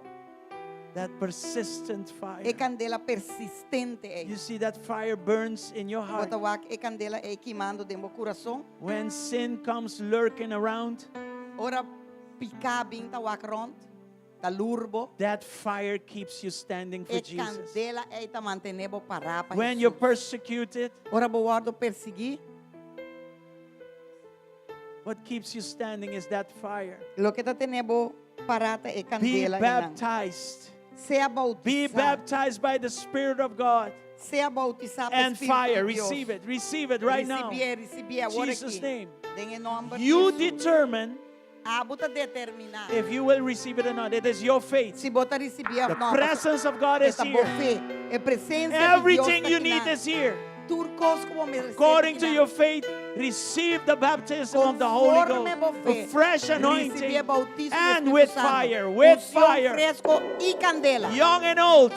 that persistent fire. E kandela persistente ei. You see that fire burns in your heart. Bo ta wak e kandela ei kimando den bo kurason. When sin comes lurking around, Ora piká bin ta wak rònt, ta lur bo. that fire keeps you standing for E Jesus. kandela ei ta mantené bo pará pa When you're Hesus. persecuted, Ora bo wòrdu persiguí, What keeps you standing is that fire. Loke ta tene bo pará ta e Be kandela einan. baptized. Sea Be boutisá. baptized by the Spirit of God Sea boutisá pa and Spiritu fire. di Dios. Receive it. Receive it right now. Risibié, risibié awor Jesus' aki. name. Den e nòmber di You Hesus. determine Abo ta determiná if you will receive it or not. It is your faith. si bo ta risibié The òf nò. presence of God is Ta bo here. fe. E presensia di Dios Everything ta you aki need nan. is here. Tur kos ku bo mester According to aki nan. your faith, receive the baptism of the Holy Konforme bo Ghost, fe, a fresh risibí anointing, e boutismo di and Spiritu with Santu. fire, with Unshon fire, fresku i kandela. young and old.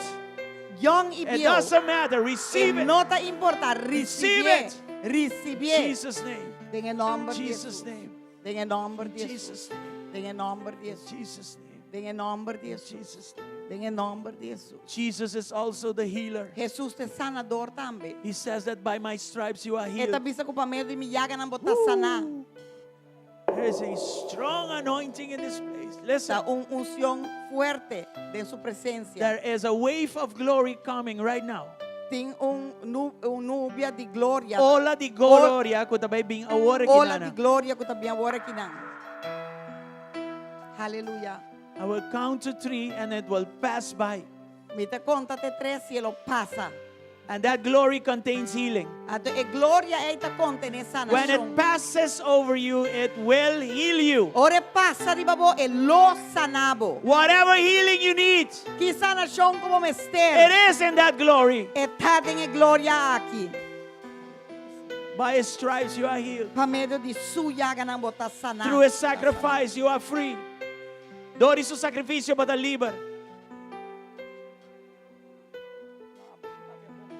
Yòn i It bieu. doesn't matter. Receive E it. no ta importá. Receive Risibié. it. Risibié. Jesus' name. Den e nòmber di Jesus' Hesus. name. Den e nòmber di Hesus. Jesus' name. Den e nòmber di Hesus. Jesus' name. Den e nòmber di Hesus. Jesus' name. Den e nòmber di Hesus. Jesus is also the healer. Hesus ta sanador tambe. He says that by my stripes you are E ta healed. bisa ku pa medio di mi yaganan bo ta saná. There is a strong anointing in this place. Listen, Ta un unshon fuerte den su presensia. there is a wave of glory coming right now. Tin un nu, un nubia di gloria. Ola di gloria ku ta bai bin awor Ola di aki nan. gloria ku ta bin awor akinan. Aleluya. I will count to three and it will pass by. Mi ta konta te tres i e lo pasa. And that glory contains healing. Anto e gloria ei ta kontené When it sanashon. passes over you, it will heal you. Ora e pasa riba bo, e lo sana bo. Whatever healing you need, Ki sanashon ku bo mester. it is in that glory. E ta den e gloria aki. By his stripes you are healed. Pa medio di su yaganan bo ta saná. Through his sacrifice you are free. Dor di su sakrifisio bo ta liber.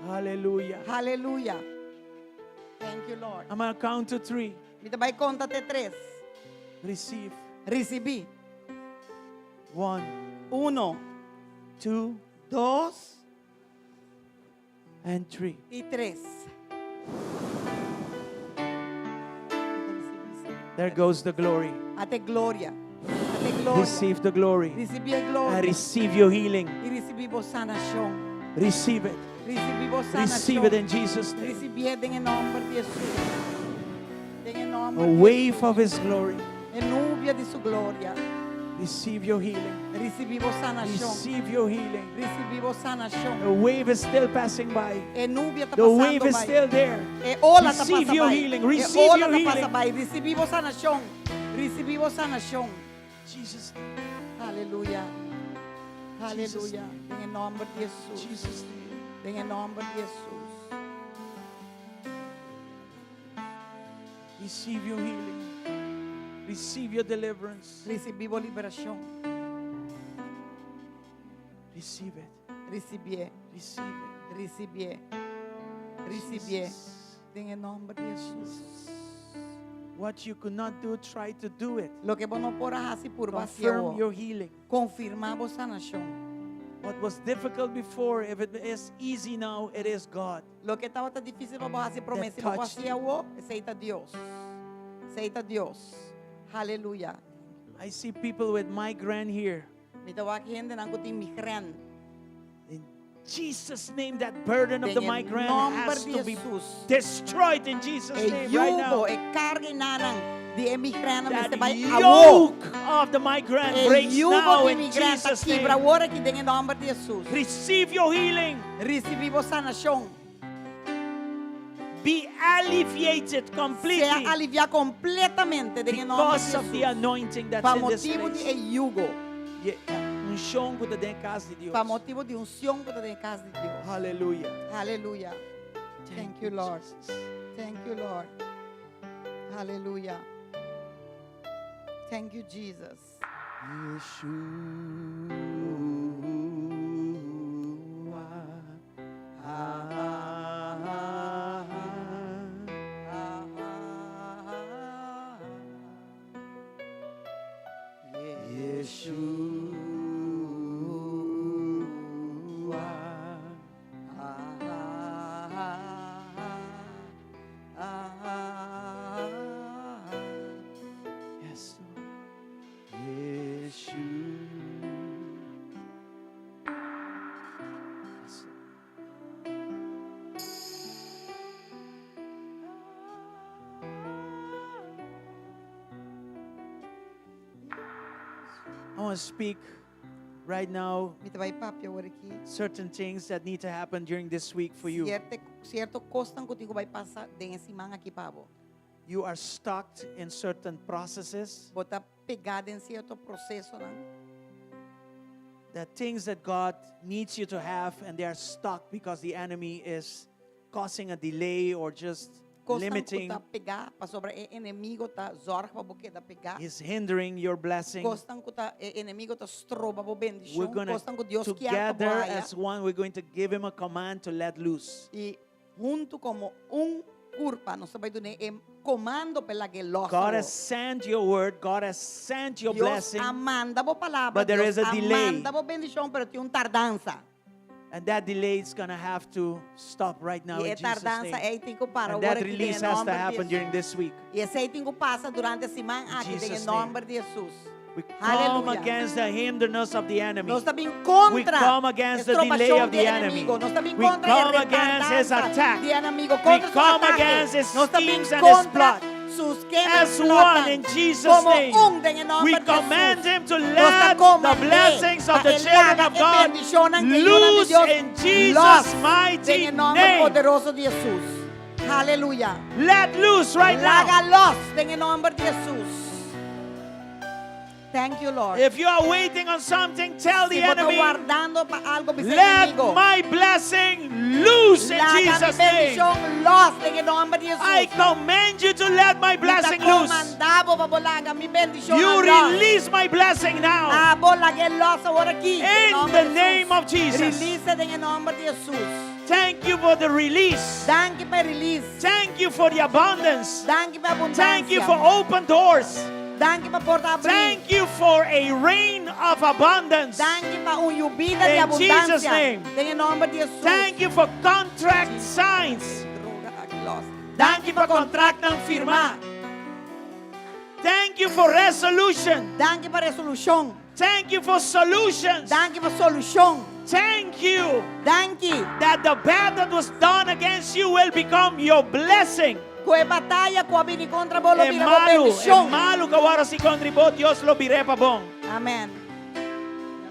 Hallelujah. Aleluya. Thank you, Lord. I'm going to count to three. Mi ta bai konta te tres. Receive. Risibí. One, Uno, two, dos and three. i tres. There goes the glory. At'e gloria. At'e gloria. Receive the glory. Risibí e gloria. And receive your healing. I risibí bo sanashon. Receive it. Risibí bo Receive it sanashon. in Jesus' name. Risibié den e nòmber di Hesus. Den e nòmber A di wave of His glory. E nubia di su gloria. Receive your healing. Risibí bo sanashon. Receive your healing. Risibí bo sanashon. The wave is still passing by. E nubia ta The pasando wave is bai. still there. E ola ta Receive pasa your bai. healing. E Receive ola your ta pasa healing. bai. Risibí bo sanashon. Risibí bo sanashon. Jesus' name. Aleluya. Jesus' Aleluya. name. Den nòmber di Hesus. Jesus' name. Den nòmber di Hesus. Receive your healing. Receive your deliverance. Risibí bo liberashon. Receive it. Risibié. Receive it. Risibié. Risibié. Jesus. Den nòmber di Hesus. What you could not do, try to do it. Loke bo no por a hasi purba Confirm your healing. Konfirmá bo sanashon. What was difficult before, if it is easy now, it is God. Loke tabata difísil pa bo hasi promé, That bo touched hasi awor, esei ta Dios. Esei ta Dios. Aleluya. I see people with migraine here. Mi ta wak hendenan ku tin migrèn. In Jesus' name, that burden of the Den migraine nòmber has di to be Hesus. destroyed in Jesus' E name right now. yugo, e karganan di e migrèn That mester bai awor. yoke of the migraine E breaks yugo now di in migrèn ta Jesus' kibra name. awor aki den nòmber di Hesus. Receive your healing. Risibí bo sanashon. Be alleviated Sea completely aliviá kompletamente den nòmber because di of the Hesus. anointing that's Pa in this motibu di place. e yugo. Yeah, unshon ku ta den kas di Dios. Pa motibu di unshon ku ta den kas di Dios. Hallelujah. Aleluya. Thank you, Lord. Jesus. Thank you, Lord. Hallelujah. Thank you, Jesus. Yeshua. Ah, ah, ah, ah. Yeshua. Yes, Lord. Yeshua. Yes, Lord. I want to speak right now Mi ta bai papia awor aki. certain things that need to happen during this week for you. Sierto, sierto kosnan ku tin ku bai pasa den e siman aki pa bo. You are stuck in certain processes. Bo ta pegá den sierto prosesonan. The things that God needs you to have, and they are stuck because the enemy is causing a delay or just Kosnan ku limiting, ta pegá pasobra e enemigo ta zorg pa bo keda pegá. is hindering your blessing. Kosnan ku ta e enemigo ta stroba bo We're bendishon. going Kosnan ku to Dios kier pa bo together haya. as one, we're going to give him a command to let loose. I huntu komo un kurpa nos ta bai dun'é e komando pa e lag'é lòs God awor. has sent your word, God has sent your Dios blessing, a manda bo palabra, But there Dios is a a delay. manda bo bendishon, pero tin un tardansa. and that delay is going to have to stop right now I e in Jesus' tardansa name. ei tin ku para And awor that aki den e release has to nòmber di happen Hesus. during this week. I esei tin ku pasa durante e siman In aki den e Jesus' name. nòmber di Hesus. We come Hallelujah. against the hinderness of the enemy. Nos ta bin We kontra come against the delay strobashon of di the enemy. enemigo. Nos ta bin We kontra e come against his retardansa attack. di enemigo. We Kontra su come atake. against his Nos ta bin schemes and his kontra plot. su skema As i one plotnan. in Jesus' Komo name, un den e nòmber we di command Hesus. him to Nos ta let the komand'é blessings pa of the e children laga of e God bendishonnan ku e yunan di loose Dios in Jesus' lòs den mighty e nòmber name. poderoso di Hesus. Haleluya. Let loose right now. Laga lòs den e nòmber di Hesus. Thank you, Lord. If you are waiting on something, tell Si the bo ta enemy, wardando pa algo, bisa let enemigo. my blessing loose in Laga mi Jesus' name. bendishon lòs den e nòmber di I Hesus. command you to let my Mi ta blessing loose. komandá bo pa bo laga mi bendishon You lòs. release my blessing now. Abo lag'é lòs awor aki. Den In nòmber the di name Hesus. of Jesus. Release den e nòmber di Hesus. Thank you for the release. Danki pa e release. Thank you for the abundance. Danki pa e Thank you abundansia. for open doors. Danki pa porta abrí. Thank you for a rain of abundance. Danki pa un yubida di In Jesus' abundansia. name. Den e nòmber di Hesus. Thank you for contract signs. Danki pa kontraktnan firmá. Thank you for resolution. Danki pa resolushon. Thank you for solutions. Danki pa solushon. Thank you Danki. that the bad that was done against you will become your blessing. Ku e bataya ku a bini kontra bo lo E bira bo malu, e bendishon. malu ku a wòrdu hasí kontra bo, Dios lo bir'é pa bon. Amen.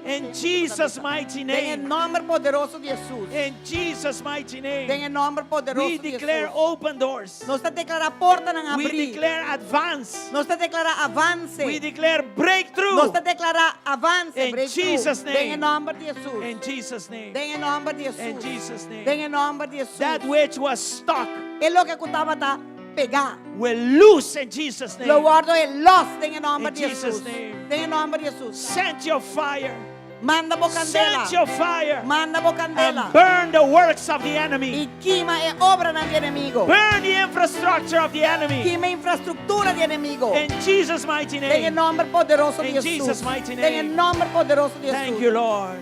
In Jesus' mighty Den e name. nòmber poderoso di Hesus. In Jesus' mighty Den name. e nòmber poderoso We di declare Hesus. open doors. Nos ta deklará portanan We abrí. declare advance. Nos ta deklará avanse. We declare breakthrough. Nos ta deklará avanse, In breakthrough. Jesus' Den e name. nòmber di Hesus. In Jesus' name. Den e nòmber di Hesus. In Jesus' name. Den e nòmber di Hesus. That which was stuck E loke ku tabata pegá. will loose in Jesus' Lo name. wòrdu lòs den e nòmber In di Jesus' Hesus. name. Den e nòmber di Hesus. Send your fire. Manda bo kandela. Send your fire. Manda bo kandela. And burn the works of the enemy. I kima e obranan di enemigu. Burn the infrastructure of the enemy. Kima e infrastruktura di enemigu. In Jesus' mighty Den e name. nòmber poderoso di In Hesus. Jesus' mighty Den e name. nòmber poderoso di Hesus. Thank you, Lord.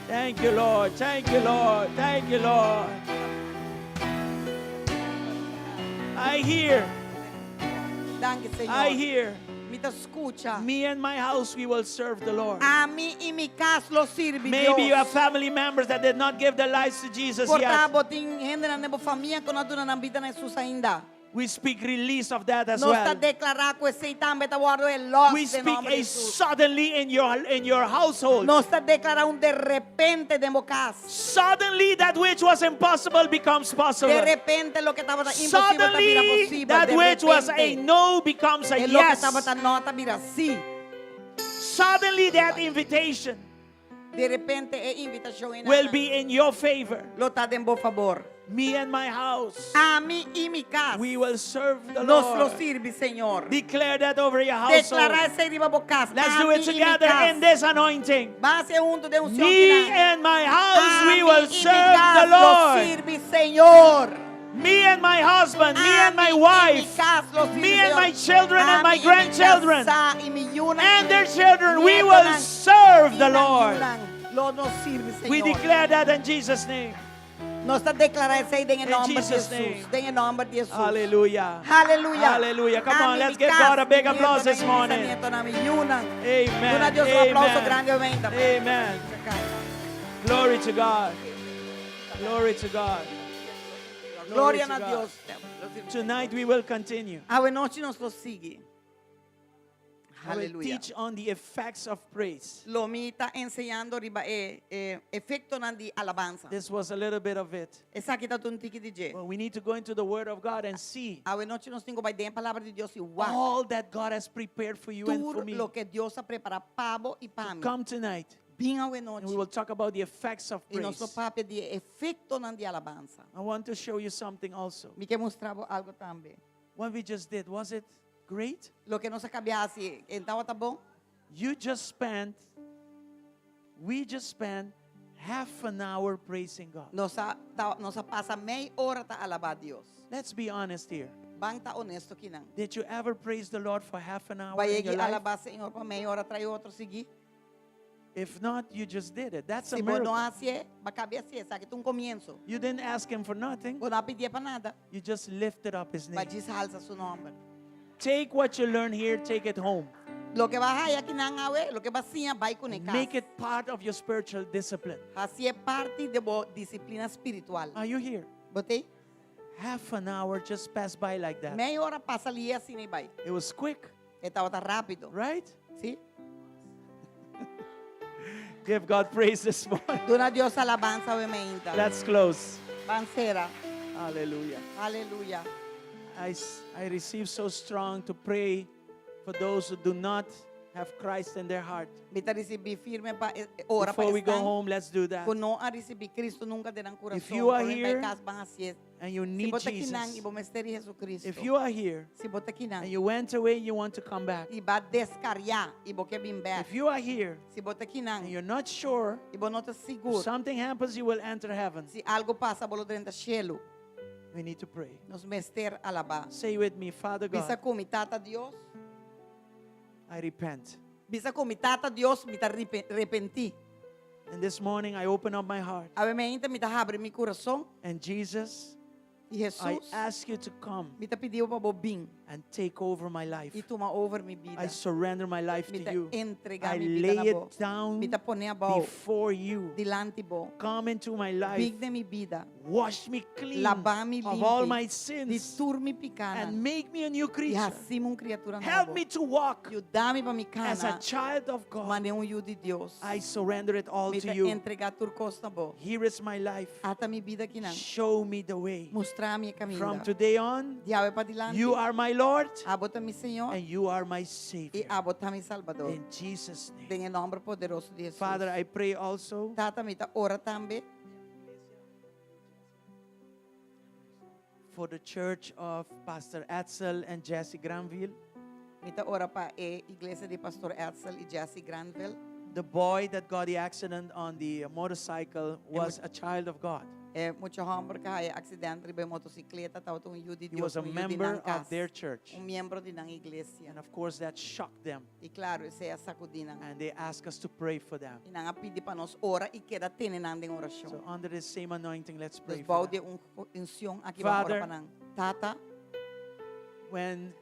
Thank you, Lord. Thank you, Lord. Thank you, Lord. I hear. Danki, Señor. I hear. Mi ta skucha. Me and my house, we will serve the Lord. Ami i mi kas lo sirbi Maybe you Dios. have family members that did not give their lives to Jesus Por ta yet. bo tin hendenan den bo famia ku no a duna nan bida na Hesus ainda. We speak release of that as Nos ta well. deklará ku esei tambe ta wòrdu lòs We den speak nòmber a di Hesus. suddenly in your household. Nos ta deklará un de repente den bo kas. Suddenly that which was impossible becomes possible. De repente loke tabata imposibel ta bira Suddenly posibel. that De which was a repente no becomes a e loke yes. tabata no ta bira sí. Suddenly that invitation De repente e invitashon ei will be in your favor. lo ta den bo fabor. Me and my house, Ami i mi kas. we will serve the Nos lo Lord. sirbi, Señor. Declare that over your household. Deklará esei riba bo kas. Let's do Ami it i mi together kas. in this anointing. Ban hasié huntu den unshon Me kinan. and my house, we Ami will i mi serve kas the lo Lord. sirbi, Señor. Me and my husband, me and my Ami i mi wife, kas lo sirbi, me and Señor. my children and Ami my i mi grandchildren kasá i mi yunan and i their mi children, we will nietonan serve i the nan Lord. yunan. Lo nos sirbi, We Señor. declare that in Jesus' name. Nos ta deklará esei den e In nòmber di Jesus' Hesus. name. Den e nòmber di Hesus. Hallelujah. Hallelujah. Hallelujah. Come on, Ami let's mi give kas, God a big mi applause this nietonan i mi morning. bisanietonan, mi yunan. Amen. Duna Dios un aplauso Amen. grandi, obviamente. Amen. Glory to God. Glory to God. Glory Gloria to na God. Dios. Tonight we will continue. Awe nochi nos lo sigui. I will Hallelujah. teach on the effects of praise. Lo mi ta enseñando riba e, e efektonan di alabansa. This was a little bit of it. Esaki ta un tiki di dje. But we need to go into the Word of God and see Awe nochi nos tin ku bai den palabra di Dios i wak. all that God has prepared for you and for Tur me. loke Dios a prepará pa bo i pa mi. Come tonight Bin awe and we nochi. will talk about the effects of I nos praise. papia di efektonan di alabansa. I want to show you something also. Mi ke mustra bo algu tambe. What we just did, was it great? Loke nos a kaba di hasi, tabata bon? You just spent, we just spent half an hour praising God. Nos a, ta, nos a pasa mei ora ta alabá Dios. Let's be honest here. Ban ta honesto akinan. Did you ever praise the Lord for half an hour Bo a in your yega life? alabá Señor pa mei ora tras otro sigui. If not, you just did it. That's a Si bo no miracle. hasié, b'a kaba di hasié, esaki ta un komienso. You didn't ask him for nothing. Bo no a pidié pa nada. You just lifted up his name. B'a djis halsa su nòmber. Take what you learn here, take it home. Loke bo a haya akinan awe, loke bo a siña bai kuné kas. Make it part of your spiritual discipline. Hasié parti di bo disiplina spiritual. Are you here? Bo t'ei? Half an hour just passed by like that. Mei ora a pasa lihé asina i bai. It was quick, E tabata rápido. right? Si? Give God praise this morning. Duna Dios alabansa awe mainta. Let's close. Ban sera. Hallelujah. Aleluya. I receive so strong to pray for those who do not have Christ in their heart. Mi ta risibí firme pa ora pa Before we go esnan home, let's do that. ku no a risibí Kristu nunka den nan kurason. If you are Promé here bai kas ban hasié. And you Si need bo ta akinan Jesus. i bo mester di Hesukristu. If you are here Si bo ta akinan and you went away, you want to come back. i b'a deskariá i bo ke bin bèk. If you are here Si bo ta akinan and you're not sure, i bo no ta if sigur. something happens, you will enter heaven. Si algu pasa, bo lo drenta shelu. We need to pray. Nos mester alabá. Say with me, Father Bisa God, ku mi Tata Dios. I repent. Bisa ku mi Tata Dios, mi ta repentí. And this morning I open up my heart. Awe mainta mi ta habri mi kurason. And Jesus, I I Jesus, ask you to come mi ta pidi bo pa bo bin and take over my life. i tuma over mi bida. I surrender my life Mi to ta you. entregá I mi bida lay na bo. it down Mi ta pon'é abou before you. dilanti bo. Come into my life. Bin den mi bida. Wash me clean Laba mi of all limpi. my Di sins tur mi pikánan. and make me a new I creature. hasi mi un kriatura Help nobo. me to walk Yuda mi pa mi as a kana. child of God. Manera un yu di Dios. I surrender it all Mi to ta you. entregá tur kos na bo. Here is my life. Ata mi bida akinan. Show me the way. Mustra mi e From kaminda. today on, Di awe padilanti. you are my Lord Abo ta mi Señor and you are my i Savior. abo ta mi Salbador. In Jesus' name. Den e nòmber poderoso di Jesus. Father, I pray also Tata mi ta ora tambe for the church of Pastor Edsel and Jesse Granville. Mi ta ora pa e iglesia di Pastor Edsel i Jesse Granville. The boy that got the accident on the motorcycle was a child of God. E mucha hòmber ku a haña aksidente riba motosikleta, tabata un yu di He Dios, was a un yu di member nan of kas. their church. Un miembro di nan iglesia. And of course, that shocked them. I klaro, esei a sakudí nan. And they asked us to pray for them. I nan a pidi pa nos ora i keda tene nan den orashon. So, under this same anointing, let's pray Dus for bou di them. un unshon aki ban ora Father, pa nan. Tata, When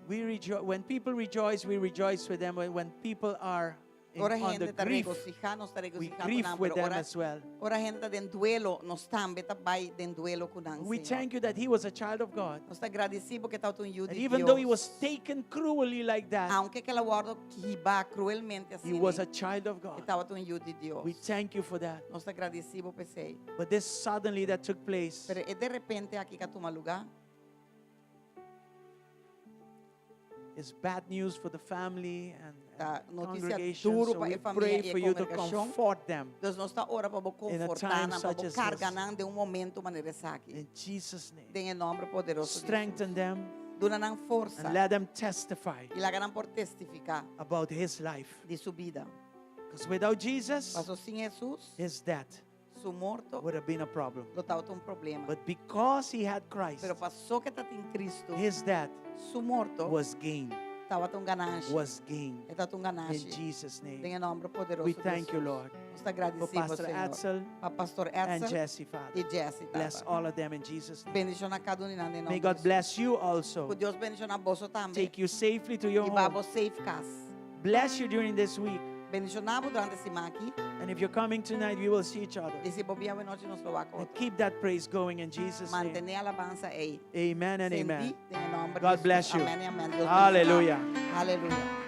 we rejo- when people rejoice, we rejoice with them. When people are in, ora on the hende ta grief, regosihá, nos ta we regosihá ku grieve nan, with pero them ora as well. ora hende ta den duelo, nos tambe ta bai den duelo ku nan, We Señor. thank you that he was a child of God. Nos ta gradisí bo ku e tabata un yu And di even though he Dios. was taken cruelly like that, Aunke ku el a wòrdu hibá kruelmente he asina, was a child of e God. tabata un yu di Dios. We thank you for that. Nos ta gradisí bo p'esei. But this suddenly that took place Pero e de repente aki ku a tuma lugá, is bad news for the family and, Ta and notisia congregation. duru So pa we e famia pray i e for you to kongregashon. comfort them Dus nos ta ora pa bo In a konfortá time nan, pa such bo as karga this. nan den un momento manera esaki. in Jesus' name. Den e nòmber poderoso di Strengthen Jesus. them Duna nan forsa and let them testify i laga nan por testifiká about his life. di su bida. Because without Jesus, Paso sin Jesus, his death su morto would have been a problem. lo tabata un problema. But because he had Christ, Pero paso ku e tabatin Kristu, his death su morto was gain, tabata un ganashi. was gain. E tabata un In ganashi. Jesus' Den name. e nòmber poderoso We di thank you, Jesus. Lord, Nos ta for gradisí bo, Pastor Señor. Edsel Pa Pastor and Edsel Jesse, i Father. Jesse, Bless Tata. all of them in Jesus' name. Bendishoná kada un di nan den May nòmber God di Jesus. bless you also. Ku Dios bendishoná boso tambe. Take you safely to your I hiba bo home. safe kas. Bless you during this week. Bendishoná bo durante e siman aki. And if you're coming tonight, we will see each other. I si bo bin anochi, nos lo wak And otro. keep that praise going in Jesus' name. Mantené alabansa ei. Amen and amen. Sendi, den nòmber di God Jesus. bless you. Amèn i amèn. Dios Hallelujah. bendishoná. Aleluya.